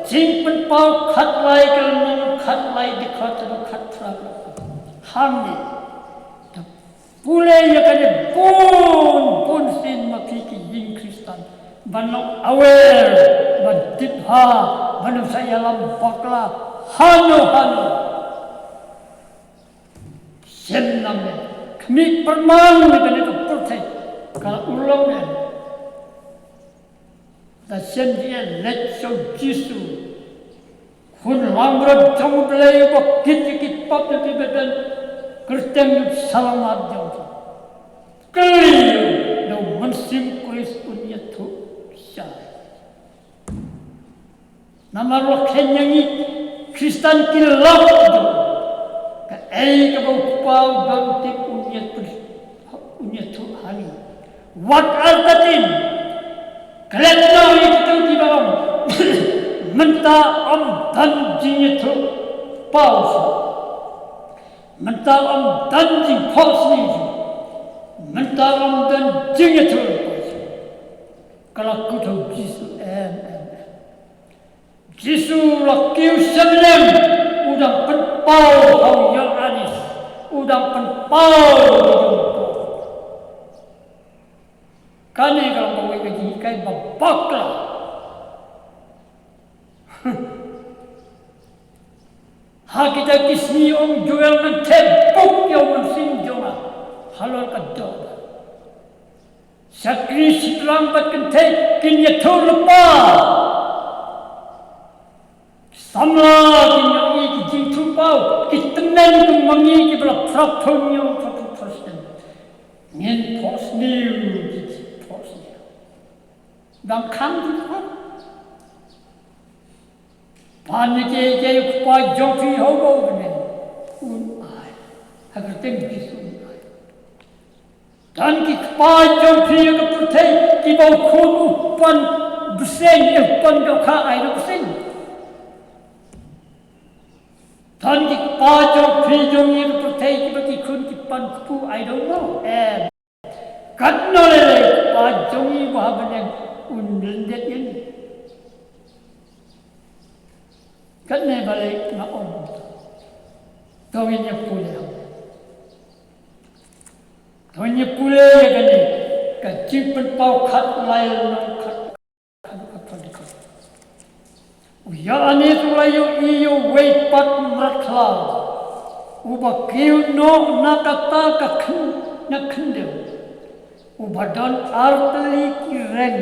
Jingpynpaw khatlai, ka lynnong khatlai, dkhot khatphra. Hangne. Pule ïa kane bun bun sien ma phi ki ïing Khristan ban long aware, ban tip bha, ban ym sa ïalam bakla hano hano. Shem nangne, khmih pyrman ïa kane ka pyrthei ka la urlong em. Da shem jingeh leit sha u Jisu, Khun langbrot jong U Blei uba kit ïa ki pop jong ki, ba don kyrteng ïa u Salongar jong ki. Kylli ïa u, da u Mynsiem Khrist un ïathuh shai. Namar u la kheiñ ïa ngi Khristan ki lok jong u. Kaei kaba u Kpa u don tip un ïathuh, un ïathuh ha ngi. Wat artatien. Klet noh ïa kito kiba ong mynta ym don jingïathuhpaw shuh. Mynta ym don jingphohsniew shuh. Mynta ym don jingïathuhpaw shuh. Ka la kut ha u Jisu, em, em, em. Jisu la kiew sha bneng, u dang pynpaw ha u Ïoannis, u dang pynpaw ha u Ïoannis. Kane ka long kawei ka jinghikai ba bakla. Ha kita ki sngi ong Joel, ngan thep buk ïa u mynsiem jong nga halor ka doh. Shakri shynrang bad kynthei kin ïathuh lypa. Samla kin ïohi ki jingthuhpaw, ki tymmen kum ma ngi kiba la phraphew hynñiew, phraphew phraphew snem. Ngin phohsniew, ki phohsniew. Dang khang ki phoh. Pan ïa kiei kiei u Kpa jong phi ha uba u bneng un ai. Ha ka kyrteng Jisu un ai. Don ki kpa jong phi ha ka pyrthei kiba u khun u pan bseiñ, u pan dohkha, ai doh bseiñ. Don ki kpa jong phi jong ngi ha ka pyrthei kiba ki khun ki pan kpu, ai doh mo. Em. Katno lei lei u Kpa jong ngi uba ha bneng un lyndet ïa ngi. Katne balei nga ong. To ngin ïa pule. To ngin ïa pule ïa kane ka Jingpynpaw khatlai, lynnong khat. U Ïoannis u la ïohi ïa uwei pat u mrad khlaw uba kiew noh na kata ka khyn-, na khyndew, uba don artylli ki reng,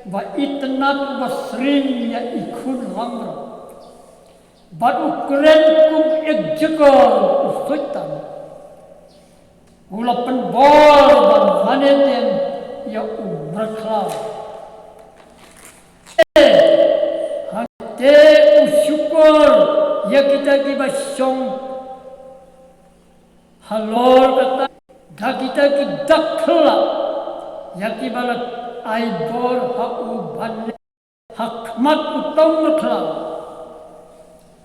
uba itynnad, uba sring ïa i khun langbrot. Bad u kren kum ïa u jaka u Soitan. U la pynbor ban mane dem ïa u mrad khlaw. Eh, kita kiba shong halor kata, da kita ki dak khlak ïa kiba la ai bor ha u ban ha khmat u tong na khlaw.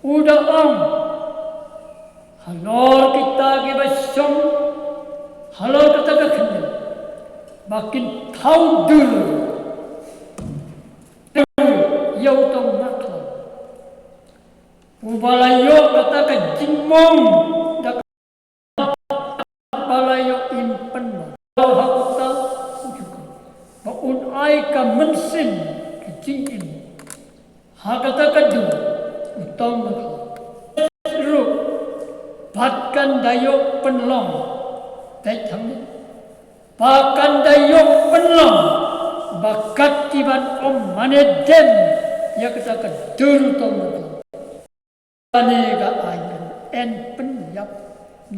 U da ong halor kita kiba shong halor kata ka khyndew ba kin thaw dur ïa u tong na khlaw. Uba la ïoh kata ka jingmong da ba la ïoh im pynlong ha uta u jukut ba un ai ka mynsiem ka jingim ha kata ka dur u tong na khlaw. Ruh bad kan da ïoh pynlong bad hangne ba kan da ïoh pynlong ba kat ki ban ym mane dem ïa kata ka dur u tong na khlaw. Kane ka ai en pynïap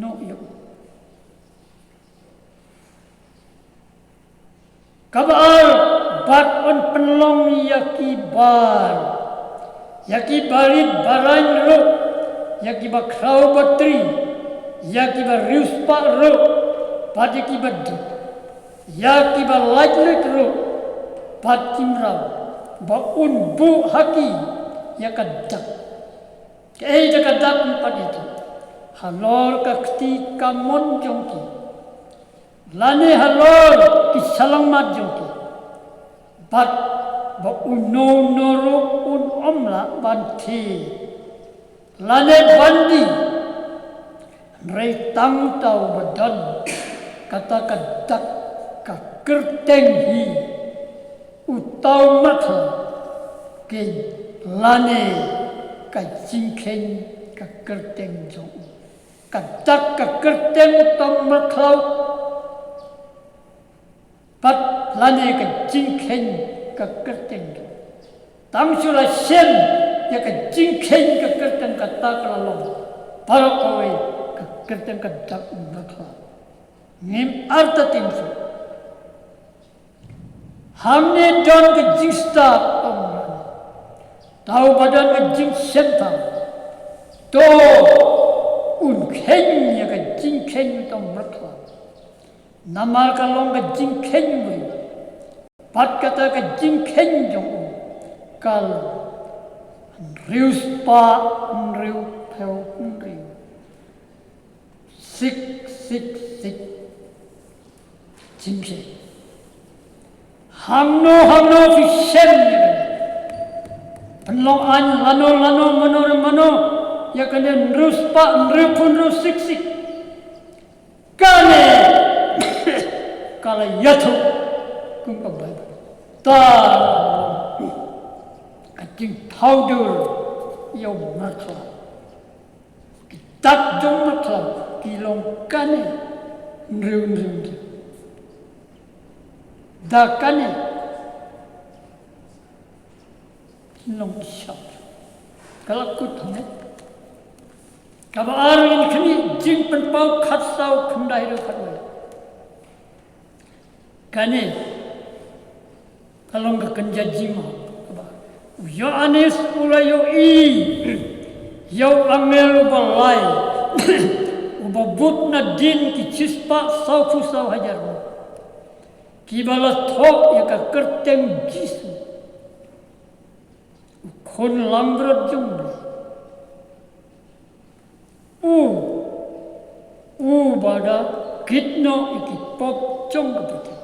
noh ïa u. Kaba ar, bad un pynlong ïa ki bar, ïa ki barit baraiñ ruh, ïa ki bakhraw batri, ïa ki bariewspah ruh, bad ïa ki baduk, ïa ki balait lut ruh bad ki mraw, ba un buh ha ki ïa ka dak. Kaei ka dak? Em pat ïa ki halor ka kti kamon jong ki lane halor ki shyllangmat jong ki, bad ba uno uno ruh un ym lah ban thie lane ban die. Hynrei tang uta uba don kata ka dak ka kyrteng hi uta u myrkhlaw, ki lane ka jingkheiñ ka kyrteng jong u. Ka dak ka kyrteng uta u myrkhlaw, bad lane ka jingkheiñ ka kyrteng. Tang shu la shem ïa ka jingkheiñ ka kyrteng, kata ka la long baroh kawei ka kyrteng ka dak u myrkhlaw. Ngim artatien shuh. Hangne don ka jingstad, ong Mawlana. Uta uba don ka jingsngewthuh, to un kheiñ ïa ka jingkheiñ uta u myrkhlaw. Namar ka long ka jingkheiñ u briew. Bad kata ka jingkheiñ jong u ka long hynriew spah hynriew phew hynriew. Sik, sik, sik. Jingkheiñ. Hangno hangno phi shem ïa kane. Pynlong aiñ lano lano, mano re mano ïa kane, hynriew spah hynriew phew hynriew, sik, sik. Kane ka la ïathuh kum ka Baibl. Ta ka jingthaw dur ïa u myrkhlaw. Ki dak jong u myrkhlaw ki long kane, hynriew hynriew hynriew. Da kane ki long ki shap. Ka la kut hangne. Kaba ar, ngin khmih Jingpynpaw khatsaw, khyndai hynriew khatwei. Kane ka long ka kynja jingma kaba ar. U Ïoannis u la ïohi ïa u angel uba lai uba bud nadien ki shispah sawphew saw hajar ngut kiba la thoh ïa ka kyrteng Jisu, u Khun Langbrot jong U Blei. U, uba da kit noh ïa ki pop jong ka pyrthei.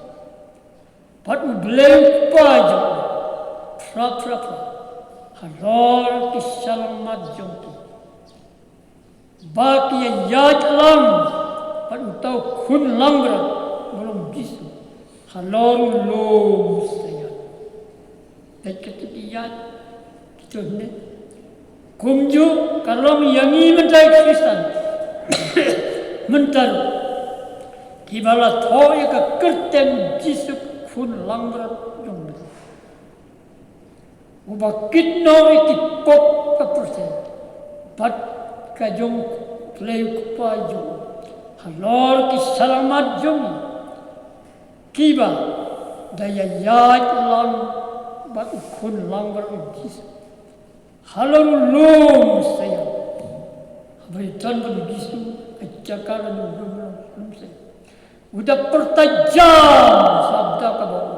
Bad U Blei U Kpa jong u, phra phra phra halor ki shyllangmat jong ki, ba ki ïaid lang bad uta u Khun Langbrot ba long Jisu halor u lum Sion. Peit kata ki ïaid, kito ne. Kumjuh ka long ïa ngi mynta ki Khristan mynta ruh, kiba la thoh ïa ka kyrteng Jisu, Khun Langbrot jong U Blei, uba kit noh ïa ki pop ka pyrthei, bad ka jong U Blei U Kpa jong u, halor ki shyllangmat jong ngi, kiba da ïaid lang bad u Khun Langbrot Jisu halor u lum Sion. Ba ïadon bad u Jisu ha jaka lane u lum lum lum se. U da pyrta jam sha da kaba u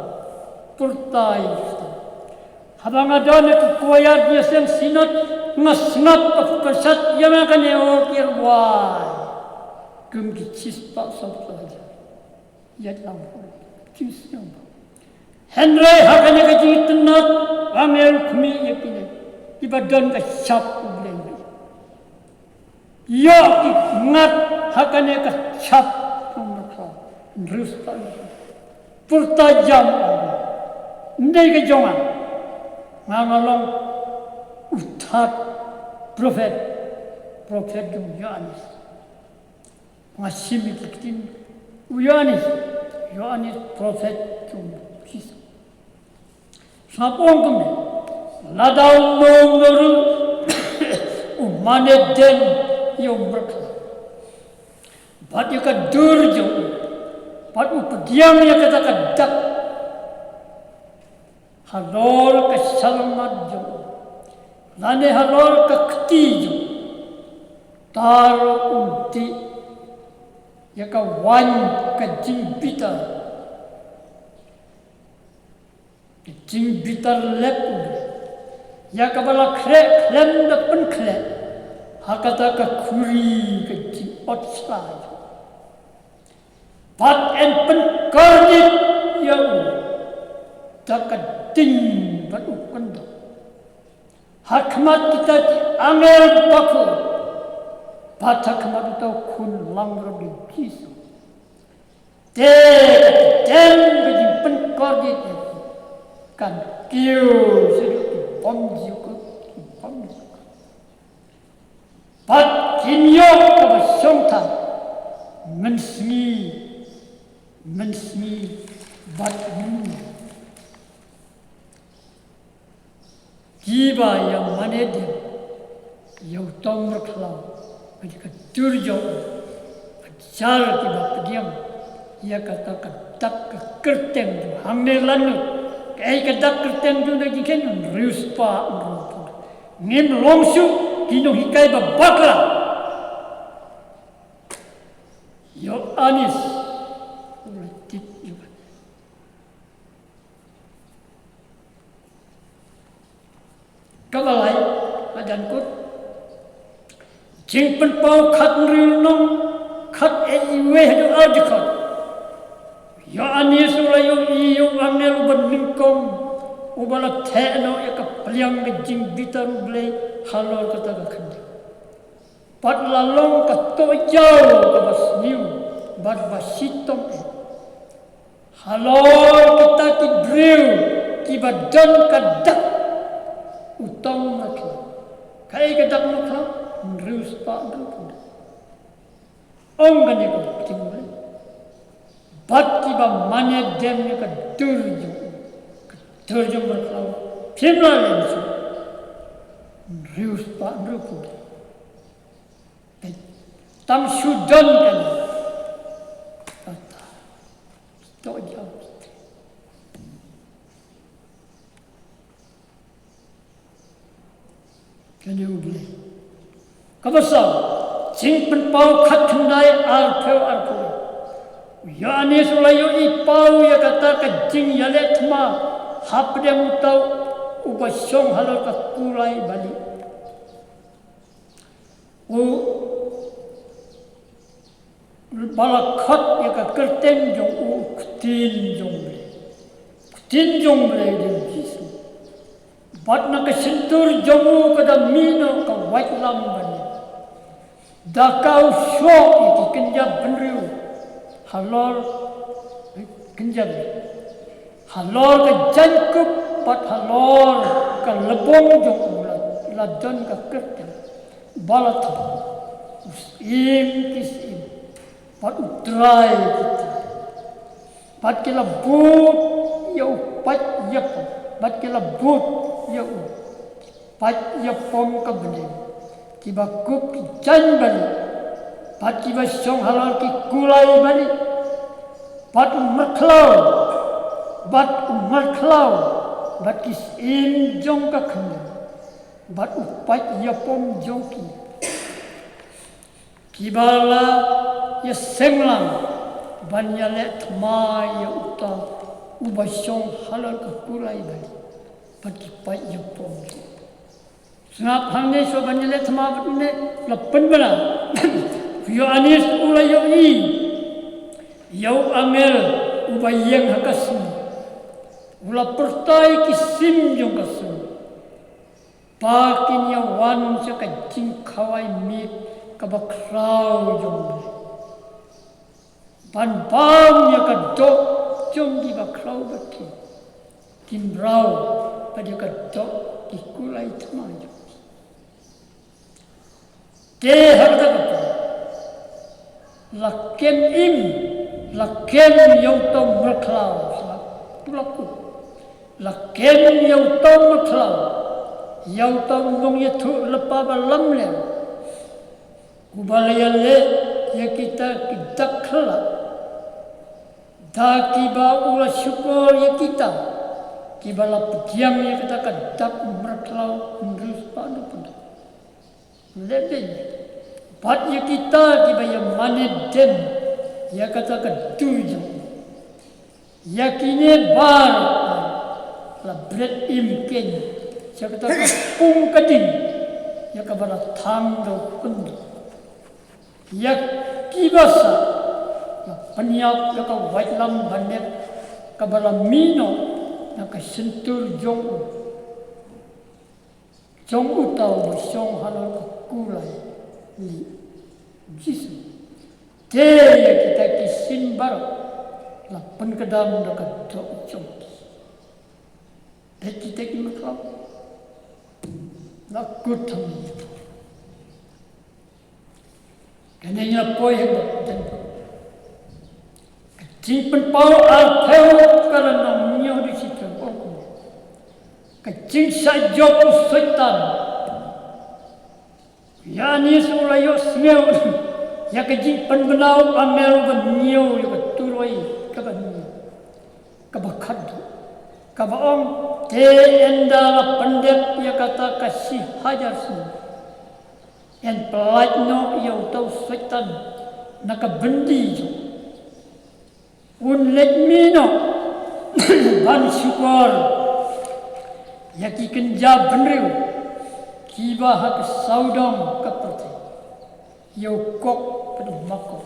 pyrta ïa u. Haba nga don ha ka choir jong ka synod, nga sngap ka pyrshah ïa nga kane, o ki rwai kum ki shispah sawphew hajar. Ïaid lang pyrshah sngewbha. Hynrei ha kane ka jingtynnat, u angel u khmih ïa kine kiba don ka shap U Blei. Ïoh ki ngat ha kane ka shap u mrkhla. Hynriew spah. Pyrta jam. Ym dei ka jong nga. Nga nga long u third prophet. Prophet jong u Ïoannis. Nga shim ïa ki ktien u Ïoannis. Ïoannis prophet jong u Jisu. Sngap ong kumne, lada u mane dem ïa u mrkhla bad ïa ka dur jong u, bad u pdiang ïa kata ka dak halor ka shalmat jong u, lane halor ka kti jong u, tang u dih ïa ka waiñ ka jingbitar. Ka jingbitar lep u, ïa kaba la khreh khlem da pynkhleh ha kata ka khuri ka jingotshla. Bad yn pynkordit ïa u da ka ding bad u kyndong ha khmat kita ki angel bakhuid, bad ha khmat uta u khun langbrot u Jisu. Te ka jingpynkordit kan kiew shaduh ki bymjukut, ki bymjukut. Bad kin ïoh kaba shongthait mynsngi, mynsngi bad mynmiet. Kiba ïa mane dem ïa uta u mrkhla, bad ïa ka dur jong u, bad jar kiba pdiang ïa kata ka dak ka kyrteng jong u hangne lano. Kaei ka dak kyrteng jong u na jingkheiñ? Hynriew spah hynriew phew. Ngim long shuh ki nonghikai ba bakla. Ïoannis u la tip ïa u. Kaba lai, hajan kut. Jingpynpaw khathynriew lynnong, khat eh iwei haduh ar dkhot. Ïoannis u la ïohi ïa u angel uba nyngkong, uba la theh noh ïa ka pliang ka jingbitar U Blei halor kata ka khyndew. Bad la long ka tohjaw kaba sniew bad ba shitom eh halor kita ki briew kiba don ka dak uta u mrkhla. Kaei ka dak mrkhla? Hynriew spah hynriew phew. Ong kane ka ktien U Blei. Bad kiba mane dem ïa ka dur jong u, ka dur jong u mrkhla, phim lah leh shuh. Hynriew spah hynriew phew. Tang shu don kane. Kata. Tohjaw. Kane U Blei. Kaba saw, Jingpynpaw khatkhyndai arphew arphew. U Ïoannis u la ïohi paw ïa kata ka jingïaleh thma hapdeng uta uba shong halor ka kulai balieh. U ba la khot ïa ka kyrteng jong u Ktien jong U Blei. Ktien jong U Blei dei u Jisu. Bad na ka shyntur jong u ka da mih noh ka waitlam balieh. Da ka u shoh ïa ki kynja bynriew halor kynja bynriew. Halor ka jaiñkup bad halor ka lbong jong u la, la don ka kyrteng ba la thmu, U Syiem ki syiem bad U Trai ki trai. Bad ki la bud ïa u paid ïapom, bad ki la bud ïa u paid ïapom ka bneng, kiba kup ki jaiñ balieh, bad kiba shong halor ki kulai balieh, bad u mrkhla, bad u mrkhla, bad ki syiem jong ka khyndew, bad u paid ïapom jong ki. Kiba la ïaseng lang ban ïaleh thma ïa uta uba shong halor ka kulai bad ki paid ïapom. Sngap hangne, shuwa ban ïaleh thma bad une, la pynbna. U Ïoannis u la ïohi ïa u angel uba ïeng ha ka sngi. U la pyrta ïa ki sim jong ka sngi ba kin ïawan sha ka jingkhawai miet kaba khraw jong U Blei, ban bam ïa ka doh jong kiba khraw bad ki, ki mraw, bad ïa ka doh ki kulai thma jong ki. Te ha kata ka por la kem im, la kem ïa uta u mrad khlaw, la, la kut. La kem ïa uta u mrad khlaw, ïa uta u nongïathuhlypa ba lamler, uba la ïaleh ïa kita ki dak khlaw, da kiba u la shukor ïa kita kiba la pdiang ïa kata ka dak mrad khlaw hynriew spah hynriew phew. Lehbeiñ bad ïa kita kiba ïa mane dem ïa kata ka dur jong u. Ïa kine baroh la bret im keiñ sha kata ka pung ka ding, ïa kaba la thang da u kynduh. Ïa kiba sah la pynïap ïa ka waitlam ba nep kaba la mih noh na ka shyntur jong u, jong uta uba shong halor ka kulai lieh, Jisu. Te ïa kita ki sim baroh la pynkdam da ka doh jong ki. Te kita ki mrad khlaw la kut thang ïa Kane nga poi ha ka bynta ka jingpynpaw arphew ka la nang ñiew da shi trei ong kumne. Ka jingshah jop u Soitan. Ïa ni sa u la ïohsngew ïa ka jingpynbna u angel ba ñiew ïa ka turoi kaba ñiew, kaba khadduh, kaba ong, te ynda la pyndep ïa kata ka shi hajar snem, yn pyllait noh ïa uta u Soitan na ka byndi jong u. Un leit mih noh ban shukor ïa ki kynja bynriew kiba ha ka sawdong ka pyrthei, ïa u Gog bad u Magog.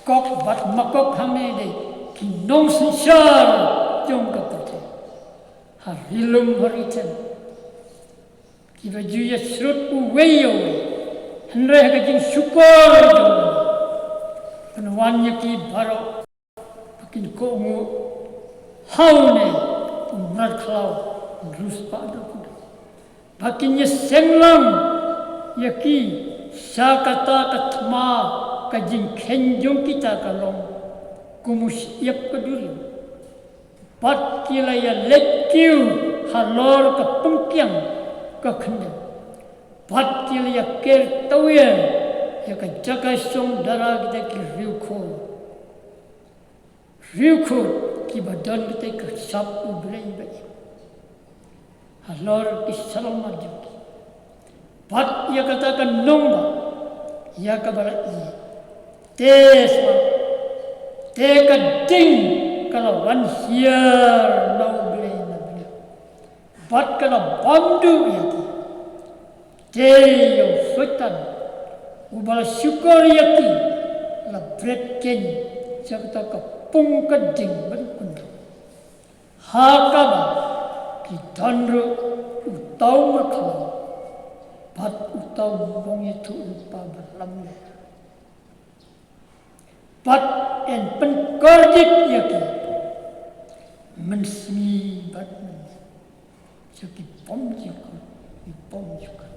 Gog bad Magog hangne dei ki nongsynshar jong ka pyrthei, ha ri lum ha ri them, kiba ju ïasyrut uwei ïa uwei. Hynrei ha ka jingshukor jong u, pynwan ïa ki baroh ba kin kohnguh ha une u mrad khlaw hynriew spah hynriew phew, ba kin ïaseng lang ïa ki sha kata ka thma. Ka jingkheiñ jong kita ka long kum u shyiap ka duriaw. Bad ki la ïaleit kiew halor ka pungkiang ka khyndew, bad ki la ïaker tawiar ïa ka jaka shong dara kita ki riewkhuid, riewkhuid kiba don kita ka shap U Blei ba im halor ki shalma jong ki. Bad ïa kata ka nongbah ïa kaba la ïeh, te sma, te ka ding ka la wan hiar na U Blei na bneng, bad ka la bam duh ïa ki. Te ïa u Soitan uba la shukor ïa ki la bret keiñ sha kata ka pung ka ding ban kynduh, ha kaba ki don ruh uta u mrad khlaw bad uta u nongïathuhlypa ba lamler. Bad yn pynkordit ïa ki mynsngi bad mynmiet sha ki bymjukut, ki bymjukut.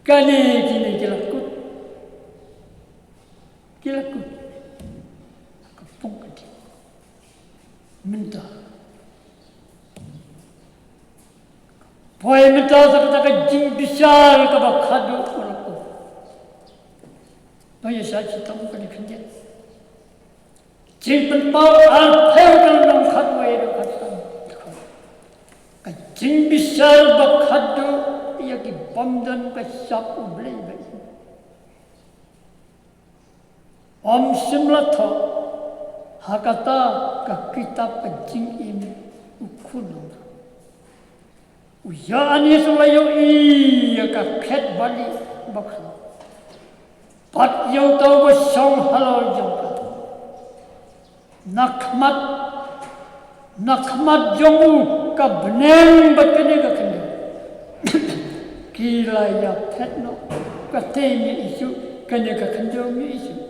Kane kine ki la kut, ki la kut ha ka pung ka ding. Mynta poi mynta sa kata ka jingbishar kaba khadduh, u la kut. Ba ïa sa shitom kane khyndiat. Jingpynpaw arphew ka lynnong khatwei, dkhot san. Ka jingbishar ba khadduh ïa ki bym don ka shap U Blei ba im. Ym shym la thoh ha kata ka kitab ka jingim u khun nongpyrshah. U Ïoannis u la ïohi ïa ka khet balieh bakhraw bad ïa uta uba shong halor jong ka. Na khmat, na khmat jong u ka bneng bad kane ka khyndew ki la ïaphet noh. Ka tei ïa i shuh, kane ka khyndew ïa i shuh.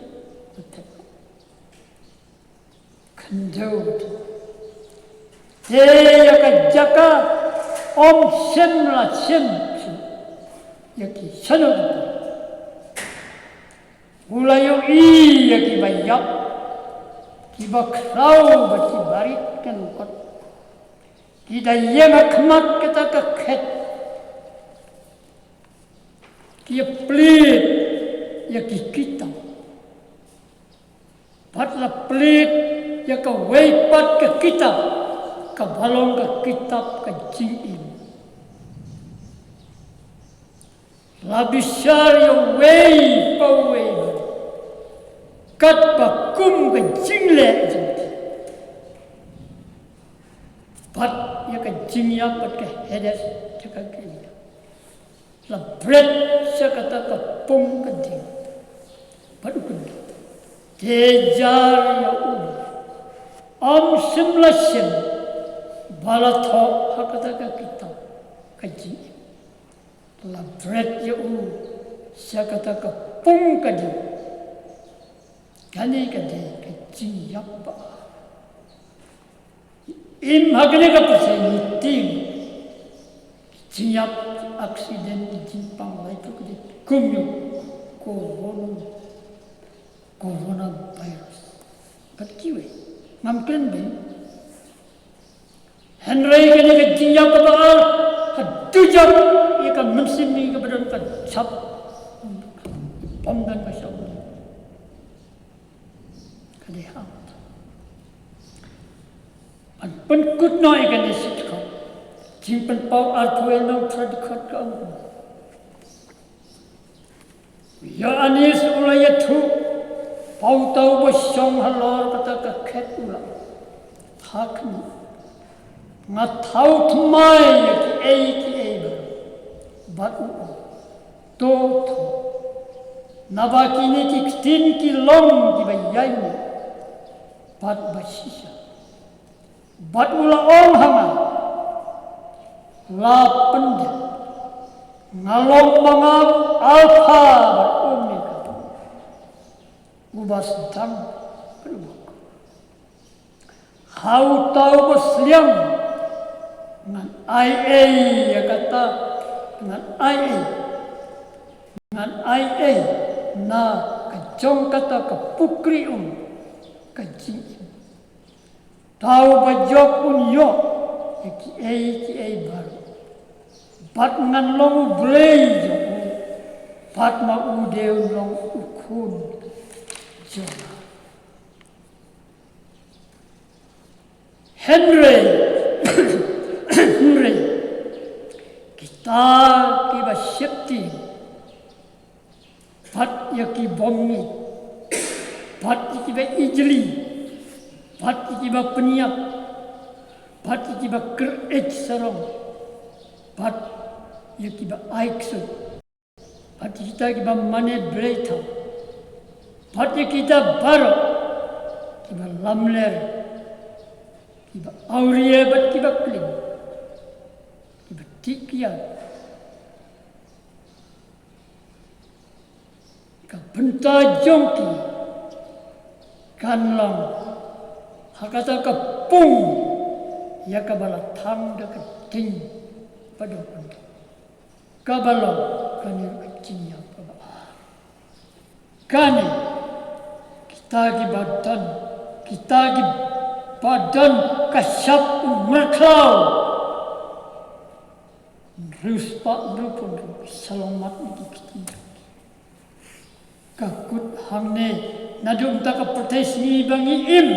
Ka phet noh. Khyndew. Te ïa ka jaka ym shym la shim shuh ïa ki shano ki por. U la ïohi ïa kiba ïap, kiba khraw bad kiba rit, ka lyngkot. Ki da ïeng ha khmat kata ka khet. Ki ïa plied ïa ki kitab. Bad la plied ïa kawei pat ka kitab, kaba long ka kitab ka jingim. La bishar ïa uwei pa uwei katba kum ka jingleh jong ki. Bad ïa ka jingïap bad ka Hades, ïa ka jingïap. La bret sha kata ka pung ka ding. Bad u kynduh. Te jar ïa u. Ym shym la shim ba la thoh ha kata ka kitab ka jingim. La bret ïa u sha kata ka pung ka ding. Kane ka dei ka jingïap ba im ha kane ka pyrthei ngi tieng. Jingïap, accident, jingpang, lai pyrkhat kumno. Corona, coronavirus. Bad kiwei. Ngam kren beiñ. Hynrei kane ka jingïap kaba ar, ha dujok ïa ka mynsiem ngi kaba don ka jop. Pom don ka shop. Ka dei ha. Ban pynkut noh ïa kane shi dkhot. Jingpynpaw arphew wei lynnong, trai dkhot ka ong. Ïoannis u la ïathuh ba uta uba shong halor kata ka khet u la. Ha khmih. Nga thaw thymmai ïa kiei kiei baroh. Bad u ong. To thoh. Naba kine ki ktien ki long kiba ïaineh. Bad ba shisha. Bad u la ong ha nga, la pyndep, nga long ma nga u Alpha bad Omega, uba sdang bad uba kut. Ha uta uba sliang ngan ai ei ïa kata, ngan ai ei, ngan ai ei na ka jong kata ka pukri um ka jingim. Uta uba jop un ïoh ïa kiei kiei baroh. Bad ngan long u Blei jong u. Bad ma u dei un long u khun jong nga. Hynrei, hynrei kita kiba sheptieng, bad ïa ki bym ngeit, bad ïa kiba ijli, bad ïa kiba pynïap, bad ïa kiba kyreit sarong, bad ïa kiba ai ksuid, bad ïa kita kiba mane blei thaw, bad ïa kita baroh kiba lamler, kiba awria bad kiba klim, kiba tih kiad. Ka bynta jong ki kan long ha kata ka pung ïa kaba la thang da ka ding ba duk bynta. Kaba long kane ka jingïap kaba ar. Kane kita kiba don, kita kiba don ka shap u mrad khlaw. Hynriew spah hynriewphew hynriew ki shyllangmat na ki kti. Ka kut hangne naduh mynta ka pyrthei sngi ba ngi im.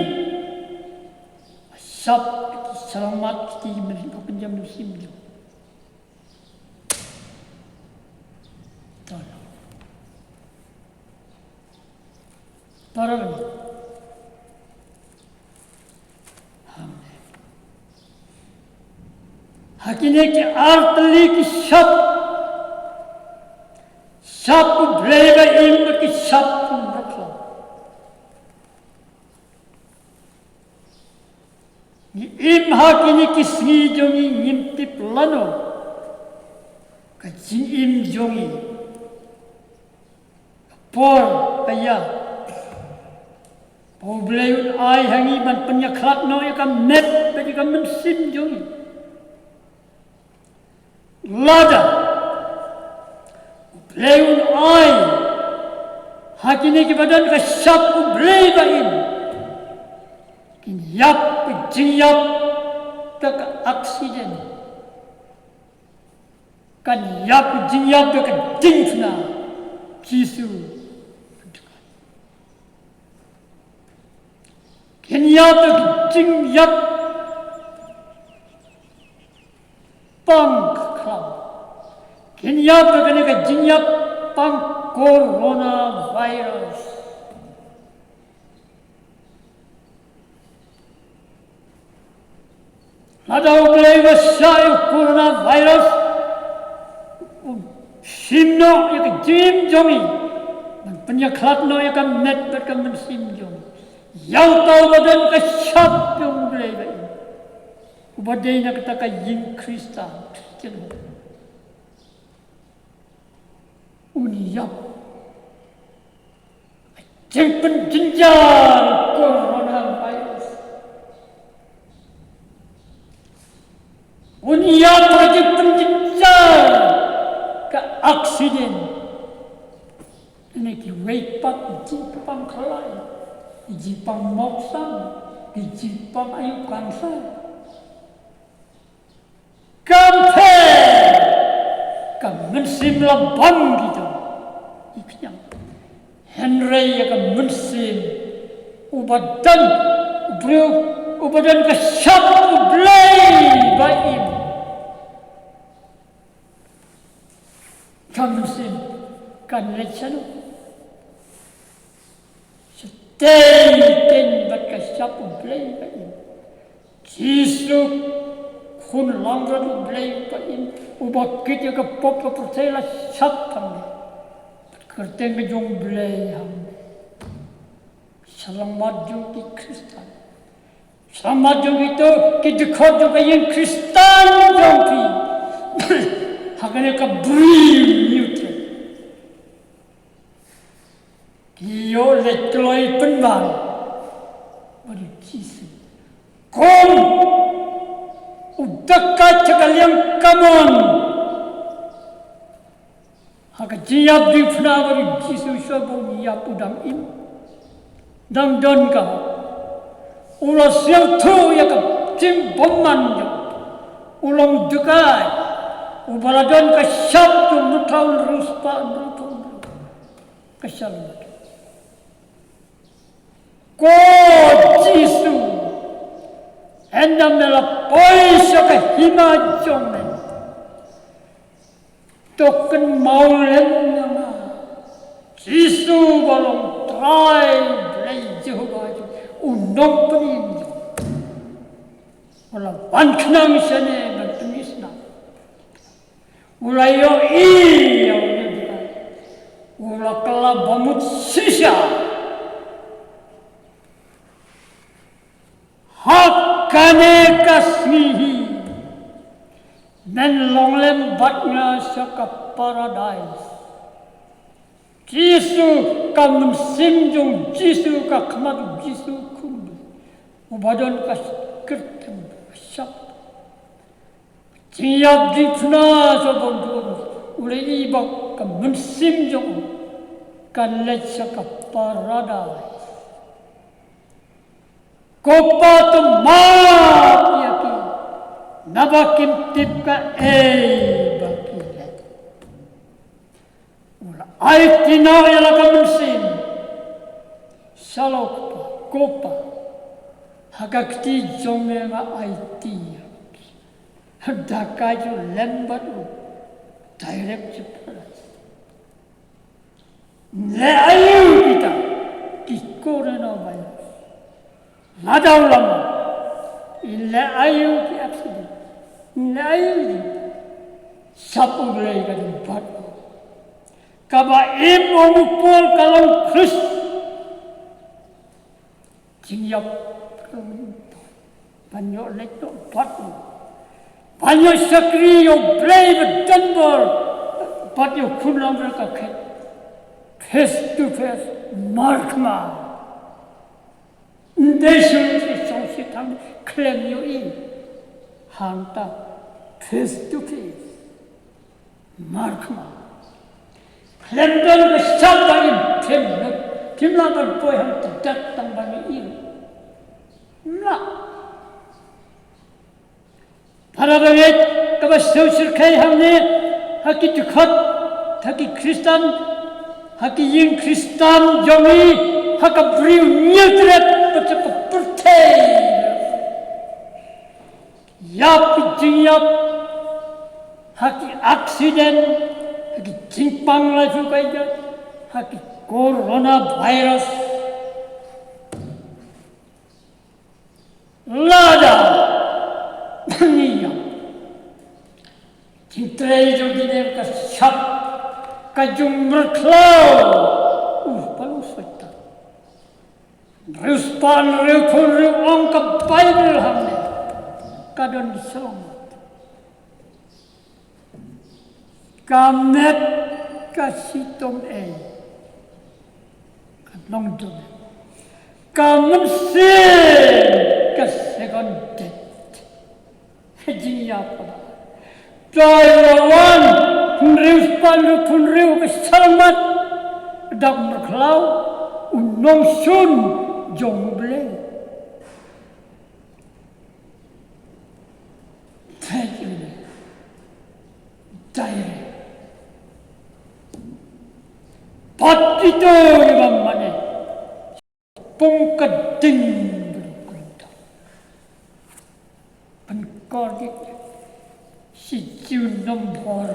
Shap ki shyllangmat, kti, mynta ka jingim ngi im. Tang. Amen. Ha kine ki ar tylli ki shap, shap u Blei ba im bad ki shap u mrad. Ngi im ha kine ki sngi jong ngi, ngim tip lano ka jingim jong ngi. Por ka ïa ba u Blei un ai ha ngi ban pynïakhlad noh ïa ka met bad ïa ka mynsiem jong ngi. Lada u Blei un ai ha kine kiba don ka shap u Blei ba im, kin ïap ka jingïap da ka aksiden. Kan ïap ka jingïap da ka jingshna. Jisu. Kin ïap da ka jingïap pang khlam. Kin ïap da kane ka jingïap pang coronavirus. Lada u Blei u shah ïa u coronavirus, u shim noh ïa ka jingim jong ngi ban pynïakhlad noh ïa ka met bad ka mynsiem jong ngi. Ïa uta uba don ka shap jong u Blei ba im, uba dei na kata ka ïing Khristan, Christian home, un ïap jingpynjynjar coronavirus. Un ïap jingpynjynjar ka aksiden. Kine kiwei pat ki jingpang khlaiñ, ki jingpang mawsang, ki jingpang aïu kanser. Kam pher, ka mynsiem la bam kito. I khñiang. Hynrei ïa ka mynsiem uba don, u briew uba don ka shap u Blei ba im, ka mynsiem kan leit shano? Shatei teng bad ka shap u Blei ba im. Jisu, khun langbrot u Blei ba im, uba kit ïa ka pop ka pyrthei, la shap hangne. Kyrteng ka jong u Blei hangne. Sha longmat jong ki Khristan, sha longmat jong kito ki dkhot jong ka ïing Khristan jong phi, ha kane ka Bri Hynñiewtrep, ki ïoh leit kloi pynban bad u Jisu kum u dakaid ha ka liang kamon. Ha ka jingïap jingphna bad u Jisu, shuwa ba un ïap u dang im, dang don ka hok. U la sngewthuh ïa ka jingbymman jong u. U long u dakaid uba la don ka shap jong u, hynriew spah hynriew phew hynriew ka shalbat. Ko Jisu, ynda me la poi sha ka hima jong me, to kynmaw lem ïa nga. Jisu ba long Trai Blei Jehobah jong, u Nongpynim jong, u la wan khnang shane ban pyni snam. U la ïohi ïa une u dakaid, u la kylla ba mut shisha. Ha kane ka sngi hi men long lem bad nga sha ka paradais. Jisu, ka mynsiem jong Jisu, ka khmat Jisu khun, uba don ka kyrteng, ka shap. Jingïap jingphna jong u, u la ïohi ba ka mynsiem jong u kan leit sha ka paradais. Ko Pa, to map ïa ki, naba kim tip kaei ba ki leh. U la aiti noh ïa la ka mynsiem. Shalom Kpa, ko Pa, ha ka kti jong me nga aiti ïa ki. Dakaid u lem bad u, direct to paradise. Leh aïu kita ki Coronavirus. Lada u lam, in leh aïu ki accident, in leh aïu ki, sap U Blei ka don bad u. Kaba im ong u Paul ka long Khrist. Jingïap ka long ban ïoh leit noh bad u, ban ïoh shakri ïa U Blei ba donbor bad ïa u khun langbrot ka khet. Face to face, markhma. Ym dei shuh shuh shuh shuh tang khlem ïohi. Hangta face to face, markhma. Khlem don ka shap ba im, khlem don, khlem lah ban poi hangta, dat tang ban ïohi. Ym lah. Para bangeit, kaba sngewsyrkhei hangne ha ki dkhot, ha ki Khristan, ha ki ïing Khristan jong ngi, ha ka briew Niewtrep bad ha ka pyrthei. Ïap ki jingïap, ha ki accident, ha ki jingpang laiphew ka ïa, ha ki coronavirus. Lada ngi ïam, jingtrei jong kine ka shap, ka jingmyrkhlaw, u palu Soitan. Hynriewspah hynriewphew hynriew ong ka Baibl hangne, ka don ki shyllangmat. Ka met ka shitom ei, ka nongdom ei. Ka mynsiem ka second death. Jingïap kaba. Dei la wan, hynriewspah hynriewphew hynriew ka shyllangmat, dak myrkhlaw u nongshun jong U Blei. Thank you. Dai. Pat ito ïa ba mane. Pung ka ding bru krum ta. Pynkor dik. Shi jiw nombor.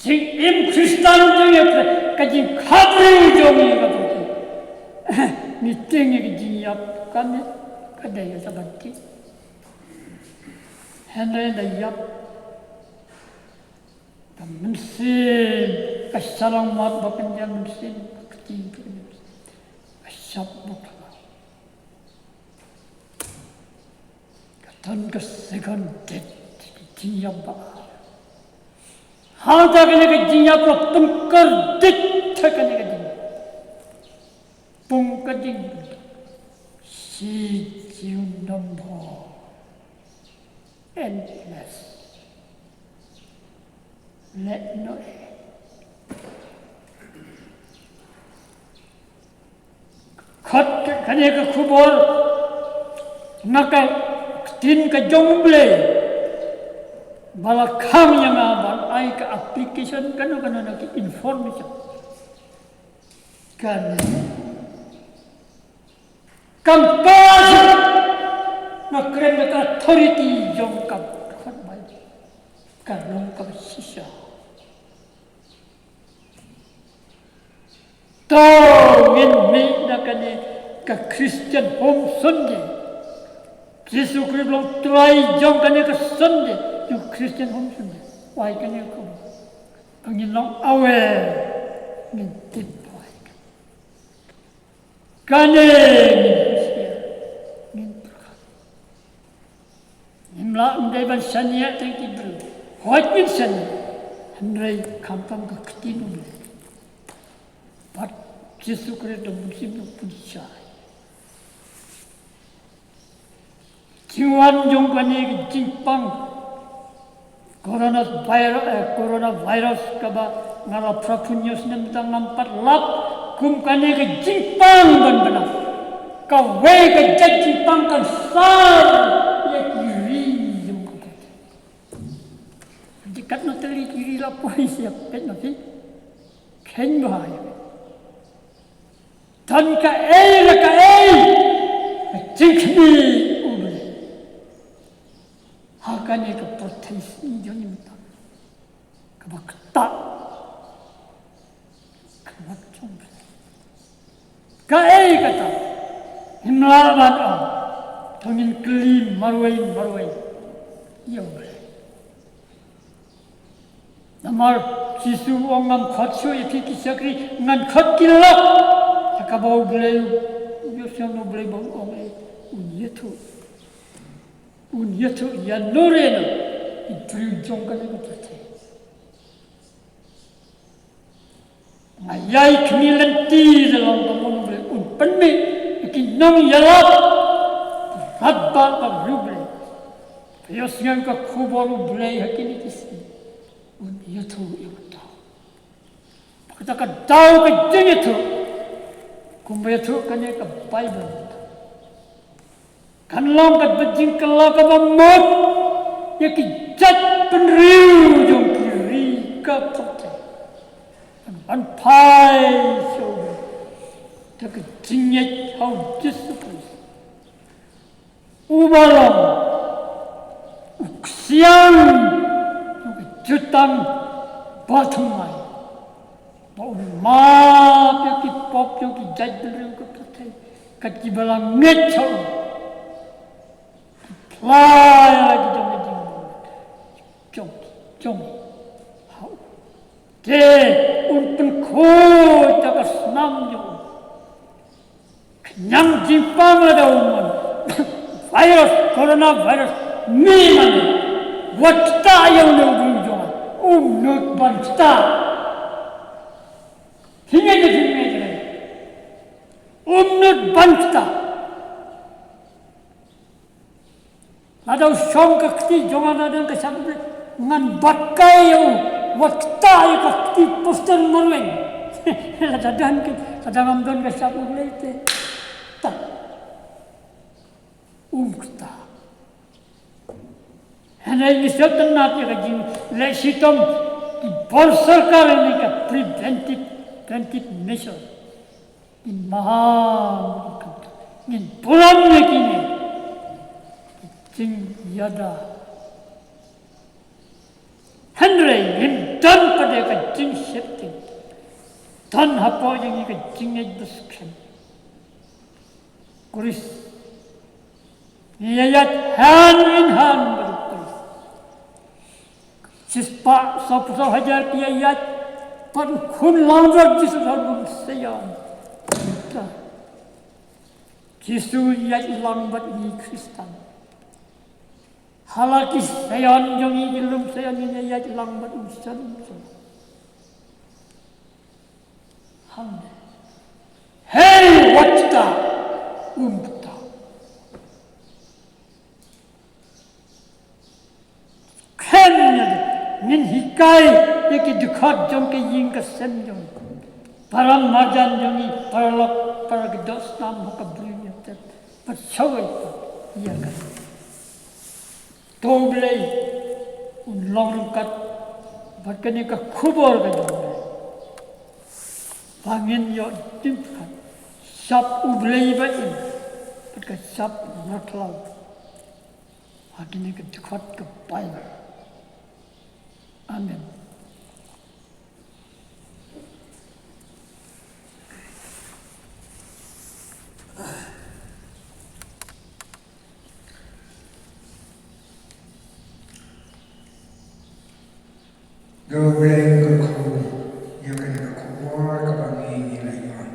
Jingim Khristan jong ngi, ka jingkhabriew jong ngi ka pyrthei. Ngi tieng ïa ka jingïap ka met ka dei ka sabat ki. Hynrei da ïap ka mynsiem, ka shyllangmat ba pynjah mynsiem, ka kti ka mynsiem, ka shap ba pynjah. Ka don ka second death, ka jingïap ba ar. Hangta kane ka jingïap la pynkor dik ha kane ka jingïap. Pung ka ding. Shi jiw nombor. Endless. Leh noh. Khot kane ka khubor na ka ktien ka jong U Blei. Ba la khang ïa nga ban ai ka application kano kano na ki information. Kane. Kam pas. Nga kren da ka authority jong ka khot Baibl. Ka long kaba shisha. To ngin mih na kane ka Christian Home Sunday. Jisu Khrist long Trai jong kane ka Sunday, jong Christian Home Sunday. Wai kane ka khubor. Ngin long aware, ngin tip wai. Kane ngin husiar, ngin pyrkhat. Ngim lah, ym dei ban shaniah tang ki briew. Hooid ngin shaniah. Hynrei khamtam ka ktien U Blei. Bad Jisu Khrist u mynsiem u pynshai. Jingwan jong kane ka jingpang coronavirus, eh, coronavirus kaba nga la phra phew hynñiew snem mynta ngam pat lap kum kane ka jingpang ban bynta. Kawei ka jait jingpang kan sar ïa ki ri jong ka pyrthei. Te katno tylli ki ri la poi sha peit noh phi. Kheiñ bha ïa phi. Don kaei la kaei ka jingkhmih U Blei ha kane ka pyrthei sngi jong ngi mynta kaba ktah. Ka mat jong U Blei. Kaei kata? Ngim lah ban ong. To ngin kylli marwei marwei ïa U Blei. Namar Jisu u ong, ngam khot shuh ïa ki ki shakri, ngan khot ki lok. Ha kaba U Blei, u ïohsngew na U Blei ba u ong ei, un ïathuh. Un ïathuh ïa no re no ki briew jong kane ka pyrthei. Nga ïai khmih lynti da long ka mon U Blei, un pynmih ïa ki nongïalap. Radbah ka U Blei. Ïohsngew ka khubor U Blei ha kine ki sngi. Un ïathuh ïa uta. Kata ka daw ka jingïathuh, kumba ïathuh kane ka Baibl, kan long kaba jingkylla kaba mut ïa ki jait bynriew jong ki ri ka pyrthei. Ban phai sha U Blei da ka jingngeit ha U Jisu Khrist, uba long u ksiang jong ka jutang bathymmai, ba un map ïa ki pop jong ki jait bynriew ka pyrthei, kat kiba la ngeit ha u, phla ïa la ki jong ki jingmut jong ki jong ha u. Te un pynkhuid da ka snam jong u. Khñiang jingpang lada u mon. Virus, coronavirus, mih mane. Wat ktah ïa une u briew jong nga. Um nud ban ktah. Phi ngeit ne phim ngeit ne? Um nud ban ktah. Lada u shong ka kti jong nga na don ka shap U Blei, ngan bat kai ïa u, wat ktah ïa ka kti poster marwei. Lada don ki, lada ngam don ka shap U Blei te. Ktah. Um ktah. Hynrei ngi sngewtynnat ïa ka jingleh shitom ki bor sorkar ïa ka preventive, preventive measure. Ngin maham, ngin burom ïa kine ki jingïada. Hynrei ngim don pat ïa ka jingsheptieng. Don hapoh jong ngi ka jingngeit ba skhem. Khrist. Ngi ïaid hand in hand bad u Khrist. Shispah sawphew saw hajar ki ïaid bad u khun langbrot Jisu ha lum Seion. Jisu ïaid lang bad ngi Khristan. Ha la ki Seion jong ngi, ki lum Seion, ngi ïaid lang bad u Seion. Amen. Hei, wat ktah, um ktah. Khlem ïa ngin hikai ïa ki dkhot jong ka ïing ka sem jong ngi. Para marjan jong ngi, para lok, para ki dohsnam ha ka briew ñiewtep. Pat shawei pat ïa ka. To U Blei un long ryngkat bad kane ka khubor ka jong U Blei. Ba ngin ïoh jingpyrkhat shap U Blei ba im bad ka shap markhlaw. Ha kine ki dkhot ka Baibl. Amen. Nga U Blei, nga kyrkhu ïa kane ka khubor kaba ngi ngi la ïoh.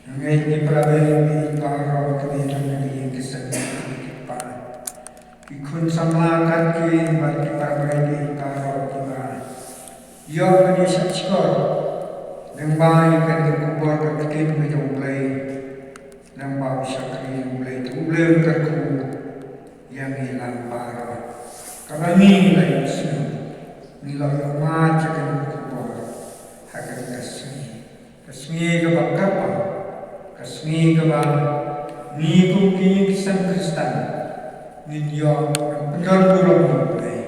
Nga ngeit ngi para bangeit baroh kane dang na ka ïing ka sem, ki para, ki khun samla kat ki bad ki para bangeit baroh kiba ïoh ban ïa shah shkor lyngba ïa kane ka khubor ka ktien ka jong U Blei. Nang ba u shakri U Blei, to U Blei un kyrkhu ïa ngi lang baroh. Kaba ngi la ïohsngew, ngi la ïohmad ïa kane ka khubor ha kane ka sngi. Ka sngi kaba kyrpang, ka sngi kaba ngi kum ki ïing ki sem Khristan ngin ïoh ban pyndon burom ïa U Blei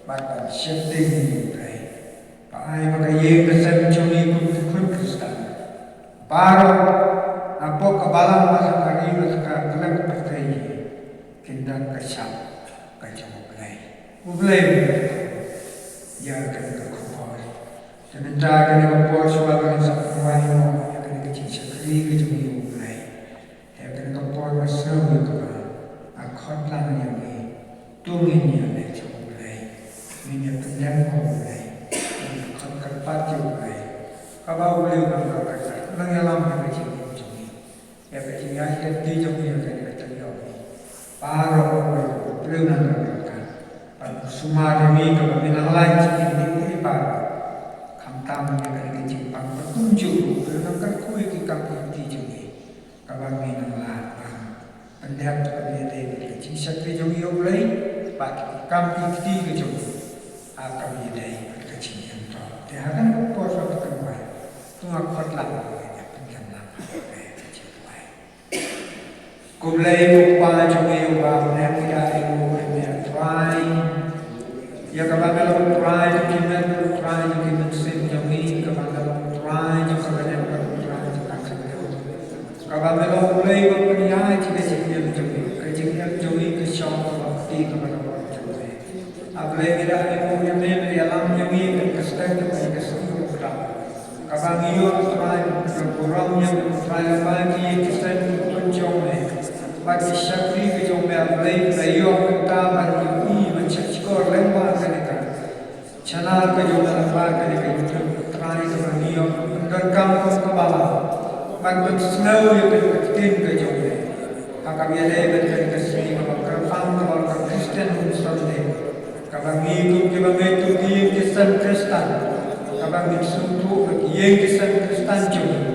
bad ban sheptieng ïa U Blei. Ba ai ba ka ïing ka sem jong ngi kum ki khun Khristan baroh, napoh ka balang bad ha ka ri bad ha ka kylleng ka pyrthei, kin don ka shap ka jong U Blei. U Blei un kyrkhu ïa kane ka khubor. Te mynta kane ka por shuwa ba ngin sa pynwai noh ïa kane ka jingshakri, kti ka jong ngi, U Blei. Te ha kane ka por nga sngew ïa kaba nga khot lang ïa ngi. To ngin ïa leit sha U Blei. Ngin ïa pyndem ha U Blei. Ngin ïa khot kyrpad ïa U Blei. Kaba U Blei u nang kyrpad, u nang ïalam ha ka jingim jong ngi. Ïa ka jingïaid lynti jong ngi, ïa kane ka taïew. Baroh, U Blei u nang kyrpad. Ban sumar ïa ngi kaba ngin nang lait sha ki jingim baroh. Khamtam ïa kane ka jingpang ba kumjuh, U Blei u nang kyrkhu ïa ki kam ki kti jong ngi. Kaba ngin nang lait ban pyndep, kaba ïadei bad ka jingshakri jong ngi, U Blei, bad ki kam ki kti ka jong ngi. Ha kaba ïadei bad ka jingim to. Te ha kane ka por kaba kynmaw, to nga khot lang ïa ngi, pyndem lang ha kaba ïadei bad ka jingduwai. Ko Blei ko Kpa jong ngi uba ha bneng, ngi da ïaroh ïa me, Trai. Ïa kaba me long Trai jong ki met, Trai jong ki mynsiem jong ngi, kaba me long Trai jong ka bneng, Trai jong ka khyndew. Kaba me long U Blei uba pynïaid ïa ka jingim jong ngi, ka jingim jong ngi ka shong kaba kti kaba don jong me. A Blei, ngi da ïaroh ïa me, me ïalam ïa ngi, ïa ka step jong ngi, ka step jong ngi. Kaba ngi ïoh, Trai, ka burom ïa me, Trai, ba ngi ïeng ki seng ki khun jong me. Bad ki shakri ki jong me, A Blei, ngi da ïoh mynta ban ïohi ban shah shkor lyngba kane ka channel ka jong me, lyngba kane ka YouTube, Trai, kaba ngi ïoh ban donkam kum ka balang ban pynsngew ïa ka ktien ka jong me. Ha kaba ïadei bad kane ka sngi kaba kyrpang kaba long ka Christian Home Sunday. Kaba ngi kum kiba ngeit kum ki ïing ki sem Khristan. Kaba ngin sngewthuh ba ki ïing ki sem Khristan jong ngi,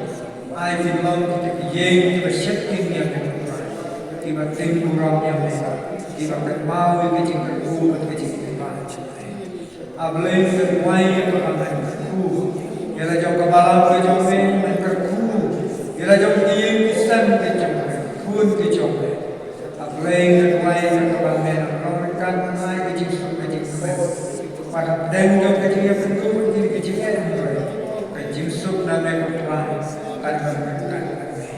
ai kin long kita ki ïing kiba sheptieng ïa me, kiba tieng burom ïa me, kiba kynmaw ïa ka jingkyrkhu bad ka jingkyrpad jong me. A Blei, ngi duwai ïa kaba men kyrkhu ïa la jong ka balang ka jong me, men kyrkhu ïa la jong ki ïing ki sem ki jong me, khun ki jong me. A Blei, ngi duwai ïa kaba men long ryngkat, men ai ka jingsuk ka jingkmen. Bad hapdeng jong ka jingïakynduh, ka jingïakynduh, ka jingsuk na me ko Trai kan long ryngkat bad me.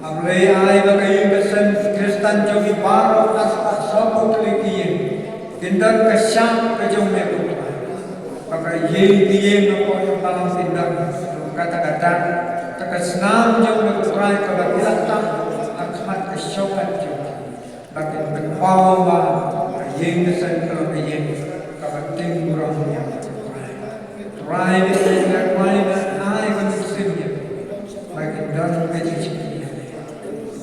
A Blei, ai ba ka ïing ka sem Khristan jong ngi baroh, asbah sawphew tylli ki ïing, kin don ka shap ka jong me ko Trai. Ba ka ïing ki ïing hapoh jong ka balang kin don kata ka dak, kata ka snam jong me ko Trai kaba ki la tah ha khmat ka shongkhat jong ngi. Ba kin pynpaw ba ka ïing ka sem ka long ka ïing kaba tieng burom ïa me ko Trai. Trai, ngi duwai ba ai ba kin sim ïa me. Ba kin don ka jingshakri ïa me.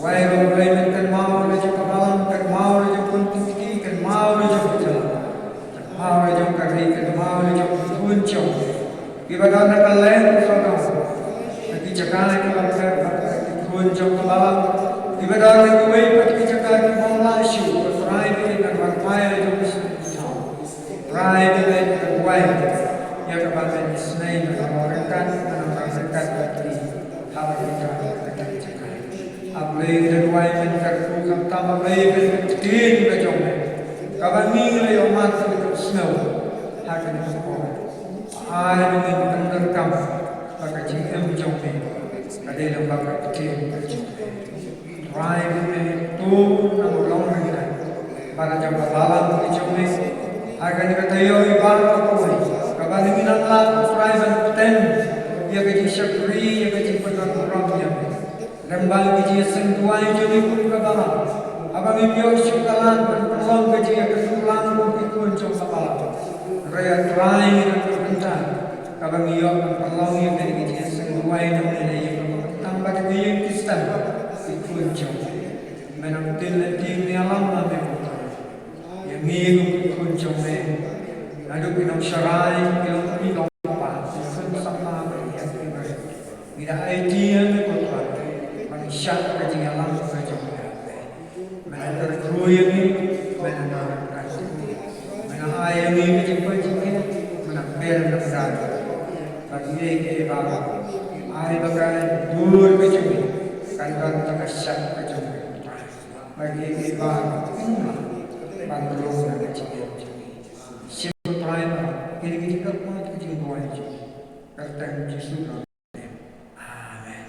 Wai ruh Blei, men kynmaw la jong ka balang, kynmaw la jong ka kti, kynmaw la jong ka jylla, kynmaw la jong ka ri, kynmaw la jong ki khun jong me kiba don ha ka leng sawdong, ha ki jaka kiba pher, ha ki khun jong ka balang kiba don ha kiwei pat ki jaka kiba ym lah shuh. Ko Trai, ngi wan phai la jong ka shnong. Trai, ngi duwai ïa kaba men isynei, men long ryngkat, men long ryngkat bad ki ha ba ki don ha ka jaka. A Blei, ngi duwai men kyrkhu khamtam, A Blei, ïa ka ktien ka jong me kaba ngi la ïohmad, la ïohsngew ha kane ka por. Ai ba ngin pyndonkam ba ka jingim jong me ka dei lyngba ka ktien ka jong me. Trai, ba me to nang long ryngkat bad la jong ka balang ka jong me ha kane ka taïew iba kawei, kaba ngi nang lah, Trai, ban pynthem ïa ka jingshakri, ïa ka jingpyndonkam ïa me. Lyngba ki jingïaseng duwai jong ngi kum ka balang, haba ngim ïoh shuh ka lad ban pynlong ka jingïakynduh lang kum ki khun jong ka balang, hynrei A Trai, ngi don ka bynta kaba ngi ïoh ban pynlong ïa kane ka jingïaseng duwai jong ngi ïa ka bynta bad ka ïing ki sem ki khun jong ngi. Me nang ktien lynti, ngi ïalam ma me ko Trai. Ïa ngi kum ki khun jong me, naduh ki nongsharai, ki long kmie long kpa, ki khun samla bad ki hynmen ki briew, ngi da aiti ïa me ko Trai ban shah ka jingïalam ka jong me. Me nang kyrkhu ïa ngi, me nang ai, me nang ai ïa ngi ka jingpang jingkit, me nang pyndonkam bad kiei kiei baroh. Ai ba ka dur ka jong ngi kan don ha ka shap ka jong me ko Trai. Bad kiei kiei baroh kin lah ban rung na ka jingim jong ngi. Shim ko Trai ba kine ki jingkyrpad, ki jingduwai jong ngi, ha ka kyrteng Jisu Khrist. Amen.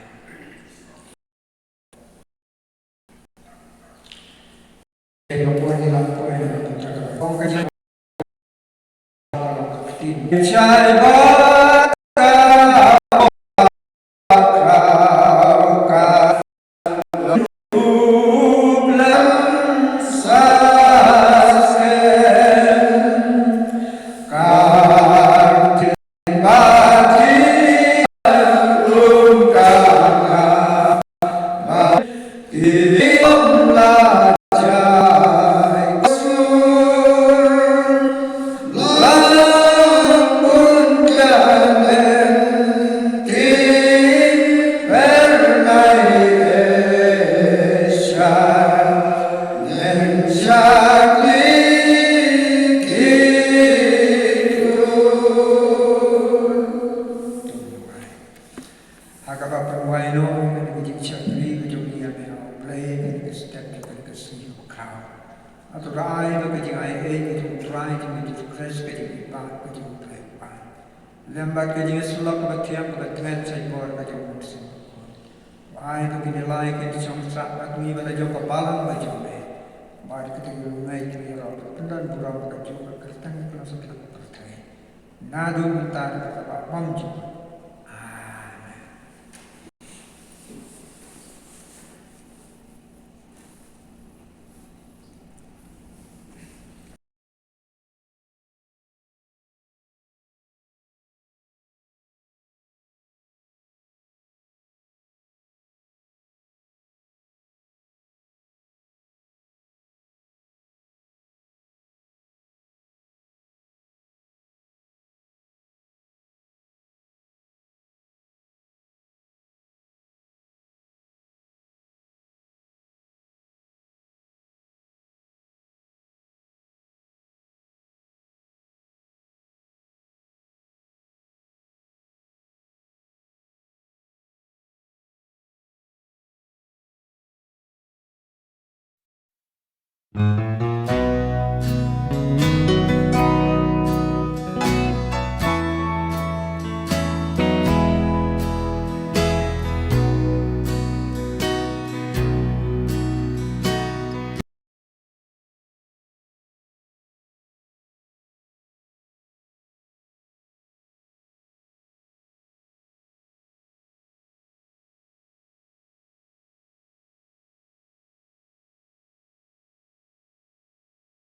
Ha kaba pynwai noh ïa ka jingshakri ka jong ngi ïa me, ha U Blei, kane ka step jong kane ka sngi kaba khraw. Hato da ai ba ka jingaiei ka jong U Trai jong ngi Jisu Khrist, ka jingïeit ka jong U Blei Kpa, lem bad ka jingïasyllok kaba thiang kaba thngan shaibor ka jong U Mynsiem Bakhuid, ba ai ba kine lai kin shong sah bad ngi ba la jong ka balang ba jong me. Bad kata ka jingïeit ka jong U Trai ka pynlong burom ka jong ka kyrteng ka la sah ka pyrthei. Naduh mynta bad kaba bymjukut. Amen.